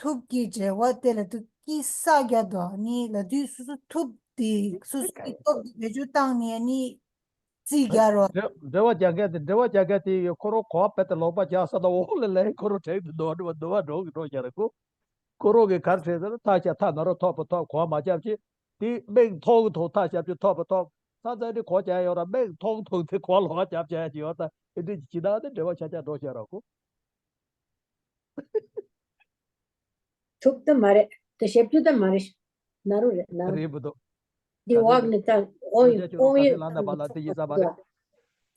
ཐུབ་ཀྱི་འབྲེལ་བ་དེ་ལ་ཐུབ་ཀྱི་ས་རྒྱ་དོ་ནི་ལ་དུས་སོ་སོ་ཐུབ་དེ་སོ་སོ་གི་སྟོབས་དེ་བེད་སྤྱོད་བཏང་ནས་ནི་རྩིས་རྒྱག་རོགས། འབྲེལ་འབྲེལ་བ་རྒྱག་མཁན་དེ་འབྲེལ་བ་རྒྱག་མཁན་དེ་ཡོད་ཁོ་རང་གོ་བ་དཔེ་དེ་ལོག་པ་རྒྱག་ས་དང་འོག་ལ་ལས་ཁོ་རང་དྲན་དུ་འདུག་འདྲ་བ་འདུག་བ་འགྲོ་གི་འགྲོ་བཞག་རེད་ཁོ། ཁོ་རང་གི་གར་བྱས་ཟེར་ན་ཐག་ཆད་ཐ་ན་རོ་ཐོབ་པ་ཐོབ་གོ་བ་མ་རྒྱབ་ཅེས། དེ་མིག་མཐོང་གི་མཐོང་ཐ་ཞབས་ཀྱུ་ཐོབ་པ་ཐོབ། ས་ཚ་འདི་གོ་ཅག་ཡོད་ར་མིག་མཐོང་མཐོང་དེ་གོ་ལོག་རྒྱབ་ཅག་ཡོད་ད་ཨེ་འདྲི་ཅི་ད་དེ་འབྲེལ་བ་ཆ་ཆ་འགྲོ་ཤ་ར་ཁོ། ཐུབ་ད་མ་རེད། དེ་ཞབས་ཀྱུ་ད་མ་རེད། ན་རོ་རེད་ན་རོ། རེད་མི་འདུག་འདི་འོག་ནས་ད་ཨོ་ཡོད་ཨོ་ཡོད་ལ་ན་པ་ལ་དེ་ཡིན་ས་མ་རེད།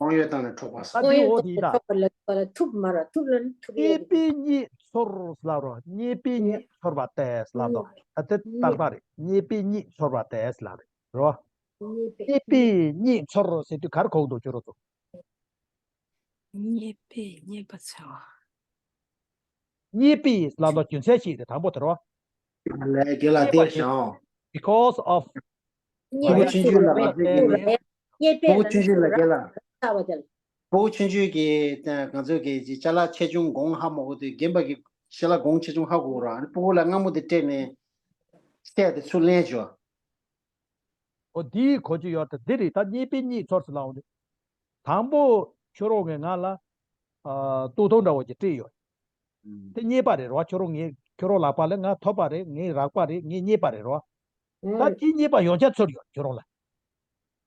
ཨོ་ཡོད་དང་ནས་འཕྲོག་པ་ས། ཨོ་ཡོད་དང་ནས་འཕྲོག་པ་ལ་ཐུབ་མ་ར་ཐུབ་ལ་ནི་ཐུབ་ཡོད། རྙེད་པས་རྙེད་ཚོར་ལབ་རོ། རྙེད་པས་རྙེད་ཚོར་བ་སྟེ་ལབ་དོ། ད་དེ་རྟག་པ་རེད། རྙེད་པས་རྙེད་ཚོར་བ་སྟེ་ལབ་རེད་རོ། རྙེད་པས་རྙེད་ཚོར་ཟེར་དུས་གར་གོ་འདུག་ཅོ་རོ་ཚོ། རྙེད་པས་རྙེད་པ་ཚོར་བ། རྙེད་པས་ལབ་དོ་རྒྱུ་མཚན་ཞིག་རེད་དང་པོ་དེ་རོ། ལས་དགེ་ལ་བལྟས་ཤིང་། Because of། ཕྲུ་གུ་ཆུང་ཆུང་ལ་ག་ཚོད་ཀྱི་ཕྲུ་གུ་ཆུང་ཆུང་ལ་དགེ་ལ། ཕྲུ་གུ་ཆུང་ཆུང་གི་ང་ཚོ་གི་ཅ་ལག་ཆེ་ཆུང་གོང་ཧ་མ་གོ་དུས་རྒན་པ་གི་ཅ་ལག་གོང་ཆེ་ཆུང་ཧ་གོ་ར་ཕྲུ་གུ་ལ་སྔ་མོ་དེ་སྤྲད་ནས་སྐད་དེ་ཚུར་ལེན་བྱོས། ཨོ་འདིའི་གོ་རྒྱུ་ཡོད་དེ་འདི་རེད། ད་རྙེད་པས་རྙེད་ཚོར་ཟེར་ལབ་འོང་དུས། དང་པོ་ཁྱོད་རང་གིས་ང་ལ་ཨ་ལྟོ་ཐུང་འདྲ་བོ་ཅིག་སྤྲད་ཡོད། དེ་རྙེད་པ་རེད་རོ། ཁྱོད་རང་ངས་ཁྱོད་རང་ལག་པ་ལ་ང་ཐོབ་པ་རེད། ངའི་རག་པ་རེད། ངས་རྙེད་པ་རེད་རོ། ད་དེ་རྙེད་པ་ཡང་བསྐྱར་ཚུར་ཡོང་ཁྱོད་རང་ལ།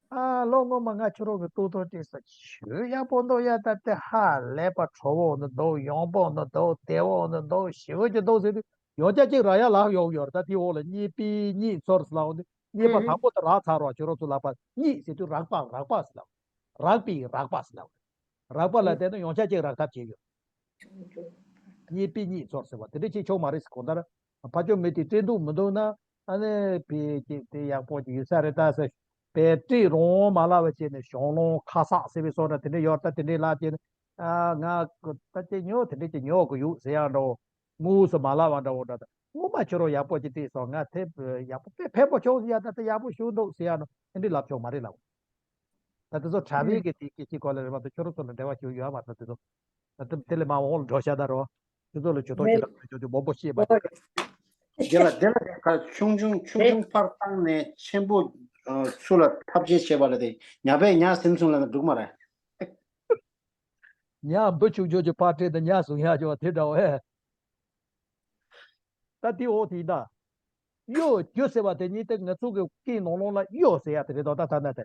ཨ་ལོ་སྔོན་མ་ང་ཁྱོད་རང་གི་ལྟོ་ཐོག་བལྟས་ས་ཆོས་ཡག་པོ་འདུག་ཡ། ད་དེ་ཧ་ལས་པ་ཁྲོ་བོ་འདུག་ཡོང་པོ་འདུག་དེ་བོ་འདུག་ཞི་བོ་ཅིག་འདུག་ཟེར་དུས་ཡང་བསྐྱར་ཅིག་རག་ཡ་ལག་ཡོང་ཡོད་རེད། ད་དེ་འོག་ལ་རྙེད་པའི་རྙེད་ཚོར་ཟེར་ལབ་འོང་དུས་རྙེད་པ་དང་པོ་དེ་རག་ཚར་རོ། ཁྱོད་རང་ཚོ་ལག་པ་རྙེད་ཟེར་དུས་རག་པ་རག་པ་ཟེར་ལབ། རག་པའི་རག་པ་ཟེར་ལབ། རག་པ་ལ་བལྟས་ན་ཡང་བསྐྱར་ཅིག་རག་ཐབས་བྱེད་ཡོད། རྙེད་པའི་རྙེད་ཚོར་ཟེར་བ་དེ་འདྲ་ཅིག་ཆོག་མ་རེད་ཟེར། གང་ལྟར་ཕ་ཆོས་མི་དེ་སྤྲད་འདུག་མི་འདུག་ན་ཨ་ནི་བེ་ཅིག་དེ་ཡག་པོ་ཅིག་ཡོད་ས་རེད་ད་ཟེར། བེ་སྤྲད་རུང་མ་ལབ་པ་བྱས་ནས་གཞུང་ལུང་ཁ་གསག་ཟེར་བའི་སོགས་ན་དེ་འདྲ་ཡོད་ད། དེ་འདྲ་ལབ་བྱས་ནས་ཨ་ང་ད་ཅིག་ཉོ་དེ་འདྲ་ཅིག་ཉོ་གི་ཡོད་ཟེར་ཡག་འདྲ་བོ། དངོས་སུ་མ་ལབ་པ་འདྲ་བོ་འདྲ། ད་སྔོན་མ་ཁྱོད་རང་ཡག་པོ་ཅིག་སྤྲད་སོང་། ང་དེ་ཡག་པོ་དཔེ་ཕན་པོ་བྱུང་ཟེར་ཡག་ད། དེ་ཡག་པོ་ཞིག་འདུག་ཟེར་ཡག་ནོ་དེ་འདྲ་ལབ་ཆོག་མ་རེད་ལབ། ད་དེ་ཚོ་གྲྭ་པའི་གི་དེ་སྐད་ཅིག་གོ་ལ་རེད་མ་གཏོགས་ཁྱོད་རང་ཚོ་ལ་འབྲེལ་བ་ཞིག་ཡོད་མ་རེད། དེ་ཚོ་ད་དེ་དེ་ལས་མ་འོག་ལ་འགྲོ་ཤ་ད་རོ། དེ་ཚོ་ལ་ཇུས་གཏོགས་ཅི་རེད། འདྲ་མི་འདྲ་དེ་མང་པོ་བཤད་པ་རེད། དེ་ལ་དེ་ལ་ཁ་ཆུང་ཆུང་ཆུང་ཆུང་ཕར་བཏང་ནས་ཆེན་པོ་ཚུར་ལ་ཐབས་ཆེན་བྱེད་པ་ལ་དེ་ཉ་པས་ཉ་ཟིན་སོང་ལ་འགྲིག་མ་རེད། ཉ་འབུ་ཆུང་ཆུང་ཅིག་ཕར་སྤྲད་དེ་ཉ་ཟུང་ཡག་ཅོ་དེ་འདྲ་བས། ད་དེ་འོག་དེ་ཡིན་ད། གཡོ་སྒྱུ་ཟེར་བ་དེ་ཉིད་དེ་ང་ཚོ་གི་སྐད་ནང་ལོགས་ལ་གཡོ་ཟེར་ཡ་དེ་རེད་དོ། ད་ད་ན་དེ་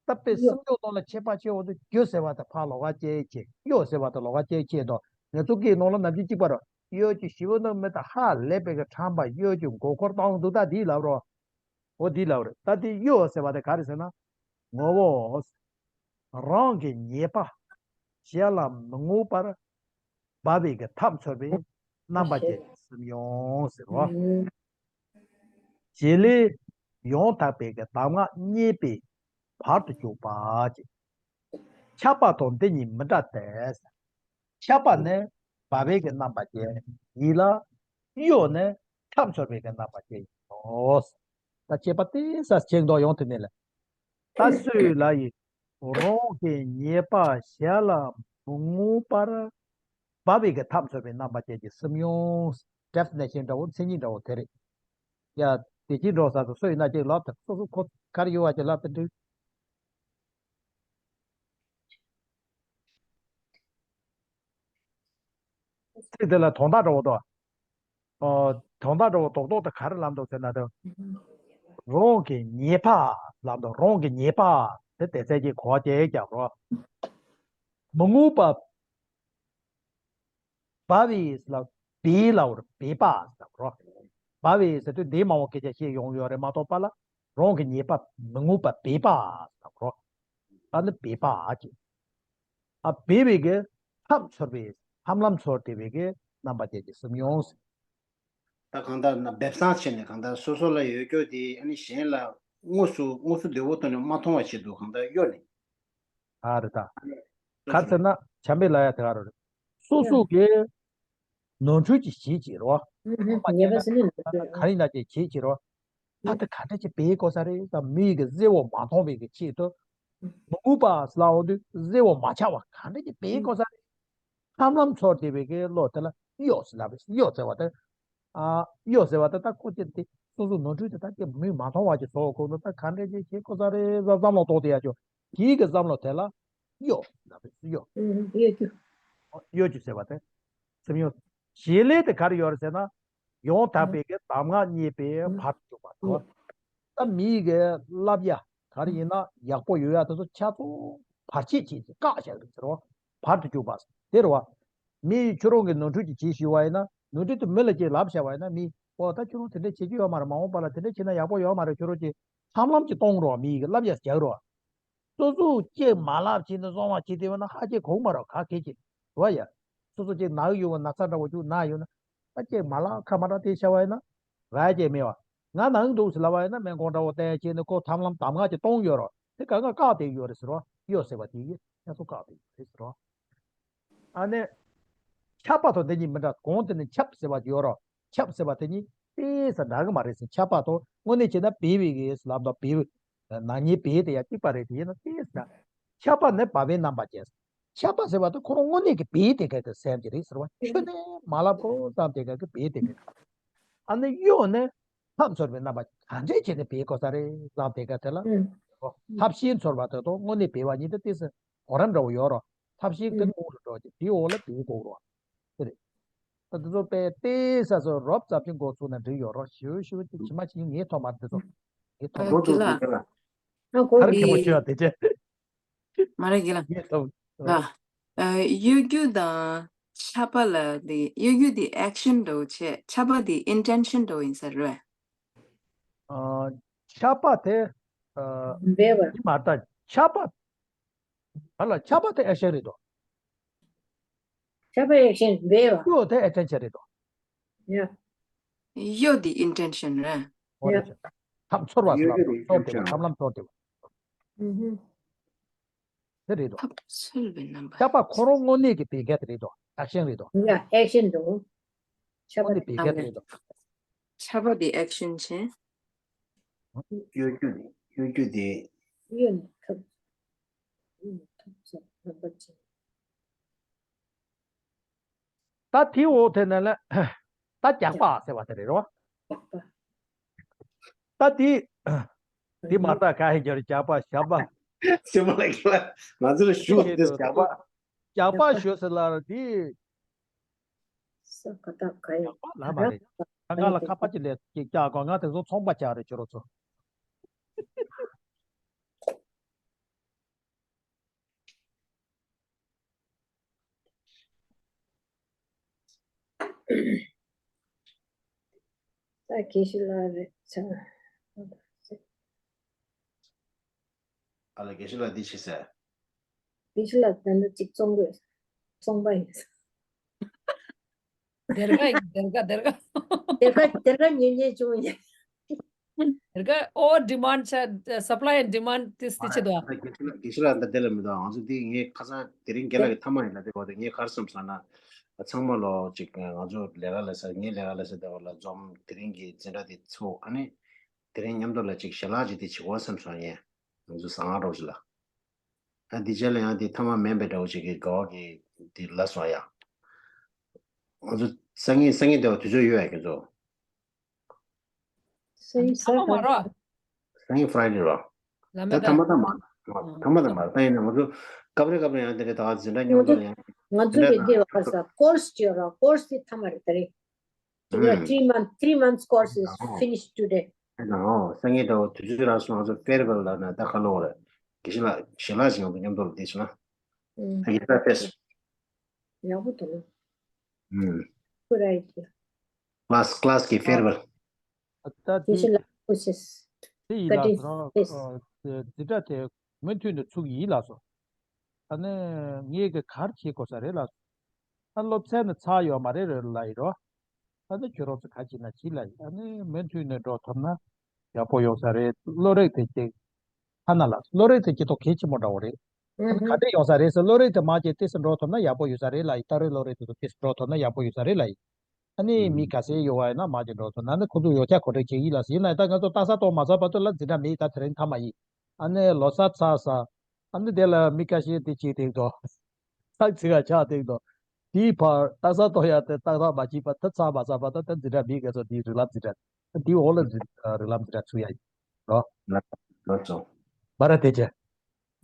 ད་དཔེ་སེམས་ལྗོངས་ནང་ལ་ཁྱད་པར་ཆེ་བ་དེ་སྒྱུ་ཟེར་བ་དེ་ཕར་ལོགས་ཀ་སྐྱེ་ཆེ། གཡོ་ཟེར་བ་དེ་ལོགས་ཀ་སྐྱེ་ཆེ་དོ། ང་ཚོ་སྐད་ནང་ལ་ནམ་རྒྱུན་གཅིག་པ་རོ། གཡོ་སྒྱུ་ཞི་བ་ནི་མི་དང་ཧ་ལས་པའི་གི་ཁྲམ་པ་གཡོ་སྒྱུ་མགོ་འཁོར་བཏང་འདུག་ད་འདི་ལབ་རོ། འོ་འདི་ལབ་རེད། ད་འདི་གཡོ་ཟེར་བ་དེ་ག་རེ་ཟེར་ན། ངོ་བོ། རང་གི་ཉེས་པ་གཞན་ལ་མི་མངོན་པར་སྦ་བའི་གི་ཐབས་མཚོན་པའི་རྣམ་པ་ཅན་གྱི་སེམས་ཡོངས་ཟེར་རོ། བྱེད་ལས་ཡང་དག་པའི་གི་གདམས་ངག་རྙེད་པའི་བར་དུ་གྱུར་པ་ཅིག་ཁྱབ་པ་དང་འདི་གཉིས་མི་འདྲ་སྟེ། ཁྱབ་པ་ནི་སྦ་བའི་གི་རྣམ་པ་ཅན་ཡིན་ལ། གཡོ་ནི་ཐབས་མཚོན་པའི་གི་རྣམ་པ་ཅན་ཡིན་ནོ། ད་ཁྱད་པར་དེ་ས་ཆེན་མདོག་ཡོང་དུ་མེད་ལ། ད་སུས་ལ་ཡི་རང་གི་ཉེས་པ་གཞན་ལ་མི་མངོན་པར་སྦ་བའི་གི་ཐབས་མཚོན་པའི་རྣམ་པ་ཅན་གྱི་སེམས་ཡོངས། ཌེ་ཕི་ནེ་ཤན་འདྲ་བོ་མཚན་ཉིད་འདྲ་བོ་དེ་རེད། ཡ། དེ་ཅི་འགྲོ་ས་སུ་སུ་ཡིན་ན་ཅིག་ལབ་ད། སོ་སོ་ཁོ་གར་ཡོད་བ་ཅིག་ལབ་ད་འདུག་ཚིག་དེ་ལ་དོན་དག་འདྲ་བོ་དོ། ཨོ། དོན་དག་འདྲ་བོ་རྡོག་རྡོག་དེ་ག་རེ་ལབ་འདུག་ཟེར་ན་དོ། རང་གི་ཉེས་པ་ལབ་འདུག་རང་གི་ཉེས་པ་དེ་དེ་ཚད་ཀྱི་གོ་བ་ཅིག་རྒྱབ་རོགས། མི་མངོན་པ། སྦ་བའི་ལ་སྦས་ལབ་རེད། སྦས་པ་ལབ་རོ། སྦ་བའི་ཟེར་དུས་འདི་མང་བོ་སྐད་ཆ་བཤད་ཡོང་ཡོད་རེད་མ་གཏོགས་པ་ལ། རང་གི་ཉེས་པ་མི་མངོན་པ་སྦས་པ་ལབ་རོ། ཨ་ནི་སྦས་པ་ཨ་ཅེ། ཨ་སྦས་པའི་གི་ཐབས་མཚོན་པའི་ཐབས་ལམ་མཚོན་བསྡད་པའི་གི་རྣམ་པ་ཅན་གྱི་སེམས་ཡོངས། ད་གང་ལྟར་ན་སྦས་གསང་བྱས་ནས་གང་ལྟར་སོ་སོ་ལ་ཡོད་རྒྱུ་དེ་ཨ་ནི་གཞན་ལ་དངོས་སུ་དངོས་སུ་བདེ་བོ་ཐོག་ནས་མ་མཐོང་བ་བྱེད་དུ་གང་ལྟར་གཡོ་ནས། ཨ་རེད་ད། ག་ཟེར་ན་བྱམས་པའི་ལ་ཡ་དེ་ག་རེ་རེད། སོ་སོ་གི་ནོར་འཁྲུལ་གྱི་བྱེད་ཀྱི་རོ། ཨ་མ་ཉེས་པ་ཟེར་ནས་ནོར་འཁྲུལ། ག་ཡིན་ན་ཅིག་བྱེད་ཀྱི་རོ། ད་དེ་ག་འདྲ་ཅིག་སྦས་དགོས་ས་རེད་ད། མི་ཡི་གི་གཟེ་བོ་མ་མཐོང་བའི་གི་ཆེད་དུ། མི་མངོན་པ་ཟེར་ལབ་འོང་དུས་གཟེ་བོ་མ་ཆགས་པ་ག་འདྲ་ཅིག་སྦས་དགོས་ས་རེད། ཐབས་ལམ་མཚོན་བསྡད་པའི་གི་བློ་དེ་ལ་གཡོ་ཟེར་ལབ་པས། གཡོ་ཟེར་བ་དེ། ཨ། གཡོ་ཟེར་བ་དེ་ད་ཁོ་ཅི་སྟེ་སོ་སོ་ནོར་འཁྲུལ་དེ་ད་ཅི་མི་མ་མཐོང་བ་ཅིག་བཟོ་བ་ཁོ་ནོ། ད་ག་འདྲ་ཅིག་བྱེད་དགོས་ས་རེད་བསམ་བསམ་བློ་གཏོང་དེ་ཡ་ཅོ། དེའི་གི་བསམ་བློ་དེ་ལ་གཡོ་ཟེར་ལབ་པས། གཡོ། ཨུ། གཡོ་སྒྱུ། གཡོ་སྒྱུ་ཟེར་བ་དེ། སེམས་གཡོ། བྱེད་ལས་དེ་ག་རེ་ཡོད་རེད་ཟེར་ན། ཡང་དག་པའི་གི་གདམས་ངག་རྙེད་པའི་བར་དུ་གྱུར་པ་དང་། ད་མིའི་གི་བསླབ་ཡ་ག་རེ་ཡིན་ན་ཡག་པོ་ཡོད་ཡ་དེ་ཚོ་ཆ་ཚང་བར་ཆད་བྱེད་ཅིང་བཀག་བཞག་རེད་ཟེར་བ། བར་དུ་གྱུར་པ་དེ་རེད་བ། མི་ཡིས་ཁྱོད་རང་གི་ནོར་འཁྲུལ་གྱི་བྱེད་ཞུས་པ་ཡིན་ན། ནོར་འཁྲུལ་དེ་མི་ལ་ཅིག་ལབ་བཞག་པ་ཡིན་ན། མི་འོ་ད་ཁྱོད་རང་དེ་འདྲ་བྱེད་ཀྱི་ཡོད་མ་རེད། མ་འོངས་པ་ལ་དེ་འདྲ་བྱེད་ན་ཡག་པོ་ཡོད་མ་རེད། ཁྱོད་རང་ཅིག་ཐབས་ལམ་ཅིག་གཏོང་རོགས། མི་ཡི་གི་བསླབ་ཡ་རྒྱག་རོགས། སོ་སོ་ཅིག་མ་ལབ་བྱས་ནས་བཟང་བ་བྱེད་དེ་བ་ན་ཧ་ཅིག་གོ་མ་རོགས་ག་གེ་ཅིག་རེད་བ་ཡ། སོ་སོ་ཅིག་ན་གི་ཡོད་པ་ན་ཚ་འདྲ་བོ་ཅིག་ན་ཡོད་ན། ད་ཅིག་མ་ལབ་ཁ་མ་གྲག་དེ་བྱ་བ་ཡིན་ན། ར་ཅིག་མེད་བ། ང་ན་གི་འདུག་ཟེར་ལབ་པ་ཡིན་ན། སྨན་ཁང་འདྲ་བོ་བསྟན་བྱས་ནས་ཁོ་ཐབས་ལམ་གདམས་ངག་ཅིག་གཏོང་ཡོད་རོགས། དེ་ག་ང་བཀག་བསྡད་ཡོད་རེད་ཟེར་བ། གཡོ་ཟེར་བ་དེ་ཡིས་ཁྱེད་ཚོ་བཀག་བསྡད་ཡོད་རེད་ཟེར་བ། ཨ་ནི། ཁྱབ་པ་དང་འདི་གཉིས་མི་འདྲ། གོང་དེ་ནས་ཁྱབ་ཟེར་བ་ཡོད་རོགས། ཁྱབ་ཟེར་བ་དེ་གཉིས་ཏོག་ཙམ་འདྲ་གི་མ་རེད་ཟེར། ཁྱབ་པ་དང་དངོས་གནས་བྱས་ན་སྦས་པའི་གི་ལབ་དང་སྦས་པའི་ནག་ཉེས་སྦས་དེ་ཡང་གཅིག་པ་རེད། དེ་ཡིན་ན་ཏོག་ཙམ་འདྲ། ཁྱབ་པ་ནི་སྦ་བའི་རྣམ་པ་ཅན། ཁྱབ་པ་ཟེར་བ་དེ་ཁོ་རང་དངོས་གནས་ཀྱི་སྦས་དེ་ག་གི་སེམས་ཀྱི་རེད་ཟེར་བ། ཁྱོན་ནས་མ་ལབ་གོ་ཙམ་དེ་ག་གི་སྦས་དེ་ག་གི། ཨ་ནི་གཡོ་ནི་ཐབས་མཚོན་པའི་རྣམ་པ་ག་འདྲས་བྱས་ནས་སྦས་དགོས་ས་རེད་ཙམ་དེ་ག་དེ་ལ། ཐབས་ཤེས་མཚོན་པ་དེ་དང་དངོས་གནས་སྦས་པ་གཉིས་དེ་ཏོག་ཙམ་གོ་རིམ་འདྲ་བོ་ཡོད་རོགས། ཐབས་ཤེས་དེ་ཁོང་རུ་འགྲོ་གི་དེའི་འོག་ལ་སྦས་དགོས་རོགས། དེ་རེད། ད་དེ་ཚོ་དཔེ་ཏེ་ས་སོ་རོབ་ཙམ་ཅིག་འགོ་ཚུགས་ན་འགྲིག་ཡོད་རོགས། ཞུ་ཞུ་ཅིག་ཇི་མ་ཇི་བཞིན་ངས་ཐོག་མར་དེ་ཚོ་ངས་ཐོག་མར་འགོ་ཚུགས་དགོས་ལ། ཨ་གོ་ཨ་རི་རི་ཁེ་མོ་ཤོད་དེ་ཅེ། མ་རེད་གི་ལ། ངས་ཐོག་ལ། ཨ་གཡོ་སྒྱུ་དང་ཆགས་པ་ལ་དེ་གཡོ་སྒྱུ་དེ་ཨེག་ཤན་འདྲ་བོ་བྱས། ཆགས་པ་དེ་ཨིན་ཊེན་ཤན་འདྲ་བོ་ཡིན་ས་རེད། ཨ་ཆགས་པ་དེ་ཨ་འབད་བ། ཡིན་མ་ད་ཆགས་པ། ཨ་ལ་ཆགས་པ་དེ་ཨེག་ཤན་རེད་དོ། ཆགས་པ་ཨེག་ཤན་འབད་བ། གཡོ་དེ་ཨིན་ཊེན་ཤན་རེད་དོ། ཡ། གཡོ་དེ་ཨིན་ཊེན་ཤན་རེད། འོ་རེད། ཡ། ཐབས་ཚོར་བ་གཡོ་ལ་སྒྱུ་དེ་ཚོར་དེ་ཨིན་ཊེན་ཤན། ཐབས་ལམ་ཚོར་དེ་བ། ཨུ་ཧུ། དེ་རེད་དོ། ཐབས་ཚོར་བའི་རྣམ་པ། ཆགས་པ་ཁོ་རང་དངོས་གནས་ཀྱི་བེད་སྐད་དེ་རེད་དོ། ཨེག་ཤན་རེད་དོ། ཡ་ཨེག་ཤན་དོ། ཆགས་པ་དངོས་གནས་བེད་སྐད་དེ་རེད་དོ། ཆགས་པ་དེ་ཨེག་ཤན་བྱས། གཡོ་སྒྱུ་དེ་གཡོ་སྒྱུ་དེ། གཡོ་ནས་ཐབས། གཡོ་ནས་ཐབས་ཚོར་རྣམ་པ་ཅན། ད་དེའི་འོག་དེ་ནས་ལ་ད་རྒྱགས་པ་ཟེར་བ་དེ་རེད་རོ། ད་དེ་དེ་མ་ལྟ་ག་ཧེ་རྒྱག་རྒྱགས་པ་ཞབས་པ། སེམས་པ་ལ་ཁྱེད་ལ་ང་ཚོ་ལ་ཞུ་དེ་རྒྱགས་པ། རྒྱགས་པ་ཞུ་ཟེར་ལ་དེ། ས་ཀ་ད་ག་ཡ། རྒྱགས་པ་ལ་མ་རེད། ང་ལ་ཁ་པར་ཅིག་ལས་ཅིག་རྒྱག་གོ། ང་དེ་ཚོ་ཚོང་པ་རྒྱག་རེད་ཁྱོད་རོ་ཚོ། ད་དགེ་བཤེས་ལགས་རེད་ཚ། ཨ་ལ་དགེ་བཤེས་ལགས་འདི་ཅི་ཟེར། དགེ་བཤེས་ལགས་ད་ནི་གཅིག་བཙོང་དགོས། བཙོང་པ་ཡིན། སྡེར་ཁ་ཡིན། སྡེར་ཁ། སྡེར་ཁ། སྡེར་ཁ་སྡེར་ཁ་ཉེ་ཉེ་བྱུང་ཡིན། དེ་ག་ཨོ་ཌི་མན་ཌི་ཆ་supply and demand དེ་སྟེ་ཆེ་དོ། ཨ་དགེ་བཤེས་ལགས་དགེ་བཤེས་ལགས་ད་དེ་ལ་མི་འདུག་ང་ཚོ་དེ་ངས་ཁ་སང་དེ་རིང་རྒན་ལགས་ཀྱི་མཐའ་མ་ཡིན་ལ་དེ་གོ་དེ་ངས་གར་སོང་ཟེར་ན། ཚང་མ་ལོ་ཅིག་ང་ཚོ་ལས་ཀ་ལས་ས་ངས་ལས་ཀ་ལས་ས་དེ་བ་ལ་འཛོམས། དེ་རིང་གི་འཛིན་གྲྭ་དེ་ཚུགས། ཨ་ནི་དེ་རིང་མཉམ་དུ་ལ་ཅིག་ཞལ་ལག་ཅིག་དེ་བྱེད་དགོས་བསམ་སོང་ངས། ང་ཚོ་ཟ་ང་རོགས་ཞིག་ལ། ཨ་འདི་རྗེས་ལ་ཡང་དེ་མཐའ་མ་མིན་པའི་འདྲ་བོ་ཅིག་གི་དགའ་བ་གི་དེ་ལ་སོང་ཡ། ང་ཚོ་སང་ཉིན་སང་ཉིན་དེ་བ་དུས་ཚོད་ཡོད་ཡ་ཁྱེད་ཚོ། སང་ཉིན་ས་ཐ་མ་མ་རོ། སང་ཉིན་ཕ་རའི་ཌེ་རོ། ལ་ད་མེ་ཐ་མ་ད་མ། ཨ། ཐ་མ་ད་མ་རེད། ད་ཡིན་ན་ང་ཚོ་སྐབས་རེ་སྐབས་རེ་ཡང་དེ་འདྲ་ད་འཛིན་གྲྭ་མཉམ་དུ་ལ་ཡང་ང་ཚོ་འཛིན་གྲྭ་རེད་དེ་ནང་བ་ས་ཀོར་སི་ཅིག་ཡོད་ར། ཀོར་སི་དེ་ཐ་མ་རེད་ད་རེད། ཅིག་ལ་ཨུམ། three month, three months course is ཨོ། finished today. ཨེ་ན་ཨོ་སང་ཉིན་ད་དུས་ཚོད་རག་སོང་། ང་ཚོ་ཕེར་ཝེལ་ལ་ན་ད་ཁ་ལོ་རེད། དགེ་བཤེས་ལགས་ཞལ་ལག་ཞིག་ང་ཚོ་མཉམ་དུ་ལ་དེ་བྱས་ན། ཨུམ། ད་ཡིན་ད་ཕེས། ཡག་པོ་འདུག་ན། ཨུམ། Good idea. Class, class གི་ཕེར་ཝེལ། ད་དེ་དེ་ཤི་ལ་ཁུ་ཤེས། དེ་ཡིན་ལགས་སོ་རང་། ཨ་འཛིན་གྲྭ་དེ་མུ་མཐུད་ནས་ཚུགས་ཡིན་ལགས་སོ། ཨ་ནི་ངེད་ཀྱི་གར་བྱེད་དགོས་ས་རེད་ལགས་སོ། ཨ་སློབ་ཚན་ནི་ཚར་ཡོད་མ་རེད་རེད་ལ་ཡིན་རོ། ཨ་ནི་ཁྱོད་རང་ཚོ་ག་བྱེད་ན་བྱེད་ལ་ཡིན། ཨ་ནི་མུ་མཐུད་ནས་འགྲོ་ཐུབ་ན་ཡག་པོ་ཡོང་ས་རེད། བློ་རིག་དེ་ཅིག་ཐ་ན་ལགས་སོ། བློ་རིག་དེ་ཅིག་ཏོ་གལ་ཆེན་པོ་འདྲ་བོ་རེད། ཨ་ནི་ག་འདྲས་ཡོང་ས་རེད་ཟེར། བློ་རིག་དེ་མར་ཅིག་ཏོག་ཙམ་འགྲོ་ཐུབ་ན་ཡག་པོ་ཡོད་ས་རེད་ལ་ཡིན། ད་རེས་བློ་རིག་དེ་ཚོ་ཏོག་ཙམ་འགྲོ་ཐུབ་ན་ཡག་པོ་ཡོད་ས་རེད་ལ་ཡིན། ཨ་ནི་མི་ག་ཚད་ཡོད་པ་ཡིན་ན་མར་ཅིག་འགྲོ་ཐུབ་ན་ནི་ཁོ་ཚོ་ཡོ་ཆ་གོ་སྒྲིག་བྱེད་ཀྱི་ཡིན་ལགས་སོ། ཡིན་ན་ད་ང་ཚོ་རྟགས་གསལ་གཏོང་མ་ཚར་བར་དུ་ལ་འཛིན་གྲྭ་མེད། ད་དེ་རིང་མཐའ་མ་ཡིན། ཨ་ནི་ལོ་གསར་ཚར་ས། ཨ་ནི་དེ་ལ་མི་ཁ་ཤས་དེ་བྱེད་སྟེང་དུ་ཚག་ཚིག་ག་ཆགས་སྟེང་དུ། དེའི་བར་རྟགས་གསལ་གཏོང་ཡ་དེ་ཏག་ཏག་མ་བྱས་པ་ད་ཚར་མ་ཚར་བར་དུ་ད་འཛིན་གྲྭ་མེད། ང་ཚོ་དེའི་རིགས་ལམ་འཛིན་གྲྭ་དེའི་འོག་ལ་འཛིན་རིགས་ལམ་འཛིན་གྲྭ་ཚུགས་ཡ་ཡིན་རོ། ལགས་སོ། བ་ར་དེ་ཅི།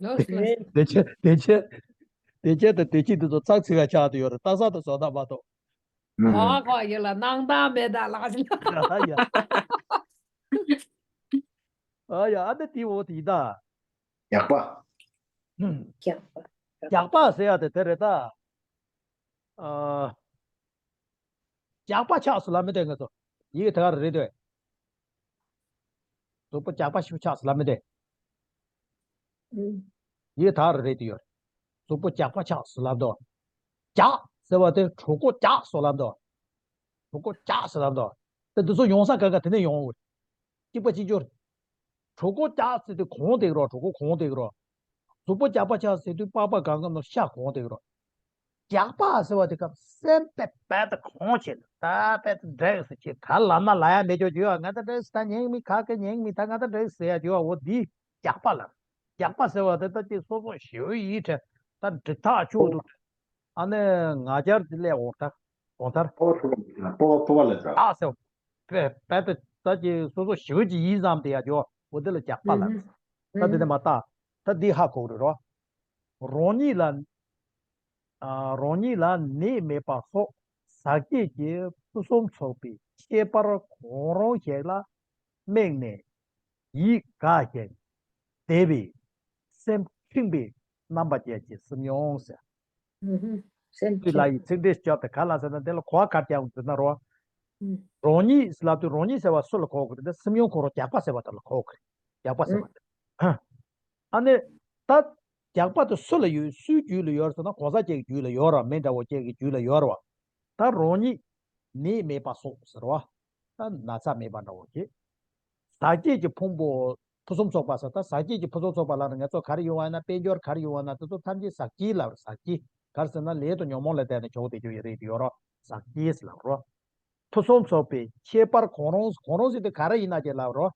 ལགས་སོ། དེ་ཅི་དེ་ཅི་དེ་ཅི་དང་དེ་ཅི་དེ་ཚོ་ཚག་ཚིག་ག་ཆགས་དུ་ཡོད་རེད། རྟགས་གསལ་དུ་བཟོ་ད་མ་གཏོགས། ཨ་ཁོ་ཡིན་ལ་སྣང་དག་མེད་ད་ལགས་ཟིན། ཨ་ཡ། ཨ་ཡ། ཨ་ནི་དེའི་འོག་དེ་ཡིན་ད། རྒྱགས་པ། རྒྱགས་པ། རྒྱགས་པ་ཟེར་ཡ་དེ་དེ་རེད་ད། ཨ། རྒྱགས་པ་ཆགས་སོང་ལབ་མི་དེ་ང་ཚོ། ཡི་གེ་དེ་ག་རེ་རེད་དེ། གཟུགས་པོ་རྒྱགས་པ་ཞིག་ཆགས་སོང་ལབ་མི་དེ། ཨུམ། ཡི་གེ་དེ་ག་རེ་རེད་དེ་ཡོད། གཟུགས་པོ་རྒྱགས་པ་ཆགས་སོང་ལབ་དོ། རྒྱགས་ཟེར་བ་དེ་གྲོད་ཁོག་རྒྱགས་སོང་ལབ་དོ། གྲོད་ཁོག་རྒྱགས་སོང་ལབ་དོ། དེ་འདི་ཚོ་ཡོང་ས་ག་ག་དེ་ནས་ཡོང་བ་རེད། གཅིག་པ་གཅིག་གྱུར། གྲོད་ཁོག་རྒྱགས་ཟེར་དུས་གོང་དེ་རོ། གྲོད་ཁོག་གོང་དེ་རོ། གཟུགས་པོ་རྒྱགས་པ་ཆགས་ཟེར་དུས་པགས་པ་སྒང་ག་ནས་ཤ་གོང་དེ་རོ། རྒྱགས་པ་ཟེར་བ་དེ་སྐབས་སེམས་པས་རྦད་དེ་གོང་བྱས་ད་རྦད་དེ་འགྲིག་ཟེར་གྱི་ག་ལབ་ན་ལབ་ཡ་མེད་ཅོག་ཅོག་ཡོད། ང་ད་འགྲིག་ཟེར། ད་ཉན་མི་ག་གེ་ཉན་མི་ད་ང་ད་འགྲིག་ཟེར་ཡ་ཅོག་འོ་འདི་རྒྱགས་པ་ལབ། རྒྱགས་པ་ཟེར་བ་དེ་ད་ཅིག་སོ་སོ་ཞེ་པོ་ཡིད་བྲལ། ད་འགྲིག་ཐག་ཆོད་འདུག། ཨ་ནི་ང་རྒྱལ་དེ་ལས་འོག་ཐར་འོག་ཐར། སྤོབས་པ་ལ་ཟེར། རྟགས་ཟེར། རྦད་དེ་ད་ཅིག་སོ་སོ་ཞེ་པོ་ཅིག་ཡིད་བཟང་དེ་ཡ་ཅོག་འོ་དེ་ལ་རྒྱགས་པ་ལབ། ད་དེ་ནས་མ་བརྟག་ད་འདི་ཧ་གོ་རེད་རོ། རང་ཉིད་ལ། ཨ། རང་ཉིད་ལ་ནད་མེད་པ་སོགས་ ཟག་བཅས་ཀྱི་ཕུན་སུམ་ཚོགས་པའི་ཁྱད་པར་གང་རུང་ཞིག་ལ་དམིགས་ནས་ཡིད་དགའ་ཞིང་བདེ་བའི་སེམས་ཁེངས་པའི་རྣམ་པ་ཅན་གྱི་སེམས་མྱོང་ཟེར། ཨུ་ཧུ། སེམས་དེ་ལ་ཁེངས། ཡི་ཚིག་འགྲེལ་བརྒྱབ་སྟེ་ག་ལ་ཟེར་ན། དེ་ལ་གོ་བ་ག་རེ་རྒྱག་དགོས་ཟེར་ན་རོ། ཨུ། རང་ཉིད་ཟེར་ལབ་དུས་རང་ཉིད་ཟེར་བ་སུ་ལ་གོ་དགོས་རེད། སེམས་མྱོང་ཁོ་རང་རྒྱགས་པ་ཟེར་བ་དེ་ལ་གོ་དགོས་རེད། རྒྱགས་པ་ཟེར་བ་དེ། ཨ་ནི་ད་རྒྱགས་པ་དེ་སུ་ལ་ཡོད། སུའི་རྒྱུད་ལ་ཡོད་ཟེར་ན། གང་ཟག་ཅིག་གི་རྒྱུད་ལ་ཡོད་རེད་བ། མི་འདྲ་བོ་ཅིག་གི་རྒྱུད་ལ་ཡོད་རེད་བ། ད་རང་ཉིད་ནད་མེད་པ་སོགས་ཟེར་བ། ད་ན་ཚ་མེད་པ་འདྲ་བོ་ཅིག་ཟག་བཅས་ཀྱི་ཕུང་པོ་ཕུན་སུམ་ཚོགས་པ་ཟེར། ད་ཟག་བཅས་ཀྱི་ཕུན་སུམ་ཚོགས་པ་ལབ་ན་ང་ཚོ་ག་རེ་ཡོང་བ་ཡིན་ན། དཔལ་འབྱོར་ག་རེ་ཡོང་བ་ན་དེ་ཚོ་ཐམས་ཅད་ཟག་བཅས་ལབ་རེད། ཟག་བཅས། ག་རེ་ཟེར་ན་ལས་དང་ཉོན་མོངས་ལ་བརྟེན་ནས་བྱུང་བསྡད་རྒྱུ་ཡོད་རེད། ཡོད་རོ། ཟག་བཅས་ལབ་རོ། ཕུན་སུམ་ཚོགས་པའི་ཁྱད་པར་གང་རུང་། གང་རུང་ཟེར་དུས་ག་རེ་ཡིན་ན་ཅིག་ལབ་རོ།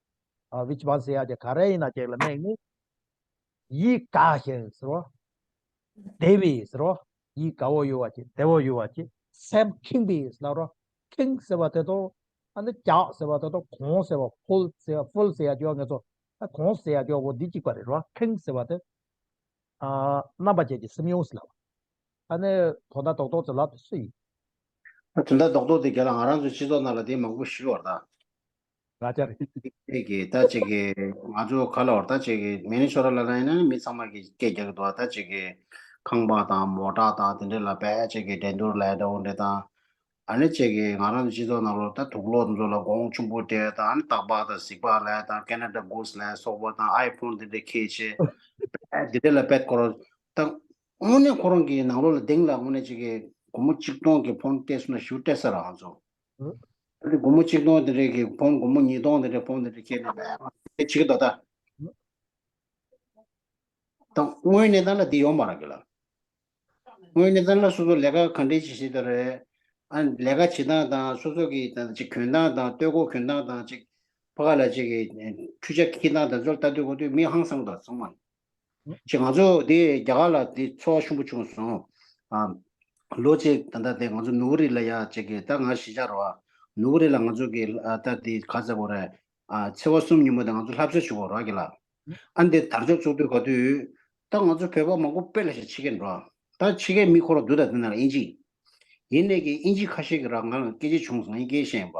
ཨ། ཝིཆ་བན་ཟེར་ཡ་ཅིག་ག་རེ་ཡིན་ན་ཅིག་ལ་དམིགས་ནས། ཡིད་དགའ་ཞིང་ཟེར་རོ། བདེ་བའི་ཟེར་རོ། ཡིད་དགའ་བོ་ཡོད་པ་ཅིག་བདེ་བོ་ཡོད་པ་ཅིག་སེམས་ཁེངས་པའི་ཟེར་ལབ་རོ། ཁེངས་ཟེར་བ་དེ་དང་། ཨ་ནི་རྒྱགས་ཟེར་བ་དེ་དང་། གང་ཟེར་བ། ཕུལ་ཟེར་བ། ཕུལ་ཟེར་ཡ་ཅིག་ཡོད། ང་ཚོ་ད་གང་ཟེར་ཡ་ཅིག་ཡོད་པོ་འདི་གཅིག་པ་རེད་རོ། ཁེངས་ཟེར་བ་དེ། ཨ། རྣམ་པ་ཅན་གྱི་སེམས་མྱོང་ཟེར་ལབ། ཨ་ནི་དོན་དག་རྡོག་རྡོག་ཅིག་ལབ་དུས་སུ་ཡིན། ད་དོན་དག་རྡོག་རྡོག་དེ་རྒན་ལགས་ང་རང་ཚོའི་སྤྱི་ཚོགས་ནང་ལ་དེ་མང་པོ་ཞིག་ཡོད་རེད་ད། ང་ཅག་རེད། དེ་གི་ད་ཅིག་གི་ང་ཚོ་ག་ལ་བར་ད་ཅིག་གི་མི་ནི་སོ་ཊ་ལ་ལ་ཡིན་ན་མི་ཚང་མ་གི་སྐད་རྒྱག་གི་འདུག་ད་ཅིག་གི་ཁང་པ་དང་མོ་ཊ་དང་དེ་འདྲ་ལ་བས་ཅིག་གི་འགྲན་བསྡུར་ལས་འདྲ་བོ་འདྲ་དང་། ཨ་ནི་ཅིག་གི་ང་རང་ཚོ་སྤྱི་ཚོགས་ནང་ལོ་ད་དུག་ལོག་ཚོ་ལ་གོང་ཆེན་པོ་སྤྲད་དང་། ཨ་ནི་སྟག་ལྤགས་དང་གཟིག་ལྤགས་ལས་དང་ཁེ་ན་ཌ་གུ་སི་ལས་སོགས་པ་དང་ཨའི་ཕོན་དེ་འདྲ་ཁྱེར་བྱས་དེ་འདྲ་ལ་བས་ཁོ་རང་ད་དངོས་གནས་ཁོ་རང་གི་ནང་ལོགས་ལ་སྟེང་ལ་དངོས་གནས་ཅིག་གི་སྒོར་མོ་གཅིག་སྟོང་གི་ཕོན་སྤྲད་སོང་ན་ཞུ་སྤྲད་ས་རང་ཚོ། ཨ་ནི་སྒོར་མོ་གཅིག་སྟོང་དེ་འདྲའི་གི་ཕོན། སྒོར་མོ་ཉིས་སྟོང་དེ་འདྲའི་ཕོན་དེ་འདྲ་ཁྱེར་ནས་བས་བྱེད་ཀྱི་འདུག་ད། ད་དངོས་གནས་སྟངས་ལ་འདི་ཡོང་མ་རག་གི་ལ། དངོས་གནས་སྟངས་ལ་སོ་སོ་ལས་ཀ་ག་འདྲས་ཅིག་བྱེད་དེ་རེད། ཨ། ལས་ཀ་བྱེད་སྟངས་དང་སོ་སོ་གི་ད་ཅིག་གྱོན་སྟངས་དང་སྟོད་གོས་གྱོན་སྟངས་དང་ཅིག་ཕ་ག་ལ་ཅིག་གི་འཕྲུལ་ཆས་འཁྱེར་སྟངས་དང་ཚོར་ལྟ་དུས་གོ་དུས་མི་ཧང་སངས་དང་ཚང་མ། ཅིག་ང་ཚོ་དེ་རྒྱ་གར་ལ་དེ་ཚོར་བ་ཤུགས་པོ་བྱུང་སོང་། ཨ། ལོ་གཅིག་ད་ལྟ་དེ་ང་ཚོ་ནུབ་རི་ལ་ཡ་ཅིག་གི་ད་ང་གཞིས་ཆགས་རེད་བ། ནུབ་རི་ལ་ང་ཚོ་གི་ཨ་ད་དེ་ག་ཟེར་དགོས་རེད། ཨ། ཚེས་པ་གསུམ་ཉིན་མོ་དེ་ང་ཚོ་ལྷ་གསོལ་བྱེད་དགོས་རེད་བ་གི་ལ། ཨ་འདི་དར་ལྕོག་བཙུགས་དུས་ག་དུས། ད་ང་ཚོ་བོད་པ་མང་པོ་དཔེ་ལ་ཞིག་ཕྱི་རྒྱལ་འགྲོ། ད་ཕྱི་རྒྱལ་མི་ཁོ་རང་འདུག་ད་དེ་ན་ལ་ཨིན་ཇི། ཡིན་ནས་ཀྱི་ཨིན་ཇི་ཁ་ཤས་ཀྱིས་རང་ང་ལ་སྐད་ཆ་བྱུང་སོང་། ངས་སྐད་བཤད་ཡིན་པ།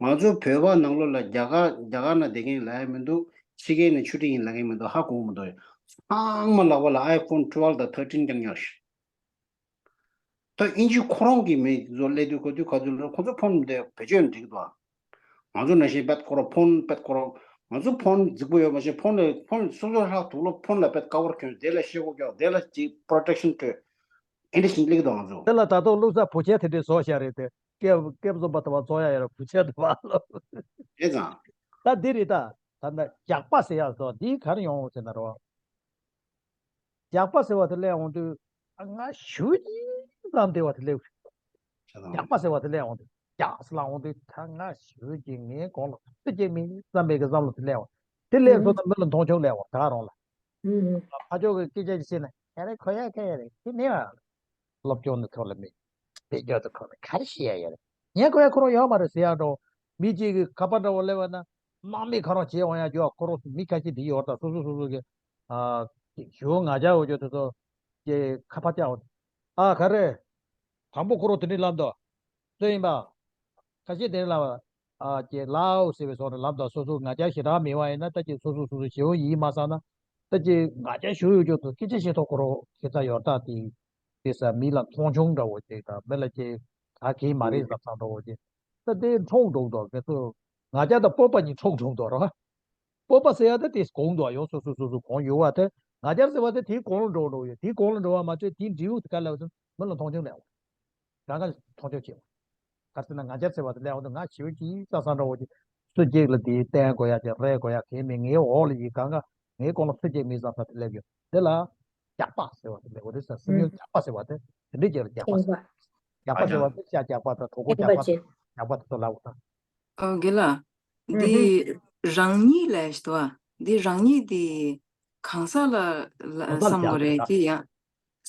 ང་ཚོ་བོད་པ་ནང་ལོགས་ལ་རྒྱ་གར་རྒྱ་གར་ནང་བསྡད་མཁན་ལབ་ཡ་མི་འདུག་ཕྱི་རྒྱལ་ནས་ཆོས་ཁྲིད་ཡིན་ལབ་མཁན་མི་འདུག་ཧ་གོ་གི་མི་འདུག་ཚང་མ་ལག་པ་ལ་ཨའི་ཕོན་ཊུ་ཝེལ་དང་ཐར་ཊིན་རྐྱང་རྐྱང་ཞིག་ད་ཨིན་ཇི་ཁོ་རང་གི་མི་ཚོ་སླེབས་དུས་ག་དུས་ག་དུས་ལ་ཁོ་ཚོ་ཕོན་དེ་བེད་སྤྱོད་འགྲིག་འདུག་ང་ཚོ་ནང་བཞིན་པད་ཁོ་རང་ཕོན། པད་ཁོ་རང་ང་ཚོ་ཕོན་རྫིག་པོ་ཡོད་མ་ཤེས། ཕོན་ལ་ཕོན་སོ་སོ་ལྷག་དུག་ལོག་ཕོན་ལ་པད་ཀ་བར་གྱོན། དེ་ལ་ཤེལ་སྒོ་རྒྱག་དེ་ལ་ཅིག་པྲོ་ཊེག་ཤན་སྤྲོད། ཨེ་འདྲ་ཞིག་སླེབས་འདུག་ང་ཚོ། དེ་ལ་ད་དུང་བླུགས་ས་བུ་ཆེ་དེ་འདྲའི་བཟོ་བཞག་རེད་དེ། ཀེབ་ཀེབ་བཟོ་པ་དང་བ་བཟོ་ཡ་ཡོད་ར། བུ་ཆེ་དང་བ་ལོ། རེད་ཙང་། ད་འདི་རེད་ད། ད་ལྟ་རྒྱགས་པ་ཟེར་ཡ་བཟོ་འདི་ག་རེ་ཡོང་ཟེར་ན་རོ། རྒྱགས་པ་ཟེར་བ་དེ་སླེབས་འོང་དུས། ཨ། ང་ཞུ་གི་བསམ་བསྡད་པ་དེ་སླེབས། རྒྱགས་པ་ཟེར་བ་དེ་སླེབས་འོང་དུས། རྒྱགས་ཟེར་ལབ་འོང་དུས། ད་ང་ཞུ་གི་ངའི་གོང་ལ་སུ་གཅིག་མེད་བསམ་པའི་གི་བསམ་བློ་དེ་སླེབས་འོང་། དེ་སླེབས་སོང་ན་མི་ལ་མཐོང་ཆུང་སླེབས་འོང་ད་ག་རང་ལ། ཨ། ཕ་ཕྱོགས་ཀྱི་སྐད་ཆ་ཅིག་བཤད་ན། ཡ་རེད། གོ་ཡ་ག་ཡ་རེད། དེ་ནས་ཨ། སློབ་སྦྱོང་ནི་ཐོག་ལ་མེད། བེད་སྤྱོད་དུ་ཁོ་ནི་ག་རེ་བཤད་ཡ་ཡོད་རེད། ངས་གོ་ཡ་ཁོ་རང་ཡོད་མ་རེད་ཟེར་ཡ་འགྲོ། མི་གཅིག་གིས་ཁ་པར་འདྲ་བོ་སླེབས་པ་ན། སྣང་མེད་ཁ་རང་བྱེད་འོང་ཡ་རྒྱུ་བ་ཁོ་རང་མི་ཁ་ཤས་འདི་ཡོད་རེད། ད་སོ་སོ་སོ་སོ་གི། ཨ། ཞུ་ང་རྒྱལ་འོ་ཅོ་དེ་ཚོ་གི་ཁ་པར་བཅར་འོང་། ཨ། ག་རེ། དང་པོ་ཁོ་རང་དེ་འདྲའི་ལབ་འདུག་སུ་ཡིན་པ། ཁ་ཤས་དེ་འདྲའི་ལབ་པ། ཨ། ཀྱེ་ལའོ་ཟེར་བའི་སོགས་ནས་ལབ་འདུག་སོ་སོ་ང་རྒྱལ་ཞེ་དྲག་མེད་པ་ཡིན་ན། ད་ཀྱེ་སོ་སོ་སོ་སོ་ཞེ་པོ་ཡིད་མ་ཚིམ་ན། ད་ཀྱེ་ང་རྒྱལ་ཞེ་པོ་ཡོད་ཅོག་ཏུ་སྐད་ཆ་བཤད་ཐུབ་ཁོ་རང་ཁྱད་མཚར་ཡོད་རེད་ད། དེ་དེ་ས་མི་ལ་མཐོང་ཆུང་འདྲ་བོ་ཅིག་དང་། མི་ལ་ཅིག་ག་གེ་མ་རེད་བསམ་བསམ་འདྲ་བོ་ཅིག་ད་དེ་འཁྲུག་འགྲོ་འདུག་ངེད་ཚོ་ང་རྒྱལ་དང་སྤོབས་པ་གཉིས་འཁྲུག་འགྲོ་འདུག་ར། སྤོབས་པ་ཟེར་ཡ་ད་དེ་གོང་དུ་ཡོང་། སོ་སོ་སོ་སོ་གོང་ཡོད་པ་དེ། ང་རྒྱལ་ཟེར་བ་དེ་དེའི་གོང་ལ་འགྲོ་འགྲོ་ཡོད། དེའི་གོང་ལ་འགྲོ་བ་མ་ཚད་དེའི་འབྲས་བུ་དེ་ག་ལབ་ཚོད་མི་ལ་མཐོང་ཆུང་ལས་འོང་། གང་ག་མཐོང་ཆུང་བྱེད། ག་རེ་ཟེར་ན་ང་རྒྱལ་ཟེར་བ་དེ་སླེབས་འོང་དུས་ང་ཞེ་པོ་ཅིག་ཡིད་མ་ཚིམ་འདྲ་བོ་ཅིག་སུ་གཅིག་ལ་དེ་བསྟེན་དགོས་ཡ་ཅིག་རེ་དགོས་ཡ་གང་ཡང་མེད། ངའི་འོག་ལ་ཡི་གང་ག་ངའི་གོང་ལ་སུ་གཅིག་མེད་བསམ་ས་དེ་སླེབས་ཡོད། དེ་ལ་རྒྱགས་པ་ཟེར་བ་དེ་སླེབས་འོང་དུས་ས། སེམས་ཡུལ་རྒྱགས་པ་ཟེར་བ་དེ་དེ་འདྲའི་ཅིག་ལ་རྒྱགས་པ་ཟེར། རྒྱགས་པ་ཟེར་བ་དེ་ཤ་རྒྱགས་པ་དང་གྲོད་ཁོག་རྒྱགས་པ་དང་རྒྱགས་པ་དེ་ཚོ་ལབ་དང་། ཨོ་དགེ་ལགས། འདི་རང་ཉིད་ལས་ཞེས་པ། འདི་རང་ཉིད་འདི་གང་ཟག་ལ་ལ་གང་ཟག་བསམ་དགོས་རེད། རྒྱགས་དེ་ཡང་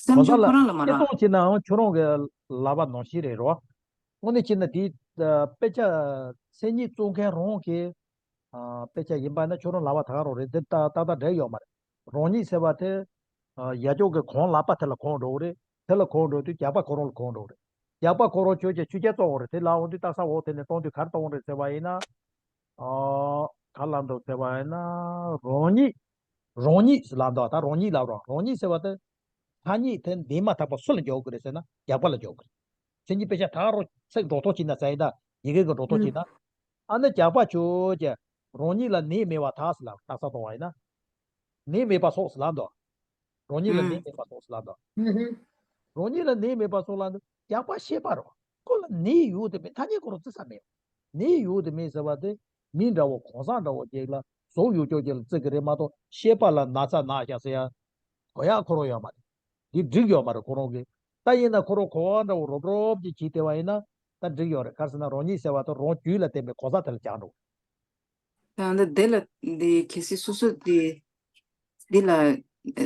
སེམས་བྱུང་ཁོ་རང་ལ་མ་རེད། སྤྱིར་བཏང་བྱས་ནའང་ཁྱོད་རང་གི་ལབ་པ་ནང་བཞིན་རེད་རོ། དངོས་གནས་བྱས་ན་དེ་དཔེ་ཆ་མཚན་ཉིད་བཙོང་མཁན་རང་གི་དཔེ་ཆ་ཡིན་པ་ན་ཁྱོད་རང་ལབ་པ་ད་ག་རང་རེད། འདི་ཏག་ཏག་འགྲིག་ཡོད་མ་རེད། རང་ཉིད་ཟེར་བ་དེ་ཡ་ཅོག་གི་གང་ལབ་པ་དེ་ལ་གང་འགྲོ་གི་རེད། དེ་ལ་གང་འགྲོ་དུས་རྒྱགས་པ་ཁོ་རང་ལ་གང་འགྲོ་གི་རེད། རྒྱགས་པ་ཁོ་རང་ཆོས་ཅན་ཆོས་ཅན་གཙོ་བོ་རེད། དེ་ལ་འོང་དུས་རྟགས་གསལ་འོག་དེ་ནས་གཏོང་དུས་ག་རེ་གཏོང་རེད་ཟེར་བ་ཡིན་ན། ཨ། ག་ལ་འདུག་ཟེར་བ་ཡིན་ན། རང་ཉིད། རང་ཉིད་ཟེར་ལ་འདུག་ད་རང་ཉིད་ལབ་རོགས། རང་ཉིད་ཟེར་བ་དེ། ཐ་སྙད་དེ་འདས་མ་ཐག་པ་སུ་ལ་འཇོག་དགོས་རེད་ཟེར་ན་རྒྱགས་པ་ལ་འཇོག་དགོས་རེད། མཚན་ཉིད་དཔེ་ཆ་ད་རུང་ཚིག་འགྲོ་ཐོག་བྱས་ན་ཟེར་ཡིན་ད། ཡི་གེ་གི་འགྲོ་ཐོག་བྱས་ན། ཨ་ནི་རྒྱགས་པ་ཆོས་ཅན། རང་ཉིད་ལ་ནད་མེད་པར་ཐལ་ཟེར་ལ་རྟགས་གསལ་གཏོང་བ་ཡིན་ན། ནད་མེད་པ་སོགས་ཟེར་ལ་འདུག་རང་ཉིད་ལ་ནད་མེད་པ་སོགས་ཟེར་ལ་འདུག་རང་ཉིད་ལ་ནད་མེད་པ་སོགས་ལ་འདུག་རྒྱགས་པ་ཤེས་པ་རོ། ཁོ་ལ་ནད་ཡོད་དེ་མེད་ཐ་སྙད་ཁོ་རང་བརྩི་ས་མེད། ནད་ཡོད་དེ་མེད་ཟེར་བ་དེ། མི་འདྲ་བོ་གང་ཟག་འདྲ་བོ་ཅིག་ལ་ཟུག་ཡོད་ཅོག་ཅིག་ལ་བརྩི་གི་རེད་མ་གཏོགས་ཤེས་པ་ལ་ན་ཚ་ན་ཤག་ཟེར་ཡ། གོ་ཡག་ཁོ་རང་ཡོད་མ་རེད། འདི་འགྲིག་ཡོད་མ་རེད་ཁོ་རང་གིས། ད་ཡིན་ན་ཁོ་རང་གོ་བ་འདྲ་བོ་རོབ་རོབ་ཅིག་བྱས་བསྡད་པ་ཡིན་ན། ད་འགྲིག་ཡོད་རེད། ག་རེ་ཟེར་ན་རང་ཉིད་ཟེར་བ་དང་རང་རྒྱུད་ལ་བརྟེན་པའི་གོ་ས་དེ་ལ་བཅག་འགྲོ། ད་འདི་དེ་ལ་འདི་གལ་སྲིད་སོ་སོ་འདི་འདི་ལ་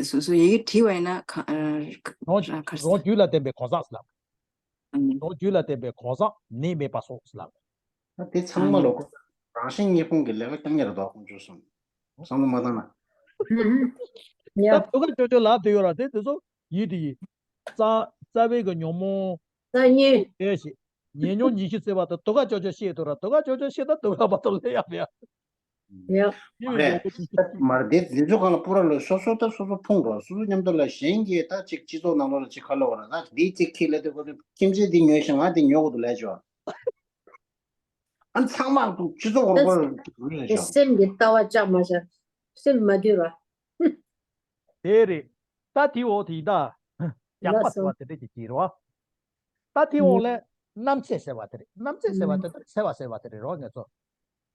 སོ་སོ་ཡི་གེ་བྲིས་པ་ཡིན་ན་ག་རང་ཨ་ག་རེ་རང་རྒྱུད་ལ་བརྟེན་པའི་གོ་ས་ཟེར་ལ། ཨ་ནི་རང་རྒྱུད་ལ་བརྟེན་པའི་གོ་ས་ནད་མེད་པ་སོགས་ཟེར་ལ། ད་དེ་ཚང་མ་ལོ་ཁོ་རང་བཞིན་གཉིས་ཕུང་གི་ལས་ཀ་རྐྱང་རྐྱང་རེད་དོ་ཁོང་ཚོས་སོང་བསམ་བློ་མ་བཏང་ན། ཡ། ད་དུ་ག་ཅོ་ཅོ་ལབ་དེ་ཡོད་ར་དེ་དེ་ཚོ་ཡིད་དེ་ཡིད། རྩ་རྩ་བའི་གི་ཉོན་མོངས། རྩ་རྙེད། ཡོད་ཞེས། ཉེ་ཉོན་ཉི་ཤུ་ཟེར་བ་དང་དུ་ག་ཅོ་ཅོ་ཤེས་ཐུབ་ར་དུ་ག་ཅོ་ཅོ་ཤེས་ད་དུ་ག་བ་དུ་ལེ་ཡ་ཡ། ཡ། ཡིན་མི་རེད། ཡོད་གི། མར་དེ་འཛིན་ཚུལ་གང་ལ་པུ་ར་ལོ་སོ་སོ་ད་སོ་སོ་ཕུང་རོགས་སོ་སོ་མཉམ་དུ་ལ་གཞན་གྱིས་ད་ཅིག་སྤྱི་ཚོགས་ནང་ལོགས་ལ་ཅིག་ཁ་ལོ་བ་ར་ད་དེ་ཅིག་ཁྱི་ལ་དུ་ག་དུ་ཁྱིམ་མཚེས་དེ་ཉོས་ཤིང་ང་དེ་ཉོ་གི་འདུག་ལས་ཆོག་ཨ་ཚང་མ་སྤྱི་ཚོགས་རོགས་པ་རེད་ཤག་སེམས་ཀྱི་ལྟ་བ་བཅག་མ་བྱ། སེམས་མ་འདུལ་བ། དེ་རེད། ད་དེའི་འོག་དེ་ཡིན་ད། རྒྱགས་པ་ཟེར་བ་དེ་འདྲ་ཅིག་བྱེད་རོགས། ད་དེའི་འོག་ལས་རྣམ་འཚེ་ཟེར་བ་དེ་རེད། རྣམ་འཚེ་ཟེར་བ་དེ་ཚེ་བ་ཟེར་བ་དེ་རེད་རོགས་ངེད་ཚོ།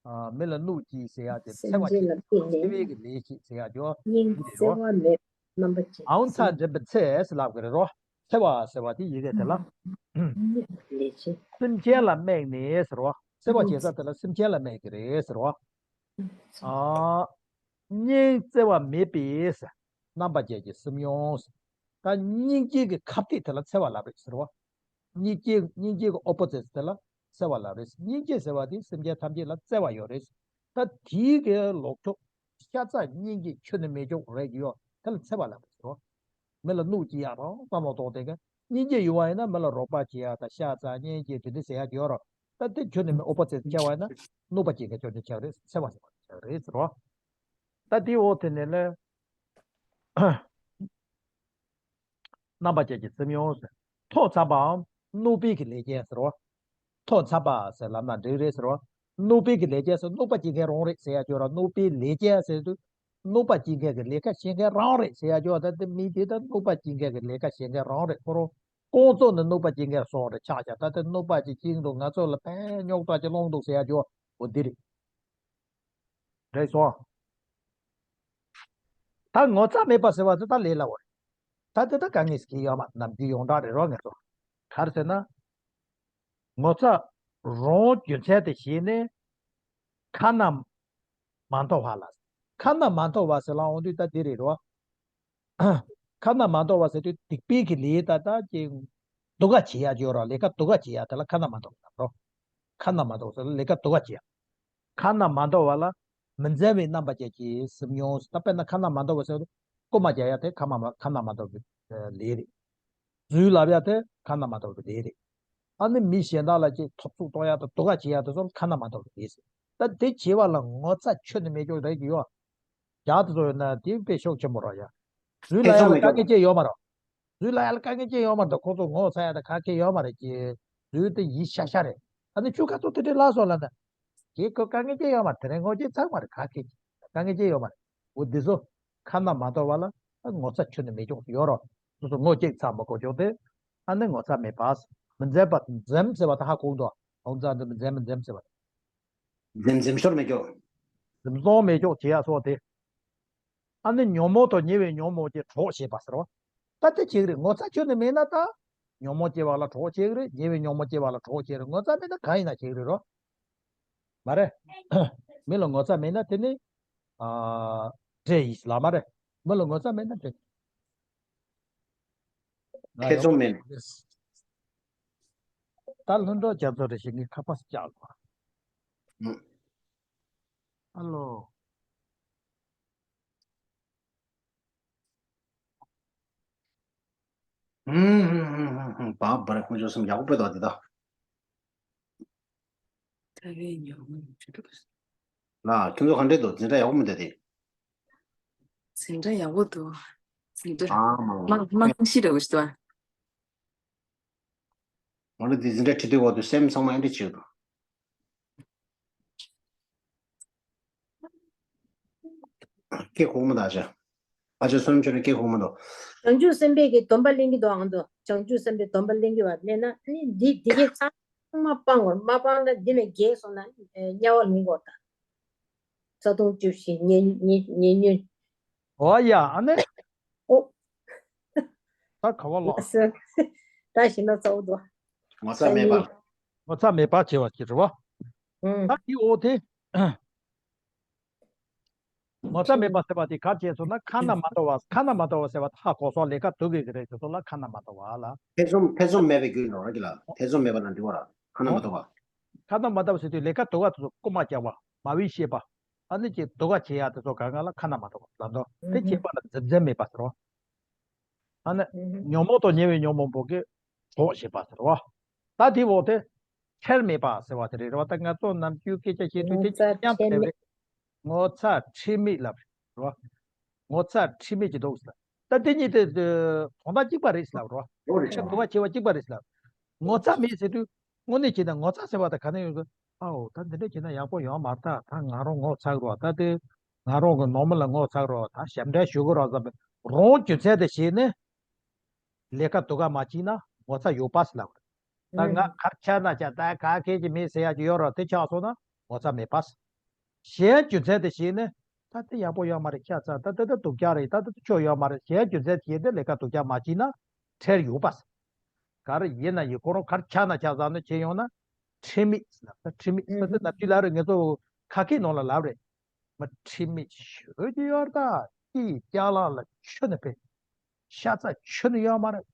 ཨ་མི་ལ་གནོད་ཀྱིས་ཟེར་ཡ་དེ་ཚེ་བ་ཅིག་ཚེ་བའི་གི་ལས་ཅིག་ཟེར་ཡ་ཅོ། སྙིང་ཚེ་བ་མེད་རྣམ་པ་ཅན། ཨའུན་ཚ་འདྲེན་པའི་ཚེ་ཟེར་ལབ་གི་རེད་རོ། ཚེ་བ་ཟེར་བ་དེ་ཡི་གེ་དེ་ལ། ལས་ཅན། སེམས་ཅན་ལ་དམིགས་ནས་ཟེར་བ། ཚེ་བ་ཞེ་ས་དེ་ལ་སེམས་ཅན་ལ་དམིགས་ཀྱི་རེད་ཟེར་བ། ཨ། སྙིང་བརྩེ་བ་མེད་པས། རྣམ་པ་ཅན་གྱི་སེམས་ཡོངས། ད་སྙིང་རྗེ་གི་ཁ་གཏད་དེ་ལ་བརྩེ་བ་ལབ་རེད་ཟེར་བ། སྙིང་རྗེ་སྙིང་རྗེ་གི་ཨོ་པོ་ཛིཊ་དེ་ལ་བརྩེ་བ་ལབ་རེད། སྙིང་རྗེ་ཟེར་བ་དེ་སེམས་ཅན་ཐམས་ཅད་ལ་བརྩེ་བ་ཡོད་རེད། ད་དེའི་གི་ལོག་ཕྱོགས་ཤ་ཚ་སྙིང་རྗེ་ཁྱོན་ནས་མེད་ཕྱོགས་རེད་ཀྱི་ཡོད་དེ་ལ་བརྩེ་བ་ལབ་རེད་ཟེར་བ། མི་ལ་གནོད་ཀྱི་ཡག་རང་བསམ་བློ་གཏོང་དེ་ག་སྙིང་རྗེ་ཡོད་པ་ཡིན་ན་མི་ལ་རོགས་པ་བྱེད་ཡག་དང་ཤ་ཚ་སྙིང་རྗེ་དེ་འདྲ་ཟེར་ཡག་ཡོད་རོགས། ད་དེ་ཁྱོན་ནས་མི་ཨོ་པོ་ཛིཊ་བྱས་པ་ཡིན་ན་གནོད་པ་བྱེད་མཁན་ཁྱོན་ནས་ཆགས་རེད་བརྩེ་བ་ཟེར་བ་ཆགས་རེད་ཟེར་བ། ད་དེའི་འོག་དེ་ནས་ལས། རྣམ་པ་ཅན་གྱི་སེམས་ཡོངས་ཟེར། ཐོག་འཚམ་པའམ་གནོད་པའི་གི་ལས་ཅན་ཟེར་བ། ཐོག་འཚམ་པ་ཟེར་ལབ་ན་འགྲིག་རེད་ཟེར་བ། གནོད་པའི་གི་ལས་ཅན་ཟེར་གནོད་པ་བྱེད་མཁན་རང་རེད་ཟེར་ཡ་ཅོ་ར། གནོད་པའི་ལས་ཅན་ཟེར་དུས་གནོད་པ་བྱེད་མཁན་གི་ལས་ཀ་བྱེད་མཁན་རང་རེད་ཟེར་ཡ་ཅོ། ད་དེ་མི་དེ་ད་གནོད་པ་བྱེད་མཁན་གི་ལས་ཀ་བྱེད་མཁན་རང་རེད། ཁོ་རང་ཁོང་ཚོ་ནི་གནོད་པ་བྱེད་མཁན་སོགས་རེད་ཆགས་ཆགས། ད་དེ་གནོད་པ་ཅིག་བྱེད་འདུག་ང་ཚོ་ལ་ཕན་རྙོག་དྲ་ཅིག་སློང་འདུག་ཟེར་ཡ་ཅོ་འོ་འདི་རེད། རེད་སོང་། ད་ངོ་ཚ་མེད་པ་ཟེར་བ་དེ་ད་ལས་སླ་བོ་རེད། ད་དེ་ད་དཀའ་ངལ་ཟེར་གྱི་ཡོད་མ་རེད། ནམ་རྒྱུན་ཡོངས་གྲགས་རེད་རོགས་ངེད་ཚོ། ག་རེ་ཟེར་ན། ངོ་ཚ་རང་རྒྱུ་མཚན་དེ་ཤེས་ནས་ཁ་ན་མ་མཐོ་བ་ལ། ཁ་ན་མ་མཐོ་བ་ཟེར་ལ་འོང་དུས་ད་དེ་རེད་རོ། ཁ་ན་མ་མཐོ་བ་ཟེར་དུས་སྡིག་པའི་གི་ལས་ད་ད་ཅིག་སྡུག་ག་བྱེད་ཡ་ཅིག་ཡོད་ར། ལས་ཀ་སྡུག་ག་བྱེད་ཡ་དེ་ལ་ཁ་ན་མ་མཐོ་བ་ལབ་རོ། ཁ་ན་མ་མཐོ་བ་ཟེར་ལ་ལས་ཀ་སྡུག་ག་བྱེད་ཡ། ཁ་ན་མ་མཐོ་བ་ལ་མི་འཛེམ་པའི་རྣམ་པ་ཅན་གྱི་སེམས་མྱོང་། ད་དཔེར་ན་ཁ་ན་མ་མཐོ་བ་ཟེར་དུས་རྐུ་མ་རྒྱག་ཡ་དེ་ཁ་མ་ཁ་ན་མ་མཐོ་བའི་ལས་རེད། རྫུན་ལབ་ཡ་དེ་ཁ་ན་མ་མཐོ་བའི་ལས་རེད། ཨ་ནི་མི་གཞན་དག་ལ་ཅིག་ཐོབ་ཚུགས་གཏོང་ཡ་དང་སྡུག་ག་བྱེད་ཡ་དེ་ཚོ་ལ་ཁ་ན་མ་མཐོ་བའི་ལས་ཟེར། ད་དེ་བྱེད་པ་ལ་ངོ་ཚ་ཁྱོན་ནས་མེད་ཀྱོག་རེད་ཀྱི་ཡོད། རྒྱག་དེ་ཚོ་ཡོད་ན་དེ་དཔེ་ཤུགས་ཆེན་པོ་རེད་ཡ། རྫུན་ལབ་ཡ་ལ་དཀའ་ངལ་ཅི་ཡོད་མ་རེད། རྫུན་ལབ་ཡ་ལ་དཀའ་ངལ་ཅི་ཡོད་མ་རེད། ཁོ་ཚོ་ངོ་ཚ་ཡ་དང་ག་གེ་ཡོད་མ་རེད་ཀྱི། རྫུན་དེ་ཡིད་ཤ་ཤ་རེད། ཨ་ནི་ཁྱོད་ཁ་ཐུག་དེ་འདྲའི་ལབ་སོང་ལབ་ན། དེ་ཁོ་དཀའ་ངལ་ཅི་ཡོད་མ་རེད། དེ་རིང་ངོ་ཅི་ཚང་མ་རེད། ག་གེ་དཀའ་ངལ་ཅི་ཡོད་མ་རེད། འོ་འདི་ཚོ་ཁ་ན་མ་མཐོ་བ་ལ་ཨ་ངོ་ཚ་ཁྱོན་ནས་མེད་ཀྱོག་ཡོད་རོགས། སོ་སོ་ངོ་གཅིག་ཚ་མ་དགོས་ཀྱོག་དེ། ཨ་ནི་ངོ་ཚ་མེད་པ། མི་འཛེམ་པ། འཛེམ་ཟེར་བ་ད་ཧ་གོ་འདུག་ཨོང་ཙང་དེ་མི་འཛེམ་མི་འཛེམ་ཟེར་བ། འཛེམ་འཛེམ་ཤོར་མེད་ཀྱོག་འཛེམ་སོང་མེད་ཀྱོག་བྱེད་ཡ་སོགས་དེ། ཨ་ནི་ཉོན་མོངས་དང་ཉེ་བའི་ཉོན་མོངས་ཀྱི་གྲོགས་བྱེད་པ་ཟེར་བ། ད་དེ་བྱེད་ཀྱི་རེད། ངོ་ཚ་ཁྱོན་ནས་མེད་ན་ད། ཉོན་མོངས་སྐྱེ་བ་ལ་གྲོགས་བྱེད་ཀྱི་རེད། ཉེ་བའི་ཉོན་མོངས་སྐྱེ་བ་ལ་གྲོགས་བྱེད་རེད། ངོ་ཚ་མེད་ན་གང་ཡིན་ན་བྱེད་ཀྱི་རེད་རོ། མ་རེད། མི་ལ་ངོ་ཚ་མེད་ན་དེ་ནི། ཨ། འདྲེ་ཡིས་ལ་མ་རེད། མི་ལ་ངོ་ཚ་མེད་ན་འདྲེ། ཐེ་ཚོམ་མེད། ད་ལྷུན་གྲུབ་རྒྱ་མཚོ་རེ་ཞིག་ངས་ཁ་པར་བཅག་དགོས། ཨུ། ཨ་ལོ། ཧུམ་ཧུམ་ཧུམ་ཧུམ་ཧུམ། བ་བར་ཁོང་ཚོ་སེམས་ཡག་པོ་དཔེ་འདུག་དེ་དག་ད་རེས་ཉོ་མ་ཡོང་ཆེད་དུ། ལ་ཁྱོད་ཚོ་ག་འདྲས་འདུག་འཛིན་གྲྭ་ཡག་པོ་མི་འདུག་དེ། འཛིན་གྲྭ་ཡག་པོ་འདུག་འཛིན་གྲྭ་ཨ་མ་མ་མ་ཤི་འདྲ་བོ་ཞིག་འདུག་ང་ལ་འདི་འཛིན་གྲྭ་ཁྲིད་དུས་འོག་ཏུ་སེམས་ཚང་མ་ཨེ་འདྲ་བྱེད་དོ། སྐད་གོ་མ་ད་ཆ། ཨ་ཅག་བསོད་ནམས་ཆོས་ལ་སྐད་གོ་མ་འདུག་བྱང་ཆུབ་སེམས་དཔས་ཀྱི་སྡོམ་པ་ལེན་གྱི་འདུག་ཨང་དུ་བྱང་ཆུབ་སེམས་དཔས་སྡོམ་པ་ལེན་གྱི་བ་ལེན་ན་ནི་འདི་འདི་གའི་ཚང་མ་སྤང་དགོས། མ་སྤང་ན་འདི་ནས་རྒྱལ་སོང་ན་དམྱལ་བ་ལུང་དགོས་ད། རྩ་ལྟུང་བཅུ་བཞི་ཉེ་ཉེ་ཉེ་ཉེ། ཨོ་ཡ་ཨ་ནི། ཨོ། ད་ག་བ་ལ། ད་ཤི་ན་ཚ་བོ་འདུག་ངོ་ཚ་མེད་པ། ངོ་ཚ་མེད་པ་བྱེད་པ་ཅི་རེད་བ། ཨུམ། ད་དེ་འོ་དེ། ངོ་ཚ་མེད་པ་ཟེར་བ་དེ་ག་བྱས་སོང་ན་ཁ་ན་མ་ཐོ་བ་ཁ་ན་མ་ཐོ་བ་ཟེར་བ་ཧ་གོ་སོགས་ལས་ཀ་སྡུག་གི་རེད་ཟེར་སོང་ལ་ཁ་ན་མ་ཐོ་བ་ལ། ཐེ་ཚོམ་ཐེ་ཚོམ་མེད་པའི་རྒྱུ་ཡིན་ནོ་ར་གི་ལ་ཐེ་ཚོམ་མེད་པ་ལ་འདྲི་བ་ར་ཁ་ན་མ་ཐོ་བ། ཁ་ན་མ་ཐོ་བ་ཟེར་དུས་ལས་ཀ་སྡུག་ག་དེ་ཚོ་རྐུ་མ་རྒྱག་པ་མ་བི་ཤེས་པ། ཨ་ནི་ཅིག་སྡུག་ག་བྱེད་ཡ་དེ་ཚོ་ག་ག་ལ་ཁ་ན་མ་ཐོ་བ་ལ་འདོ་དེ་བྱེད་པ་ལ་འཛེམ་འཛེམ་མེད་པ་ཟེར་བ། ཨ་ནི། ཨུ་ཧུ། ཉོན་མོངས་དང་ཉེ་བའི་ཉོན་མོངས་པོ་གི་གྲོགས་བྱེད་པ་ཟེར་བ། ད་དེ་འོག་དེ། ཁྲེལ་མེད་པ་ཟེར་བ་དེ་རེད་རེད་བ། ད་ང་ཚོ་ནམ་རྒྱུན་སྐད་ཆ་བཤད་དུས་དེ་ངོ་ཚ་མཉམ་ཁྲེལ་དེ་མེད། རེད། ངོ་ཚ་ཁྲེལ་མེད་ལབ་རེད་བ། ངོ་ཚ་ཁྲེལ་མེད་ཀྱི་འདུག་ཟེར། ད་དེ་གཉིས་དེ་དོན་དག་གཅིག་པ་རེད་ཟེར་ལབ་རེད་བ། ཁྲེལ་དུ་བ་ཆེ་བ་གཅིག་པ་རེད་ཟེར་ལབ། ངོ་ཚ་མེད་ཟེར་དུས་དངོས་གནས་བྱས་ན་ངོ་ཚ་ཟེར་བ་ད་ག་ནས་ཡོང་གི། ཨའོ་ད་འདི་འདྲ་བྱས་ན་ཡག་པོ་ཡོང་མ་རེད། ད་ད་ང་རང་ངོ་ཚ་གི་རེད་བ། ད་དེ་ང་རང་གི་ནོར་མི་ལ་ངོ་ཚ་གི་རེད་བ། ད་ཞབས་འདྲེན་ཞུ་གི་རེད་བ་བསམ་པའི་རང་རྒྱུ་མཚན་དེ་བྱས་ནས། ལས་ཀ་སྡུག་ག་མ་བྱས་ན་ངོ་ཚ་ཡོད་པ་ཟེར་ལབ་རེད། ད་ང་གར་ཆགས་ན་ཆགས་ད་ག་གེ་ཅི་མེད་ཟེར་ཡ་ཅིག་ཡོད་ར། དེ་ཆགས་སོང་ན་ངོ་ཚ་མེད་པ། གཞན་རྒྱུ་མཚན་དེ་ཤེས་ནས་ད་དེ་ཡག་པོ་ཡོད་མ་རེད། ཤ་ཚ་ད་དེ་ད་སྡུག་ཅག་རེད། ད་དེ་ད་ཆོ་ཡོད་མ་རེད། གཞན་རྒྱུ་མཚན་དེ་ཤེས་ཏེ་ལས་ཀ་སྡུག་ཅག་མ་བྱས་ན་ཁྲེལ་ཡོད་པ། གར་ཡིན་ན་ཡིན་ཁོ་རང་གར་ཆགས་ན་ཆགས་ཟ་ནས་བྱས་ཡོང་ན་ཁྲེལ་མེད་ཟེར་ལབ། ད་ཁྲེལ་མེད་ཟེར་དེ་ནམ་རྒྱུན་ལབ་རེད། ངེད་ཚོ་ཁ་སྐད་ནང་ལ་ལབ་རེད། མ་ཁྲེལ་མེད་ཤོད་ཀྱི་ཡོད་ད། ཨི་ཅ་ལག་ལ་ཆུ་ནི་ཕེ། ཤ་ཚ་ཆུ་ནི་ཡོད་མ་རེད།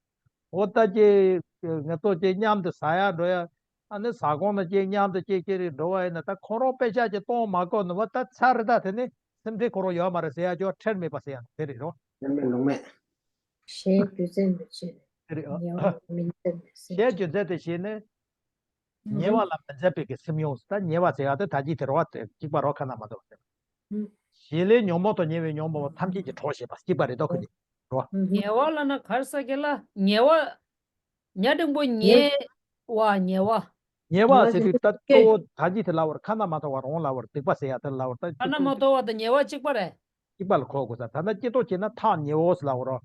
འོ་ད་ཀྱེ་ང་ཚོ་ཀྱེ་མཉམ་དུ་ཟ་ཡ་འགྲོ་ཡ། ཨ་ནི་ཟ་ཁང་ནང་ཀྱེ་མཉམ་དུ་ཀྱེ་ཀྱེ་རེ་འགྲོ་བ་ཡིན་ན་ད་ཁོ་རང་དཔེ་ཆ་ཀྱེ་གཏོང་མ་དགོས་ནི་བ། ད་ཚར་རེད། ད་དེ་ནི་སེམས་ཁྲལ་ཁོ་རང་ཡོད་མ་རེད་ཟེར་ཡ་ཅོ་ཁྲེལ་མེད་པ་ཟེར་ཡ་དེ་རེད་རོ། སེམས་ལུང་མེད། གཞན་རྒྱུ་མཚན་དུ་བྱས་ནས་དེ་རེད་ཨ། ཉེ་བར་མི་འཛེམ་པའི་སེམས། གཞན་རྒྱུ་མཚན་དུ་བྱས་ནས། ཉེ་བ་ལ་མི་འཛེམ་པའི་གི་སེམས་ཡོངས་སུ། ད་ཉེ་བ་ཟེར་ཡ་དེ་ད་ཅི་དེ་རོ་བ་དེ་གཅིག་པ་རོ་ཁ་ན་མ་ཐོ་བ་ཟེར། ཞེས་ལས་ཉོན་མོངས་དང་ཉེ་བའི་ཉོན་མོངས་པ་ཐམས་ཅད་ཀྱི་གྲོགས་བྱེད་པ་གཅིག་པ་རེད་དོ་ཁོ་ནི་རོ་བ། ཉེ་བ་ལ་ན་གར་ས་གེ་ལ་ཉེ་བ། ཉ་འགྲེང་པོ་ཉེ་བ་ཉེ་བ། ཉེ་བ་ཟེར་དུས་ད་གཙོ་བོ་ད་ཅི་དེ་ལ་བར་ཁ་ན་མ་ཐོ་བ་རོང་ལ་བར་སྡིག་པ་ཟེར་ཡ་དེ་ལ་བར་ད་ཁ་ན་མ་ཐོ་བ་དང་ཉེ་བ་གཅིག་པ་རེད། གཅིག་པ་ལ་གོ་དགོས་ས། ད་ན་སྐྱེ་ཏོ་བྱེད་ན་ཐག་ཉེ་བོ་ཟེར་ལབ་རོ།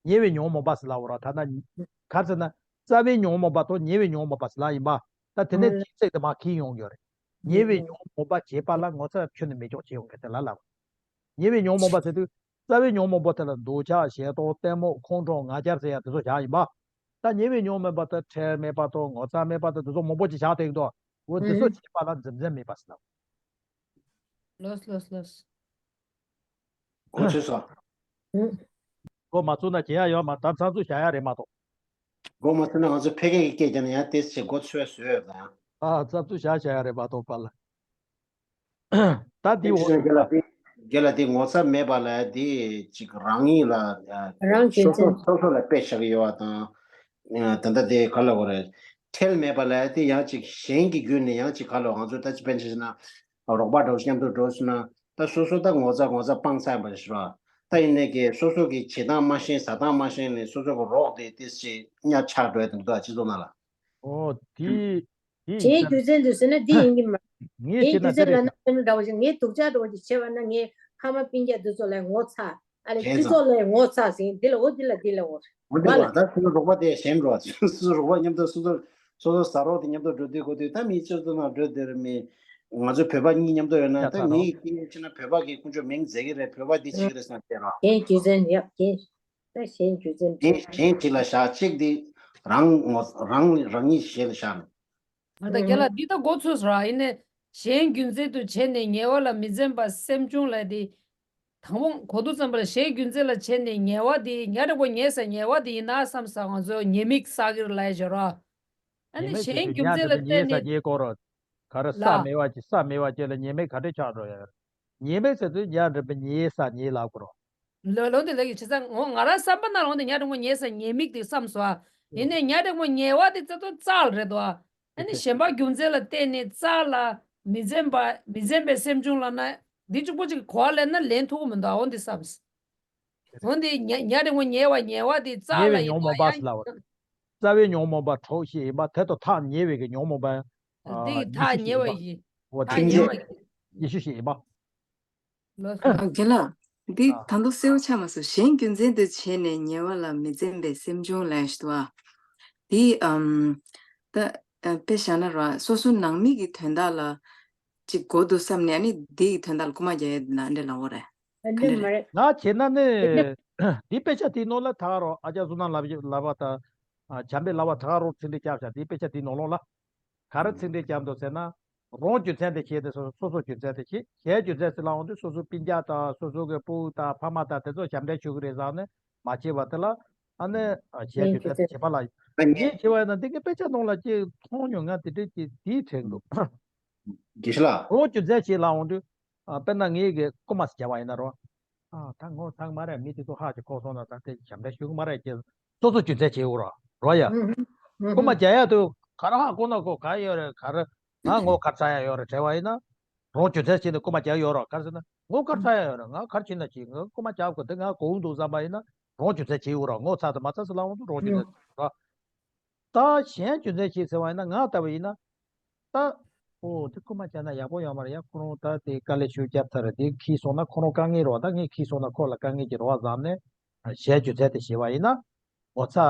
ཉེ་བའི་ཉོན་མོངས་པ་ཟེར་ལབ་རོ། ད་ན་ག་ཟེར་ན་རྩ་བའི་ཉོན་མོངས་པ་དང་ཉེ་བའི་ཉོན་མོངས་པ་ཟེར་ལབ་ཡིན་པ། ད་དེ་ནས་ཅིག་ཚིག་དེ་མ་ཁེལ་ཡོང་གི་ཡོད་རེད། ཉེ་བའི་ཉོན་མོངས་པ་བྱེད་པ་ལ་ངོ་ཚ་ཁྱོན་ནས་མེད་ཅོག་བྱེད་ཡོང་གི་དེ་ལ་ལབ། ཉེ་བའི་ཉོན་མོངས་པ་ཟེར་དུས་རྩ་བའི་ཉོན་མོངས་པ་དེ་ལ་འདོད་ཆགས་ཞེ་སྡང་གཏི་མུག་ཁོང་ཁྲོ་ང་རྒྱལ་ཟེར་ཡ་དེ་ཚོ་བཞག་ཡིན་པ། ད་ཉེ་བའི་ཉོན་མོངས་པ་དེ་ཁྲེལ་མེད་པ་དང་ངོ་ཚ་མེད་པ་དང་དེ་ཚོ་མང་པོ་ཅིག་བཞག་བསྡད་ཀྱི་འདུག་འོ་དེ་ཚོ་བྱེད་པ་ལ་འཛེམ་འཛེམ་མེད་པ་ཟེར་ལབ། ལོས་ལོས་ལོས། གོ་ཚོད་སོང་། གོ་མ་ཚོད་ན་བྱེད་ཡ་ཡོད་མ། ད་ཚགས་ཚུད་བྱ་ཡ་རེད་མ་གཏོགས། གོ་མ་ཚོད་ན་ང་ཚོ་ཕལ་སྐད་ཀྱི་སྐད་རྒྱག་ན་ཡང་ཏེས་ཆེ་གོ་ཚོད་བཟོས་ཡོད་དང་། ཨ་ཚགས་ཚུད་བྱ་བྱ་ཡ་རེད་མ་གཏོགས་པ་ལ། ད་འདི་འོ་རྒྱ་ལ་དེ་རྒྱ་ལ་དེ་ངོ་ཚ་མེད་པ་ལ་དེ་ཅིག་རང་ཉིད་ལ་རང་སོ་སོ་སོ་སོ་ལ་དཔེ་བཞག་ཡོད་པ་དང་། ད་ལྟ་དེ་ག་ལ་གོ་རེད། ཁྲེལ་མེད་པ་ལ་དེ་ཡང་ཅིག་གཞན་གྱི་བརྒྱུད་ནས་ཡང་ཅིག་ག་ལ་ང་ཚོ་ད་ཅི་ཕན་ཆེ་ན། རོགས་པ་འདྲ་བོ་མཉམ་དུ་འགྲོ་སོང་ན་ད་སོ་སོ་ད་ངོ་ཚ་ངོ་ཚ་སྤང་ཚར་བ་རེད་ཤི་ར། ད་ཡིན་ནའི་གི་སོ་སོ་གི་བྱེད་སྟངས་མ་ཤེས་ཟ་སྟངས་མ་ཤེས་ནས་སོ་སོ་གི་རོགས་དེ་ཏིས་ཅིག་གཉའ་ཆག་འགྲོ་ཡ་དེ་འདུག་ཨ་སྤྱི་ཚོགས་ནང་ལ། ཨོ་དེ་དེ་གཞན་རྒྱུ་མཚན་དུ་ཟེར་ན་དེ་ཡིན་གྱི་མ། ངས་གཞན་བྱེད་ན་རྒྱུ་མཚན་དེ་ལ་རེད། ན་སེམས་འདྲ་བོ་ཞིག་ངས་སྡུག་ཅག་འདྲ་བོ་ཞིག་བྱས་པ་ན་ངས་ཕ་མ་སྤུན་ཀྱག་འདི་ཚོ་ལ་ངོ་ཚ། ཨ་ལས་བྱས་ཚར། སྤྱི་ཚོགས་ལ་ངོ་ཚ་ཟིན་འདི་ལ་འོ་འདི་ལ་འདི་ལ་འོ། འོ་འདི་བ་ལ་ད་སོ་སོ་རོགས་པ་དེ་གཞན་འགྲོ་བ་སོ་སོ་རོགས་པ་མཉམ་དུ་སོ་སོ་སོ་སོ་ཟ་རོགས་དེ་མཉམ་དུ་འགྲོ་དུས་གོ་དུས་ད་མི་སྤྱིར་བཏང་ན་འགྲོ་དེར་མི་ང་ཚོ་བོད་པ་གཉིས་མཉམ་དུ་ཡོད་ན་ད་ཡ་ཚ་རོགས། ངའི་སྐད་ཆ་ན་བོད་པ་གི་ཁོང་ཚོ་མིང་བརྗེ་གི་རེད། བོད་པ་འདི་བྱེད་ཀྱི་རེད་བསམ་བྱས་རོགས། གཞན་རྒྱུ་མཚན་ཡག་གཞན་ད་གཞན་རྒྱུ་མཚན་གཞན་གཞན་གཅིག་ལ་བཞག་གཅིག་འདི་རང་ངོ་རང་རང་ཉིད་ཞེ་ལ་བཞག་ནས། ང་ད་རྒན་ལགས་འདི་ད་གོ་ཚོད་ར་ཡིན་ནས་གཞན་རྒྱུ་མཚན་དུ་བྱས་ནས་ཉེ་བ་ལ་མི་འཛེམ་པ་སེམས་བྱུང་ལ་དེ། དང་པོ་གོ་དུས་ཙམ་པ་ལ་གཞན་རྒྱུ་མཚན་ལ་བྱས་ནས་ཉེ་བ་དེ་ཉ་འདྲ་པོ་ཉེ་ས་ཉེ་བ་དེ་ཡིན་ན་བསམ་ས་ང་ཚོ་ཉེས་དམིགས་བསགས་ཀྱི་རེད་ལབ་ཡ་བྱོས་ར། ཨ་ནི་ཉེས་དམིགས་གཞན་ཟེར་དུས་རྒྱུ་ཉ་མཚན་འདྲ་ལ་པོ་ཉེ་བལྟས་ས་ནས་ཉེ་སྐོར་རོ། ག་རེ་ལ། ས་མེད་པ་ཅིག་ས་མེད་པ་ཅིག་ལ་ཉེས་དམིགས་ག་འདྲས་ཆགས་འགྲོ་ཡ། ཉེས་དམིགས་ཟེར་དུས་ཉ་འདྲ་པོ་ཉེ་ས་ཉེ་ལབ་དགོས་རོ། ལོ་ལོ་འདི་ལ་ཡི་བྱས་ཙང་ངོ་ང་རང་བསམ་པ་ནང་ལ་འོན་ཏེ་ཉ་སྒྲེན་མོ་ཉལ་ས་ཉལ་མིག་དེ་བསམ་སོང་ཨ། ཡིན་ནའི་ཉ་སྒྲེན་མོ་ཉལ་བ་དེ་རྩ་ཐོག་རྩ་ལ་རེད་དོ་ཨ། ཨ་ནི་གཞན་པ་རྒྱུ་མཚན་ལ་བརྟེན་ནས་རྩ་ལ་མི་འཛེམ་པ་མི་འཛེམ་པའི་སེམས་བྱུང་ལབ་ན་འདི་གཅིག་པོ་གཅིག་གོ་བ་ལེན་ན་ལེན་ཐུབ་ཀྱི་མི་འདུག་ཨ། འོན་ཏེ་བསམ། འོན་ཏེ་ཉ་ཉ་སྒྲེན་མོ་ཉལ་བ་ཉལ་བ་དེ་རྩ་ཉེ་ལ་བའི་ཡིན་མྱོང་མ་པ་ཡང་སླ་བར། རྩ་བའི་མྱོང་མ་པ་གྲོགས་ཤིག་ཡིན་པ་དེ་དང་ཐག་ཉེ་བའི་གི་མྱོང་མ་པ། འདི་གི་ཐག་ཉེ་བ་ཡིན། འོ་ཐག་ཉེ་བ་ཡིན། ཉི་ཤུ་ཞིག་ཡིན་པ། ལོ། རྒན་ལགས། འདི་ད་དུང་གསལ་བོ་ཆགས་མ་སོང་། གཞན་རྒྱུ་མཚན་དུ་བྱས་ནས་ཉེ་བ་ལ་མི་འཛེམ་པའི་སེམས་བྱུང་ལབ་ཡ་ཞིག་འདུག་ཨ། འདི་ཨམ། ད་དཔེ་བཞག་ན་ར་སོ་སོ་ནང་མི་གི་དོན་དག་ལ་ཅིག་དགོས་འདུག་བསམ་ནས་ཨ་ནི་འདི་གི་དོན་དག་ལ་རྐུ་མ་རྒྱག་ཡ་འདི་ན་འདྲ་ལབ་པ་རེད། ཨ་འདི་མ་རེད། ང་བྱས་ན་ནི་འདི་དཔེ་ཆ་དེའི་ནང་ལ་ད་ག་རང་ཨ་ཅག་བསོད་ནམས་ལགས་ལབ་པ་དང་། ཨ་བྱམས་པའི་ལགས་པ་ད་ག་རང་ཚིག་འགྲེལ་བརྒྱབ་བཞག་དེའི་དཔེ་ཆ་དེའི་ནང་ལོགས་ལ། ག་རེ་ཚིག་འགྲེལ་བརྒྱབ་འདུག་ཟེར་ན། རང་རྒྱུ་མཚན་དེ་བྱས་ཏེ་སོ་སོ་སོ་སོ་རྒྱུ་མཚན་དེ་བྱས། གཞན་རྒྱུ་མཚན་ཟེར་ལབ་འོང་དུས་སོ་སོའི་སྤུན་ཀྱག་དང་སོ་སོ་གི་སྤུ་གུ་དང་ཕ་མ་དང་དེ་ཚོ་ཞབས་འདྲེན་ཞུ་གི་རེད་བསམ་ནས་མ་བྱས་པ་དེ་ལ། ཨ་ནི་གཞན་རྒྱུ་མཚན་དེ་བྱས་པ་ལ། ཨ་ངས་ངས་བྱས་པ་ཡིན་ན་འདི་གའི་དཔེ་ཆ་ནང་ལ་ཅིག་མཐོང་མྱོང་། ང་དེ་འདྲའི་ཅིག་དེའི་དྲན་འདུག་དགེ་བཤེས་ལགས། རང་རྒྱུ་མཚན་བྱས་ལབ་འོང་དུས། ཨ་དཔེར་ན་ངས་གི་རྐུ་མ་ཞིག་བྱས་པ་ཡིན་ན་རོ། ཨ་ད་ངོ་ཚ་གི་མ་རེད། མི་དེ་ཚོ་ཧ་ཅིག་གོ་སོང་ན་ད་དེ་ཞབས་འདྲེན་ཞུ་གི་མ་རེད་ཅེས་སོ་སོ་རྒྱུ་མཚན་བྱེད་འོ་ར་རོ་ཡ། ཨུ་ཧུ། རྐུ་མ་རྒྱག་ཡ་དུ་ག་རེ་ཧ་གོ་ན་གོ་ག་ཡོད་རེད། ག་རེ་ང་ངོ་ག་རེ་ཚ་ཡ་ཡོད་རེད་དྲན་པ་ཡིན་ན། རང་རྒྱུ་མཚན་བྱས་ནས་རྐུ་མ་རྒྱག་ཡོད་རོ། ག་རེ་ཟེར་ན་ངོ་ག་རེ་ཚ་ཡ་ཡོད་རེད། ང་ག་རེ་བྱས་ན་ཅི་ང་རྐུ་མ་རྒྱག་དགོས་དེ་ང་གོ་འདུག་བསམ་པ་ཡིན་ན་རང་རྒྱུ་མཚན་བྱེད་འོ་ར། ངོ་ཚ་དང་མ་ཚ་ཟེར་ལབ་འོང་དུས་རང་རྒྱུ་མཚན་ར། ད་གཞན་རྒྱུ་མཚན་ཞིག་ཟེར་བ་ཡིན་ན་ང་ལྟ་བུ་ཡིན་ན། ད། ཨོ་དེ་རྐུ་མ་བྱས་ན་ཡག་པོ་ཡོད་མ་རེད་ཡ། ཁོ་རང་ད་དེ་དཀའ་ལས་ཤུགས་བརྒྱབ་ཚར་རེད། དེ་ཁྱི་སོང་ན་ཁོ་རང་དཀའ་ངལ་རེད་བ། ད་ངས་ཁྱི་སོང་ན་ཁོ་ལ་དཀའ་ངལ་གྱི་རེད་བ་བསམ་ནས། གཞན་རྒྱུ་མཚན་དེ་བྱས་པ་ཡིན་ན། ངོ་ཚ།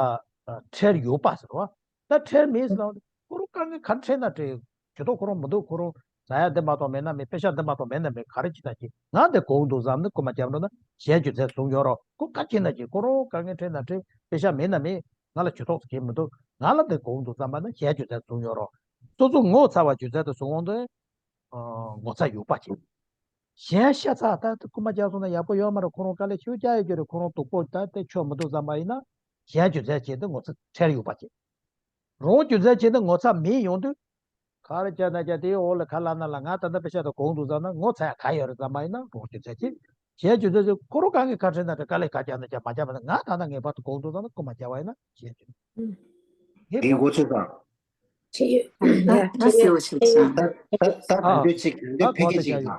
ཁྲེལ་ཡོད་པ་ཟེར་བ། ད་ཁྲེལ་མེད་ཟེར་ན། ཁོ་རང་དཀའ་ངལ་ག་རེ་འཕྲད་ན་འཕྲད། ཇུས་གཏོགས་ཁོ་རང་མི་འདུག་ཁོ་རང་ཟ་ཡ་འདི་མ་གཏོགས་མེད་ན་མེད། པེ་ཤག་འདི་མ་གཏོགས་མེད་ན་མེད། ག་རེ་བྱེད་ན་བྱེད། ང་འདི་དགོས་འདུག་བསམ་ནས་རྐུ་མ་བརྒྱབ་འགྲོ་ན་གཞན་རྒྱུ་མཚན་བཟུང་ཡོད་རོགས། ཁོ་ག་བྱེད་ན་བྱེད། ཁོ་རང་དཀའ་ངལ་འཕྲད་ན་འཕྲད། པེ་ཤག་མེད་ན་མེད། ང་ལ་ཇུས་གཏོགས་གང་མི་འདུག་ང་ལ་འདི་དགོས་འདུག་བསམ་པ་ན་གཞན་རྒྱུ་མཚན་བཟུང་ཡོད་རོགས། སོ་སོ་ངོ་ཚ་བ་རྒྱུ་མཚན་དུ་བཟུང་འོང་དུས། ངོ་ཚ་ཡོད་པ་བྱེད། གཞན་ཤ་ཚ་ད་རྐུ་མ་རྒྱག་སོང་ན་ཡག་པོ་ཡོད་མ་རེད། ཁོ་རང་དཀའ་ལས་ཤུགས་རྒྱག་ཡོད་ཀྱི་རེད། ཁོ་རང་སྡུག་པོ་ད་དེ་ཆོ་མི་འདུག་བསམ་པ་ཡིན་ན། གཞན་རྒྱུ་མཚན་བྱེད་དུས་ངོ་ཚ་ཁྲེལ་ཡོད་པ་བྱེད། རང་རྒྱུ་མཚན་བྱེད་དུས་ངོ་ཚ་མེད་ཡོང་དུས། ག་རེ་བྱས་ན་བྱས་དེའི་འོག་ལ་ཁ་ལབ་ན་ལ་ང་ད་ལྟ་པེ་ཤག་དང་གོང་འདུག་བསམ་ན་ངོ་ཚ་ཡ་ག་ཡོད་རེད་བསམ་པ་ཡིན་ན་རང་རྒྱུ་མཚན་བྱེད། གཞན་རྒྱུ་མཚན་བྱེད་ཁོ་རང་གང་གི་ཁ་ཁྲེལ་ན་དེ་དཀའ་ལས་ག་རྒྱག་ན་རྒྱག་མ་རྒྱག་པ་ན་ང་ད་ལྟ་ངེས་པར་དུ་གོང་འདུག་བསམ་ན་རྐུ་མ་རྒྱག་པ་ཡིན་ན་གཞན་རྒྱུ། ངས་འགོ་ཚུགས་དང་། ཆེ་ཡོད། ད་ད་གསལ་བོ་ཞིག་སོང་། ད་ད་ད་ད་འདོད་ཅིག་འདོད་ཕལ་སྐད་ཅིག་དང་།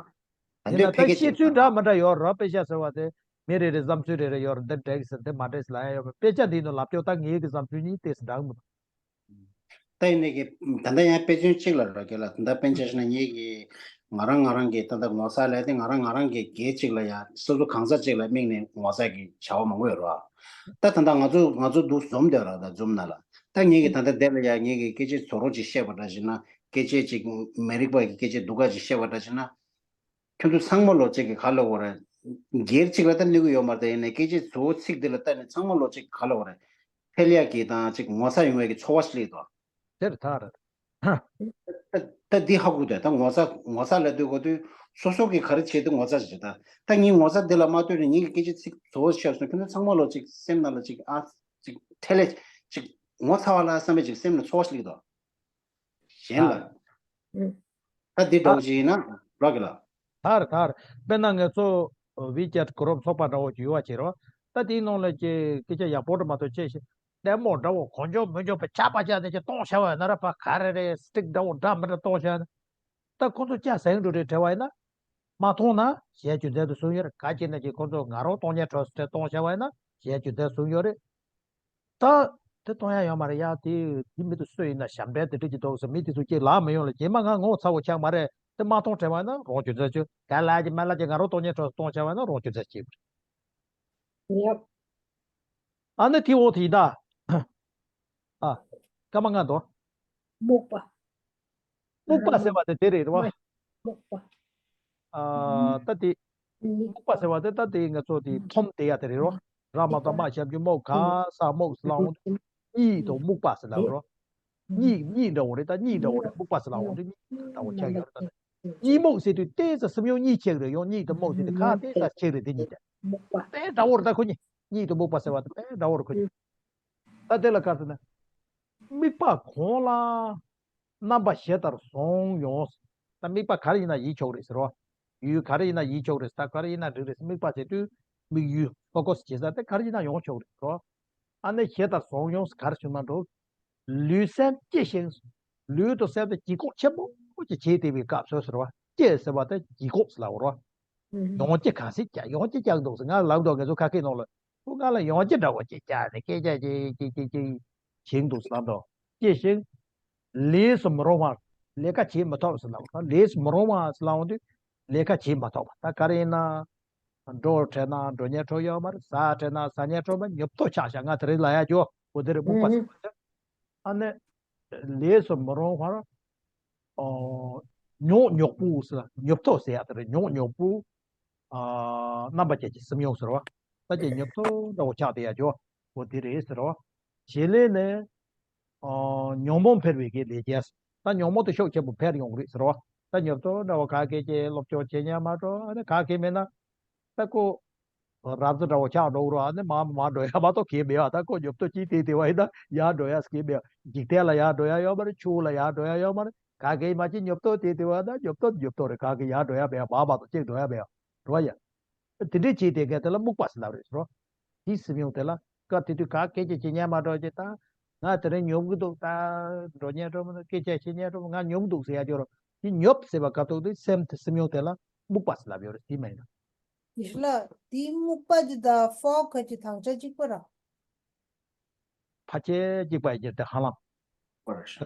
ད་ཡིན་འདོད་ན་ཕལ་ད་སྐད་ཤེས་ཅིག་ཚུལ་དང་། འདྲ་མི་འདྲ་ཡོད་ར། དཔེ་ཆ་ཟེར་བ་དེ་མི་རེ་རེ་བསམ་ཚུལ་རེ་རེ་ཡོད་ར། འདི་འགྲིག་ཟེར་འདི་མ་འགྲིག་ཟེར་ལབ་ཡ་ཡོད་པ། དཔེ་ཆ་འདིའི་ནང་ལབ་ཀྱོག་ད་ངའི་གི་བསམ་ཚུལ་གཉིས་ཏོག་ཙམ་འདྲ་མི་འདུག་ད་ཡིན་ནའི་གི་ད་ལྟ་ཡང་དཔེ་མཚོན་གཅིག་ལ་རོགས་རྒྱལ་ལ་ད་ལྟ་དཔེ་ཆ་བཞག་ན་ངེད་ཀྱི་ང་རང་ང་རང་གི་ད་ལྟ་ངོ་ཚ་ལས་དེ་ང་རང་ང་རང་གི་སྒེར་གཅིག་ལ་ཡང་སོ་སོ་གང་ཟག་གཅིག་ལ་དམིགས་ནས་ངོ་ཚ་གི་བྱ་བ་མང་པོ་ཡོད་ར། ད་ད་ལྟ་ང་ཚོ་ང་ཚོ་འདུག་འཛོམས་བསྡད་ར། ད་འཛོམས་ན་ལ་ད་ངེད་ཀྱི་ད་ལྟ་འདི་ལ་ཡང་ངེད་ཀྱི་སྐད་ཆ་རྫོགས་རོགས་ཅིག་བཤད་པ་འདྲ་བྱས་ན་སྐད་ཆ་ཅིག་མི་རིགས་པ་གི་སྐད་ཆ་སྡུག་ག་ཅིག་བཤད་པ་འདྲ་བྱས་ན། ཁྱོད་ཚོ་ཚང་མ་ལོ་གཅིག་གི་ག་ལ་འོ་རེད། སྒེར་གཅིག་ལ་ལྟ་གནས་ཀྱི་ཡོད་མ་རེད། ད་ཡིན་ནའི་སྐད་ཆའི་གཙོ་བོ་ཚིག་འདི་ལ་ལྟ་ནས་ཚང་མ་ལོ་གཅིག་ག་ལ་འོ་རེད། འཕེལ་ཡག་གི་དང་གཅིག་ངོ་ཚ་ཡོང་བའི་གི་ཚོར་བ་ཞིག་སླེབས་འདུག་དེར་ཐག་རེད། ད་ད་འདི་ཧ་གོ་དུས་ད་ངོ་ཚ་ངོ་ཚ་ལ་ལྟོས་དགོས་དུས་སོ་སོ་གི་ག་རེ་བྱེད་དུས་ངོ་ཚ་བྱེད་ད། ད་ངས་ངོ་ཚ་འདི་ལ་མ་ལྟོས་ནས་ངེད་ཀྱི་སྐད་ཆའི་ཚིག་གཙོ་བོ་བཤད་སོང་། ཁྱོད་ཚོ་ཚང་མ་ལོ་གཅིག་སེམས་ནང་ལ་གཅིག་ཨ་གཅིག་ཁྲེལ་ལེ་གཅིག་ངོ་ཚ་བ་ལ་བསམ་པའི་གཅིག་སེམས་ལ་ཚོར་བ་ཞིག་སླེབས་འདུག་གཞན་ལ། ད་འདི་འདྲ་བོ་ཞིག་ཡིན་ན་རོགས་གི་ལ། ཐར་ཐར། དཔེར་ན་ངེད་ཚོ་ཝི་ཅེཊ་གུ་རུབ་ཚོགས་པ་འདྲ་བོ་ཅིག་ཡོད་པ་བྱེད་རོགས། ད་དེའི་ནང་ལ་ཀྱི་སྐད་ཆ་ཡག་པོ་འདྲ་མ་གཏོགས་བཤད་ཤེས་ལྟད་མོ་འདྲ་བོ་གོ་འཇོག་མི་འཇོག་པའི་ཆག་པ་ཆག་ནས་ཀྱི་གཏོང་བྱ་བ་ཡིན་ན་ར་པ་ག་རེ་རེད། སི་ཊིག་འདྲ་བོ་འདྲ་མི་འདྲ་གཏོང་བྱ་ན། ད་ཁོ་ཚོ་ལྕགས་ཟིང་འགྲོ་རེད་བྲེལ་བ་ཡིན་ན། མ་མཐོང་ན་གཞན་རྒྱུ་མཚན་དུ་བཟུང་ཡོད་རེད། ག་ཅི་ན་ཅི་ཁོ་ཚོ་ང་རང་གཏོང་ཉན་གྲོགས་སུ་གཏོང་བྱ་བ་ཡིན་ན་གཞན་རྒྱུ་མཚན་བཟུང་ཡོད་རེད། ད། དེ་གཏོང་ཡ་ཡོད་མ་རེད་ཡ། དེ་དེ་མི་དེ་སུ་ཡིན་ན་ཞབས་འདྲེན་དེ་འདྲ་ཅིག་འདུག་ཟེར་མི་དེ་ཚོ་ཅིག་ལབ་མི་ཡོང་ལ། རྗེས་མ་ང་ངོ་ཚ་བོ་ཆགས་མ་རེད། དེ་མ་གཏོང་དྲན་པ་ན་རང་རྒྱུ་མཚན་ཆུ་ག་ལ་ཅིག་མ་ལ་ཅིག་ང་རང་གཏོང་ཉན་གྲོགས་གཏོང་བྱ་བ་ན་རང་རྒྱུ་མཚན་སྐྱེས་པ་རེད། ཡབ། ཨ་ནི་དེ་འོག་དེ་ཡིན་ད། ཨ། སྐར་མ་ལྔ་འདུག་སྨུག་པ། སྨུག་པ་ཟེར་བ་དེ་དེ་རེད་རེད་བ། སྨུག་པ། ཨ། ད་དེ། སྨུག་པ་ཟེར་བ་དེ་ད་དེ་ང་ཚོ་དེ་ཐོམ་དེ་ཡ་དེ་རེད་རོ། ར་མ་ད་མ་ཞབས་ཀྱུ་མོ་ག་ས་སྨུག་ཟེར་ལ་འོང་དུས་གཉིད་དང་སྨུག་པ་ཟེར་ལ་རོ། གཉིད་གཉིད་འདྲ་བོ་རེད། ད་གཉིད་འདྲ་བོ་རེད། སྨུག་པ་ཟེར་ལ་འོང་དུས་གཉིད་འདྲ་བོ་ཆགས་ཡོད་རེད། ད་གཉིད་སྨུག་ཟེར་དུས་ཏོག་ཙམ་སེམས་ཡོང་གཉིད་ཆགས་རེད། ཡོང་གཉིད་དང་སྨུག་ཟེར་དུས་ཁ་ཏོག་ཙམ་ཆགས་རེད། དེ་གཉིས་དེ་དཔེ་འདྲ་བོ་རེད། ད་ཁོ་གཉིས་གཉིད་དང་སྨུག་པ་ཟེར་བ་དེ་དཔེ་འདྲ་བོ་རེད་ཁོ་གཉིས། ད་དེ་ལ་ག་ཟེར་ན། དམིགས་པ་གང་ལ་རྣམ་པ་ཞེ་ལྟར་བཟུང་ཡོང་། ད་དམིགས་པ་ག་རེ་ཡིན་ན་ཡིན་ཆོག་རེད་ཟེར་རོ། ཡུལ་ག་རེ་ཡིན་ན་ཡིན་ཆོག་རེད། ད་ག་རེ་ཡིན་ན་འགྲིག་རེད། དམིགས་པ་བྱེད་དུས། དམིགས་ཡུལ་ཕོ་ཀོ་སི་བྱེད་ས་དེ་ག་རེ་ཡིན་ན་ཡོང་ཆོག་རེད་རོ། ཨ་ནི་ཞེ་དྲག་བཟང་ཡོང་ག་རེ་བྱུང་ན་འགྲོ། ལུས་སེམས་སྐྱིད་ཤིང་། ལུས་དང་སེམས་དང་ལྗིད་ཁོག་ཆེན་པོ་ཅིག་བྱེད་བསྡད་པའི་སྐབས་སུ་ཟེར་བ། སྐྱིད་ཟེར་བ་དེ་ལྗིད་ཁོག་ཟེར་ལབ་རོ། ཡང་སྐྱིད་ག་ཚོད་རྒྱག་ཡང་སྐྱིད་རྒྱག་འདུག་ཟེར་ང་ལབ་འདུག་ང་ཚོ་ཁ་སྐད་ནང་ལ། ཁོ་ང་ལ་ཡང་སྐྱིད་འདྲ་བོ་ཅིག་རྒྱག་ནས་སྐད་ཆ་ཅིག་ཅིག་ཅིག་ཅིག་བྱེད་འདུག་ཟེར་ལབ་འདུག་སྐྱིད་ཤིང་། ལས་སུ་མི་རུང་བ། ལས་ཀ་བྱེད་མི་ཐུབ་ཟེར་ལབ་རོ། ལས་སུ་མི་རུང་བ་ཟེར་ལབ་འོང་དུས། ལས་ཀ་བྱེད་མ་ཐུབ་པ། ད་ག་རེ་ཡིན་ན། འགྲོ་བྲེལ་ན་འགྲོ་སྙིང་བྲོ་ཡོད་མ་རེད། ཟ་བྲེལ་ན་ཟ་སྙིང་བྲོ་མ། ཉོབ་ཏོ་ཆགས་ཤག་ང་དེ་རིང་ལབ་ཡ་ཅོ་འོ་དེ་རེད། སྨུག་པ་ཟེར་བ་དེ། ཨ་ནི། ལས་སུ་མི་རུང་བར། ཨོ། ཉོག་ཉོག་པོ་ཟེར་ཉོབ་ཏོ་ཟེར་ཡ་དེ་རེད། ཉོག་ཉོག་པོ། ཨ། རྣམ་པ་ཅན་གྱི་སེམས་ཡོང་ཟེར་བ། ད་ཅི་ཉོབ་ཏོ་འདྲ་བོ་ཆགས་བསྡད་ཡ་ཅོ་འོ་དེ་རེད་ཟེར་བ། བྱེད་ལས་ནི། ཨོ། ཉོན་མོངས་འཕེལ་བའི་གི་ལས་རྒྱལ། ད་ཉོན་མོངས་དེ་ཤུགས་ཆེན་པོ་འཕེལ་ཡོང་གི་རེད་ཟེར་བ། ད་ཉོབ་ཏོ་འདྲ་བོ་ག་གེ་ཅེ་སློབ་སྦྱོང་བྱེད་ཉན་མ་འགྲོ། ཨ་ནི་ག་གེ་མེད་ན། ད་ཁོ། རབ་ཙམ་འདྲ་བོ་ཆགས་འགྲོ་གི་རེད། ཨ་ནི་མར་མར་འགྲོ་ཡ་མ་གཏོགས་གེ་མེད་པ། ད་ཁོ་ཉོབ་ཏོ་ཅིག་དེ་དེ་བ་ཡིན་ན་ཡར་འགྲོ་ཡ་གེ་མེད་པ། འཇིག་རྟེན་ལ་ཡར་འགྲོ་ཡ་ཡོད་མ་རེད། ཆོས་ལ་ཡར་འགྲོ་ཡ་ཡོད་མ་རེད། ག་གེ་མ་ཅིག་ཉོབ་ཏོ་དེ་དེ་བ་ན་ཉོབ་ཏོ་ཉོབ་ཏོ་རེད། ག་གེ་ཡར་འགྲོ་ཡ་མེད་པ། མར་མ་གཏོགས་གཅིག་འགྲོ་ཡ་མེད་པ་རེད་བ་ཡ། དེ་འདྲའི་བྱེད་དེ་ག་དེ་ལ་སྨུག་པ་ཟེར་ལབ་རེད་ཟེར་རོ། དེའི་སེམས་ཡོང་དེ་ལ་སྐབས་དེ་དུས་ག་སྐད་ཆ་བྱེད་ཉན་མ་འགྲོ་ཅེ་ད། ང་དེ་རིང་ཉོབ་གི་འདུག་ད་འགྲོ་ཉན་འགྲོ་མི་འདུག་སྐད་ཆ་བྱེད་ཉན་འགྲོ་ང་ཉོབ་འདུག་ཟེར་ཡ་ཅོ་རོ། དེ་ཉོབ་ཟེར་བ་སྐབས་ཐོག་དེ་སེམས་དེ་སེམས་ཡོང་དེ་ལ་སྨུག་པ་ཟེར་ལབ་ཡོད་རེད། དེ་མ་ཡིན་ན། ཡེ་ཤེས་ལགས། དེའི་སྨུག་པ་དེ་དང་ཕོག་གི་དག་ཆ་གཅིག་པ་ར། ཕལ་ཆེར་གཅིག་པ་ཡིན་གྱི་རེད་དེ་ཧ་ལམ།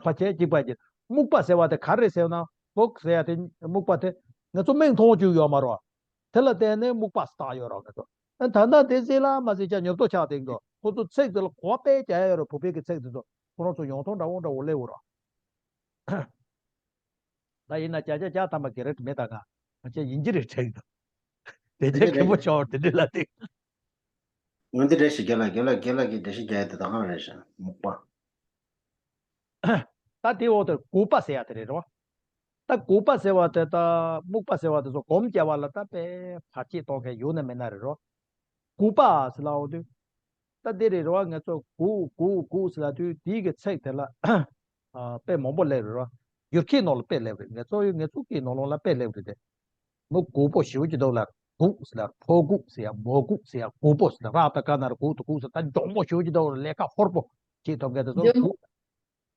ཕལ་ཆེར་གཅིག་པ་ཡིན་གྱི། སྨུག་པ་ཟེར་བ་དེ་ག་རེ་ཟེར་ན། ཕོག་ཟེར་ཡ་དེ་སྨུག་པ་དེ་ང་ཚོ་མིག་མཐོང་བཅུག་ཡོད་མ་རེད་བ། དེ་ལ་བརྟེན་ནས་སྨུག་པ་ཟེར་བཏགས་ཡོད་རེད་ང་ཚོ། ཨ་ད་ལྟ་དེ་ཟེར་ལ་མ་ཟེར་ཆ་ཉོབ་ཏོ་ཆགས་བསྡད་འདུག་ཁོ་ཚོ་ཚིག་དེ་ལ་གོ་བ་དཔེ་རྒྱག་ཡ་ཡོད་རེད། བོད་པའི་གི་ཚིག་དེ་ཚོ་ཁོ་རང་ཚོ་ཡོང་ཐོང་འདྲ་བོ་འདྲ་བོ་སླེབས་ཡོད་རེད། ད་ཡིན་ན་བརྒྱ་ཆ་བརྒྱ་ཐམ་པ་གི་རེད་མེད་ད་ག་ང་ཅག་ཡིན་གྱི་རེད་དྲན་གི་འདུག་དེ་ཚོ་མཁན་པོ་ཆགས་པ་དེ་འདྲ་ལ་དེ། འོན་ཏེ་འགྲེལ་བཤད་རྒན་ལགས་རྒན་ལགས་རྒན་ལགས་ཀྱིས་འགྲེལ་བཤད་རྒྱག་ཡ་དེ་ད་གང་རེད་ཤག་སྨུག་པ། ད་དེའི་འོག་ཏུ་གུག་པ་ཟེར་ཡ་དེ་རེད་རོ། ད་གུག་པ་ཟེར་བ་དེ་ད་སྨུག་པ་ཟེར་བ་དེ་ཚོ་སྒོམ་རྒྱག་པ་ལ་ད་དཔེ་བར་ཆད་གཏོང་མཁན་ཡོད་ན་མེད་ན་རེད་རོ། གུག་པ་ཟེར་ལབ་འོང་དུས། ད་འདི་རེད་རེད་བ། ང་ཚོ་གུག་གུག་གུག་ཟེར་ལབ་དུས་དེའི་གི་ཚིག་དེ་ལ་ཨ་དཔེ་མང་པོ་སླེབས་རེད་རོ། ཡུལ་སྐད་ནང་ལ་དཔེ་སླེབས་རེད། ང་ཚོ་ཡུལ་ང་ཚོ་སྐད་ནང་ལོགས་ལ་དཔེ་སླེབས་རེད་དེ། མི་གུག་པོ་ཞེ་པོ་ཅིག་འདུག་ལ། གུག་ཟེར་ལ་ཕོ་གུག་ཟེར་ཡ་མོ་གུག་ཟེར་ཡ་གུག་པོ་ཟེར་ལ་ར་ད་ཀ་ན་ར་གུག་ཏུ་གུག་ཟེར་ད་འཇོང་མོ་ཞེ་པོ་ཅིག་འདུག་ལས་ཀ་ཧོར་པོ་བྱེད་ཐུབ་མཁན་དེ་ཚོ་འཇོན་པོ། གུག་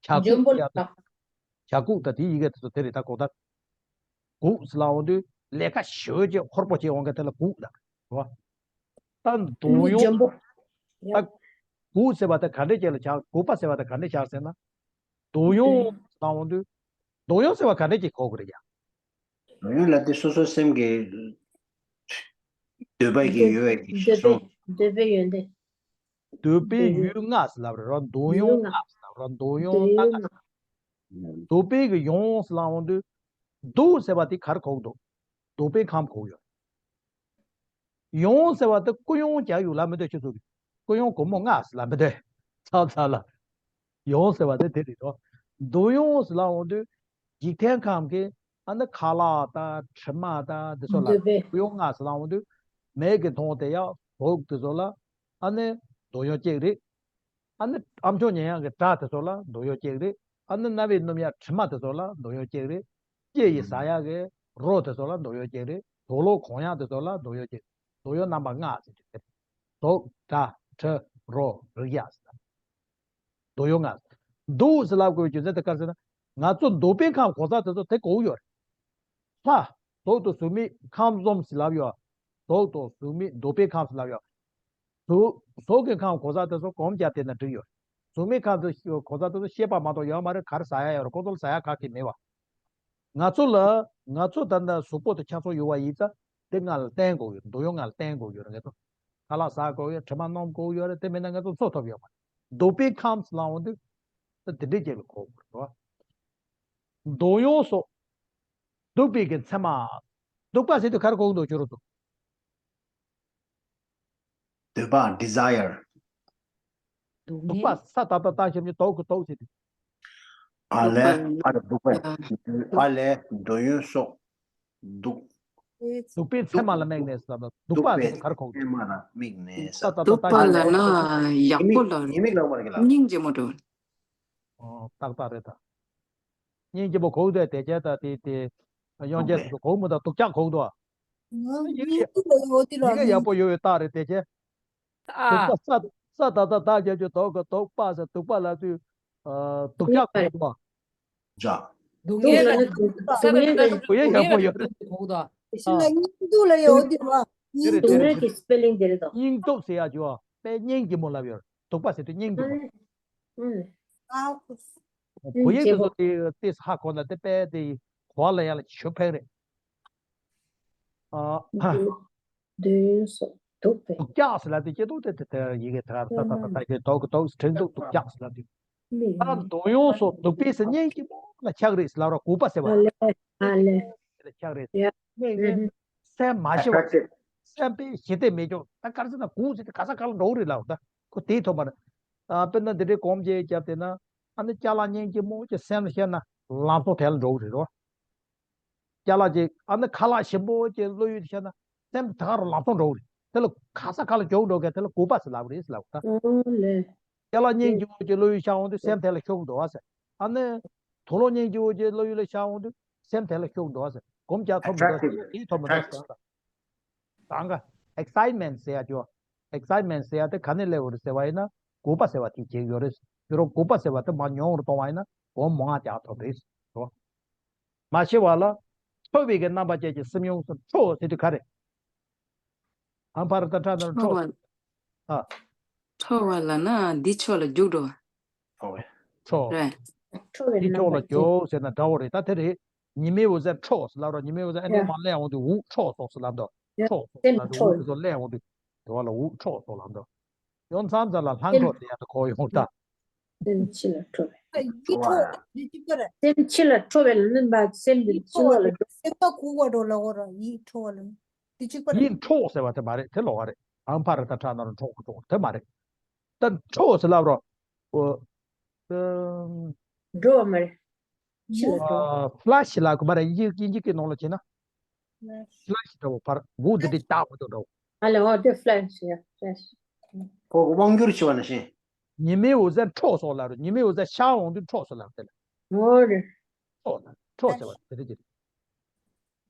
བྱ་འཇོན་གུག་པོ་ཡ་ལ། བྱ་གུག་ད་དེའི་ཡི་གེ་དེ་ཚོ་དེ་རེད་ད་གོ་ད། གུག་ཟེར་ལབ་འོང་དུས་ལས་ཀ་ཞེ་པོ་ཅིག་ཧོར་པོ་བྱེད་འོང་མཁན་དེ་ལ་གུག་ལབ་རེད་བ། ད་འདུག་ཡོང་། འཇོན་པོ། ད་གུག་ཟེར་བ་དེ་ག་འདྲས་ཅིག་ལ་ཆགས། གུག་པ་ཟེར་བ་དེ་ག་འདྲས་ཆགས་ཟེར་ན། འདུག་ཡོང་ལབ་འོང་དུས། འདུག་ཡོང་ཟེར་བ་ག་འདྲས་ཅིག་གོ་དགོས་རེད་ཡ། འདུག་ཡོང་ལབ་དུས་སོ་སོའི་སེམས་ཀྱི་འདོད་པ་གི་ཡོད་པའི་གི་འདོད་པའི་ཤོང་། འདོད་པའི་ཡོན་ཏན། འདོད་པའི་ཡུལ་ལྔ་ཟེར་ལབ་རེད་རོ། འདུག་ཡོང་ལྔ་ཟེར་ལབ་རོ། འདུག་ཡོང་ལྔ་ཟེར་ལབ་རོ། འདུག་པའི་གི་ཡོང་ཟེར་ལབ་འོང་དུས། འདུག་ཟེར་བ་དེ་ག་རེ་གོ་གི་འདུག་འདུག་པའི་ཁམས་གོ་གི་ཡོད། ཡོང་ཟེར་བ་དེ་ཀུན་ཡོང་རྒྱག་ཡོད་ལ་མི་འདོད་ཁྱོད་ཚོ་གི། ཀུན་ཡོང་སྒོར་མོ་ལྔ་ཟེར་ལ་མི་འདོད། ཚ་ཚ་ལ། ཡོང་ཟེར་བ་དེ་དེ་རེད་དོ། འདུག་ཡོང་ཟེར་ལབ་འོང་དུས། འཇིག་རྟེན་ཁམས་ཀྱི་ཨ་ནི་ཁ་ལག་དང་དྲི་མ་དང་འདི་ཚོ་ལ་འདོད་པའི། འདུག་ཡོང་ལྔ་ཟེར་ལབ་འོང་དུས། མིག་གིས་མཐོང་བསྡད་ཡ་བོགས་དེ་ཚོ་ལ་ཨ་ནི་འདུག་ཡོང་གཅིག་རེད། ཨ་ནི་ཨ་མཆོག་ཉན་ཡག་གི་སྒྲ་དེ་ཚོ་ལ་འདུག་ཡོང་གཅིག་རེད། ཨ་ནི་རྣ་བས་སྣོམ་ཡག་དྲི་མ་དེ་ཚོ་ལ་འདུག་ཡོང་གཅིག་རེད། ལྕེ་ཡིས་ཟ་ཡག་གི་རོ་དེ་ཚོ་ལ་འདུག་ཡོང་གཅིག་རེད། དུག་ལོག་གོན་ཡག་དེ་ཚོ་ལ་འདུག་ཡོང་གཅིག་འདུག་ཡོང་རྣམ་པ་ལྔ་ཟེར་གྱི་རེད། དུག་སྒྲ་དྲི་རོ་རེག་ཡག་ཟེར། འདུག་ཡོང་ལྔ། འདུག་ཟེར་ལབ་དགོས་པའི་རྒྱུ་མཚན་དེ་ག་རེ་ཟེར་ན། ང་ཚོ་འདུག་པའི་ཁམས་གོ་ས་དེ་ཚོ་དེ་གོ་གི་ཡོད་རེད། ལྷ། གཟུགས་དང་གཟུགས་མེད་ཁམས་གསུམ་ཟེར་ལབ་ཡོད། གཟུགས་དང་གཟུགས་མེད་འདུག་པའི་ཁམས་ཟེར་ལབ་ཡོད། གཟུགས། གཟུགས་ཀྱི་ཁམས་གོ་ས་དེ་ཚོ་སྒོམ་རྒྱག་བསྡད་ན་འགྲིག་ཡོད། གཟུགས་མེད་ཁམས་དེ་གོ་ས་དེ་ཚོ་ཤེས་པ་མ་གཏོགས་ཡོད་མ་རེད། ག་རེ་ཟ་ཡ་ཡོད་རེད། ཁོ་ཚོ་ལ་ཟ་ཡ་ག་གེ་མེད་པ། ང་ཚོ་ལ་ང་ཚོ་ད་ལྟ་གཟུགས་པོ་དེ་ཆ་ཚང་ཡོད་པ་ཡིན་ཙང་དེ་ལྔ་ལ་བརྟེན་དགོས་ཡོད། འདུག་ཡོང་ལྔ་ལ་བརྟེན་དགོས་ཡོད་རེད། ང་ཚོ་ཁ་ལག་ཟ་དགོས་ཡོད། དྲི་མ་སྣོམ་དགོས་ཡོད་རེད། དེ་མིན་ན་ང་ཚོ་འཚོ་ཐུབ་ཡོད་མ་རེད། འདུག་པའི་ཁམས་ལབ་འོང་དུས་ད་དེ་འདྲའི་རྐྱེན་ལ་གོ་དགོས་རེད་བ། འདུག་ཡོང་སོགས། འདུག་པའི་གི་མཚན་མ། འདུག་པ་ཟེར་དུས་ག་རེ་གོ་གི་འདུག་ཁྱོད་རང་ཚོ། འདོད་པ། ཌི་ཛའི་ཡར། འདུག་པ་ས་ཏ་བཏགས་སྡ་ཞབས་ཀྱུ་འདུག་གི་འདུག་ཟེར་དུས། ཨ་ལས། ཨ་ལས་འདུག་པ། ཨ་ལས་འདུག་ཡོང་སོགས། འདུག་འདུག་པའི་མཚན་མ་ལ་དམིགས་ནས་ཟེར་ལ་འདུག་པ་ཟེར་དུས་ག་རེ་གོ་གི་འདུག་མཚན་མ་ལ་དམིགས་ནས་ས་ཏ་བཏགས་སྡ། འདུག་པ་ལབ་ན་ཡག་པོ་ལབ། ཉེས་དམིགས་ལབ་པ་རེད་ལ། སྙིང་རྗེ་མོ་འགྲོ། ཨོ་ཏག་ཏག་རེད་ད། སྙིང་རྗེ་པོ་གོ་གི་འདུག་དེ་རྗེས་ད་དེ་དེ། དབྱངས་ཅན་དེ་ཚོ་གོ་གི་མི་འདུག་སྡུག་ཅག་གོ་གི་འདུག་ཡིག་ཡིག་ཡིག་ཡག་པོ་ཡོད་ཡོད་རྟགས་རེད་དེ་ཁྱེད། དུག་པ་ས་ས་ད་ད་ད་རྒྱབ་ཀྱི་དོག་གི་དོག་པ་ས་དུག་པ་ལ་དུས། དུག་ལྕགས་དགོས་འདུག་བ། ཇ། སྡུག་བསྔལ་ལ་ནི་སྡུག་སྡུག་བསྔལ་གྱི་གོ་ཡ་ཡག་པོ་ཡོད་རེད། དེ་བཞིན་ལ་སྙིང་སྡུག་ལ་ཡོད་འདུག་བ། དེ་རེད་དེ་རེད། སྡུག་བསྔལ་གྱི་སྤེ་ལིང་དེ་རེད་དོ། སྙིང་སྡུག་ཟེར་ཡ་ཅིག་བ་དཔེ་སྙིང་གི་མོ་ལབ་ཡོད་རེད། དུག་པ་ཟེར་དུས་སྙིང་གི་མོ། ཨུ། བོད་ཡིག་དེ་ཚོ་དེ་དེ་ཧ་གོ་ན་དེ་དཔེ་དེ་གོ་བ་ལ་ཡ་ལ་ཞུ་ཕན་རེད། ཨ། འདོད་ཡོན་སོགས་སྡུག་པས། སྡུག་ཅག་ཟེར་ལབ་དུས་སྐྱེ་སྡུག་དེ་དེ་དེ་ཡི་གེ་དེ་ག་ས་ད་ད་ད་ཀྱི་དོག་གི་དོག་སྒྲིག་འདུག་སྡུག་ཅག་ཟེར་ལབ་དུས། ད་འདོད་ཡོན་སོགས་སྡུག་པས་ཟེར་སྙིང་སྐྱིད་པོ་ལ་ཆགས་རེད་ཟེར་ལབ་ར་གུས་པ་ཟེར་བ། ཨ་ལེ། ཨ་ལེ། ལ་ཆགས་རེད། ཡ། སྙིང་སྙིང་། སེམས་མ་ཞི་བ། སེམས་པའི་ཞི་བདེ་མེད་ཀྱང་ད་ག་རེ་ཟེར་ན་གུས་ཟེར་དུས་ག་ས་ག་ལ་འགྲོ་གི་རེད་ལབ་ད་ཁོ་དེའི་ཐོག་མ་རེད། ཨ་དཔེར་ན་འདི་འདྲའི་གོམས་ཀྱི་རྒྱབ་དེ་ན་ཨ་ནི་ཅ་ལག་སྙིང་སྐྱིད་མོ་ཅིག་སེམས་ལ་ཤར་ན་ལམ་སང་དེ་ལ་འགྲོ་གི་རེད་རོ། ཅ་ལག་ཅིག་ཨ་ནི་ཁ་ལག་ཞིམ་པོ་ཅིག་བློ་ཡུལ་དུ་ཤར་ན་སེམས་ད་ག་རུ་ལམ་སང་འགྲོ་གི་རེད། དེ་ལ་ག་ས་ག་ལ་འཇོག་འགྲོ་མཁན་དེ་ལ་གུས་པ་ཟེར་ལབ་རེད་ཟེར་ལབ་ད། ཨོ་ལེ། ཅ་ལག་སྙིང་རྗེ་བོ་ཅིག་བློ་ཡུལ་ཤར་འོང་དུས་སེམས་དེ་ལ་ཤོར་གི་འགྲོ་བ་ཟེར། ཨ་ནི་དུག་ལོག་སྙིང་རྗེ་བོ་ཅིག་བློ་ཡུལ་ལ་ཤར་འོང་དུས་སེམས་དེ་ལ་ཤོར་གི་འགྲོ་བ་ཟེར། གོམས་རྒྱག་ཐུབ་མི་འདུག་དེའི་ཐོག་མི་འདུག་ཟེར་ད། དང་ག excitement ཟེར་ཡ་ཅོ། excitement ཟེར་ཡ་དེ་ག་ནས་སླེབས་ཡོད་རེད་ཟེར་བ་ཡིན་ན་གུས་པ་ཟེར་བ་དེ་བྱེད་ཀྱི་ཡོད་རེད། དེ་རུ་གུས་པ་ཟེར་བ་དེ་མར་ཉུང་རུ་གཏོང་བ་ཡིན་ན་གོམས་མང་རྒྱག་ཐུབ་རེད་ཟེར། མ་ཤི་བ་ལ། ཁྲོ་བའི་གི་རྣམ་པ་ཅན་གྱི་སེམས་ཡོངས་སུ་ཁྲོ་ཟེར་དུས་ག་རེ། ཨམ་ཕ་ར་ཏ་ཁྲ་ན་རུ་ཁྲོ། ཁྲོ་བ། ཨ། ཁྲོ་བ་ལ་ན་འདི་ཕྱོགས་ལ་རྒྱུག་འགྲོ་བ། ཁྲོ་བའི། ཁྲོ། རེད། ཁྲོ་བའི་འདི་རྣམ་པ་ཕྱོགས་ལ་ཅན། རྒྱུག་ཟེར་ན་འདྲ་བོ་རེད་ད་དེ་རེད། ཉི་མའི་འོད་ཟེར་ཁྲོ་ཟེར་ལབ་རོགས། ཉི་མའི་འོད་ཟེར་ཨ་ནི་ཡ། མ་སླེབས་འོང་དུས་འུག་ཁྲོ་སོགས་ཟེར་ལབ་འདུག་ཡ། ཁྲོ་སོགས་སེམས་ཟེར་ན་འུག་ཁྲོ་དེ་ཚོ་སླེབས་འོང་དུས་དེ་བ་ལ་འུག་ཁྲོ་སོགས་ལབ་འདུག་ཡང་མཚམས་མཚམས་ལ་ལྷང་སེམས། ཁྲོ་དེ་ཡང་དུ་གོ་ཡོང་ད། སེམས་ཕྱི་ལ་ཁྲོ་བས། ཡིད་ཁྲོ་བ་དེ་གཅིག་པ་རེད། སེམས་ཕྱི་ལ་ཁྲོ་བས་ལ་ནི་འབའ་སེམས་འདི་ཡིད་ཕྱི་ཁྲོ་བ་ལོགས་ལ་རེད། འགྲོ། སེམས་པ་ཁུག་པ་འགྲོ་ལ་འོ་ར་ཡིད་ཁྲོ་བ་ལ་ནི། དེ་གཅིག་པ་རེད། ཡིད་ཁྲོ་ཟེར་བ་དེ་མ་རེད། དེ་ལོགས་ཀ་རེད། ཨམ་ཕ་ར་ཏ་ཁྲ་ན་རུ་ཁྲོ་ཁྲོ་དེ་མ་རེད། ད་ཁྲོ་ཟེར་ལབ་རོགས། འོ། ཨམ། འགྲོ་བ་མ་རེད། ཕྱི་ལ་འགྲོ། ཨ། flash ལབ་གི་མ་རེད། དབྱིན་ཇི་དབྱིན་ཇི་སྐད་ནང་ལ་བྱས་ན། flash འདྲ་བོ་ཕར་འུག་འདི་འདྲའི་ལྟ་བུ་དང་འདྲ་བོ། ཨ་ལེ་ཨོ་དེ་flash ཡ་flash། ཁོ་དབང་སྒྱུར་བྱས་པ་ནང་བཞིན། ཉི་མའི་འོད་ཟེར་ཁྲོ་སོགས་ལབ་རེད། ཉི་མའི་འོད་ཟེར་ཤར་འོང་དུས་ཁྲོ་སོགས་ལབ་དེ་ལ། ཨོ་རེད། ཁྲོ་ལ་ཁྲོ་ཟེར་བ་དེ་རེད་ཀྱི།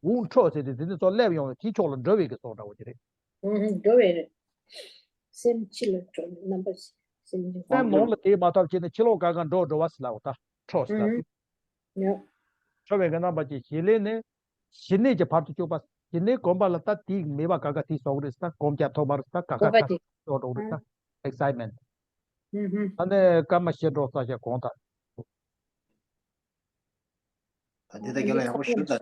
འུག་ཁྲོ་ཟེར་དུས་དེ་ནི་ཚོ་སླེབས་ཡོང་བའི་དེའི་ཕྱོགས་ལ་འགྲོ་བའི་གི་སོགས་འདྲ་བོ་ཅིག་རེད། ཨུ་ཧུ་འགྲོ་བའི་རེད། སེམས་ཕྱི་ལ་འགྲོ་བའི་རྣམ་པ་ཞིག་སེམས་ཀྱི་སེམས་ནང་ལ་དེ་མ་ཐོབ་ཕྱིན་ནས་ཕྱི་ལོགས་གང་ག་འགྲོ་འགྲོ་བ་ཟེར་ལབ་ད་ཁྲོ་ཟེར་ལབ་ཨུ་ཧུ་དུས། ཡ། ཁྲོ་བའི་གི་རྣམ་པ་ཅན་ཞི་ལྷོད་ནས། ཞི་གནས་ཀྱི་བར་དུ་གཅོད་པ། ཞི་གནས་གོམས་པ་ལ་ད་དེའི་མེད་པ་ག་ག་དེའི་སོགས་རེད་ད་གོམས་ཀྱང་ཐོབ་པ་རེད་ད་ག་ག་གོམས་པ་ད་དེ་ཤོར་འགྲོ་རེད་ད། excitement། ཨུ་ཧུ། ད་ནས་སྐར་མ་ཤེས་འགྲོ་ས་ཞིག་གོང་ད། ད་འདི་ད་རྒན་ལགས་ཡག་པོ་ཞུ་ད་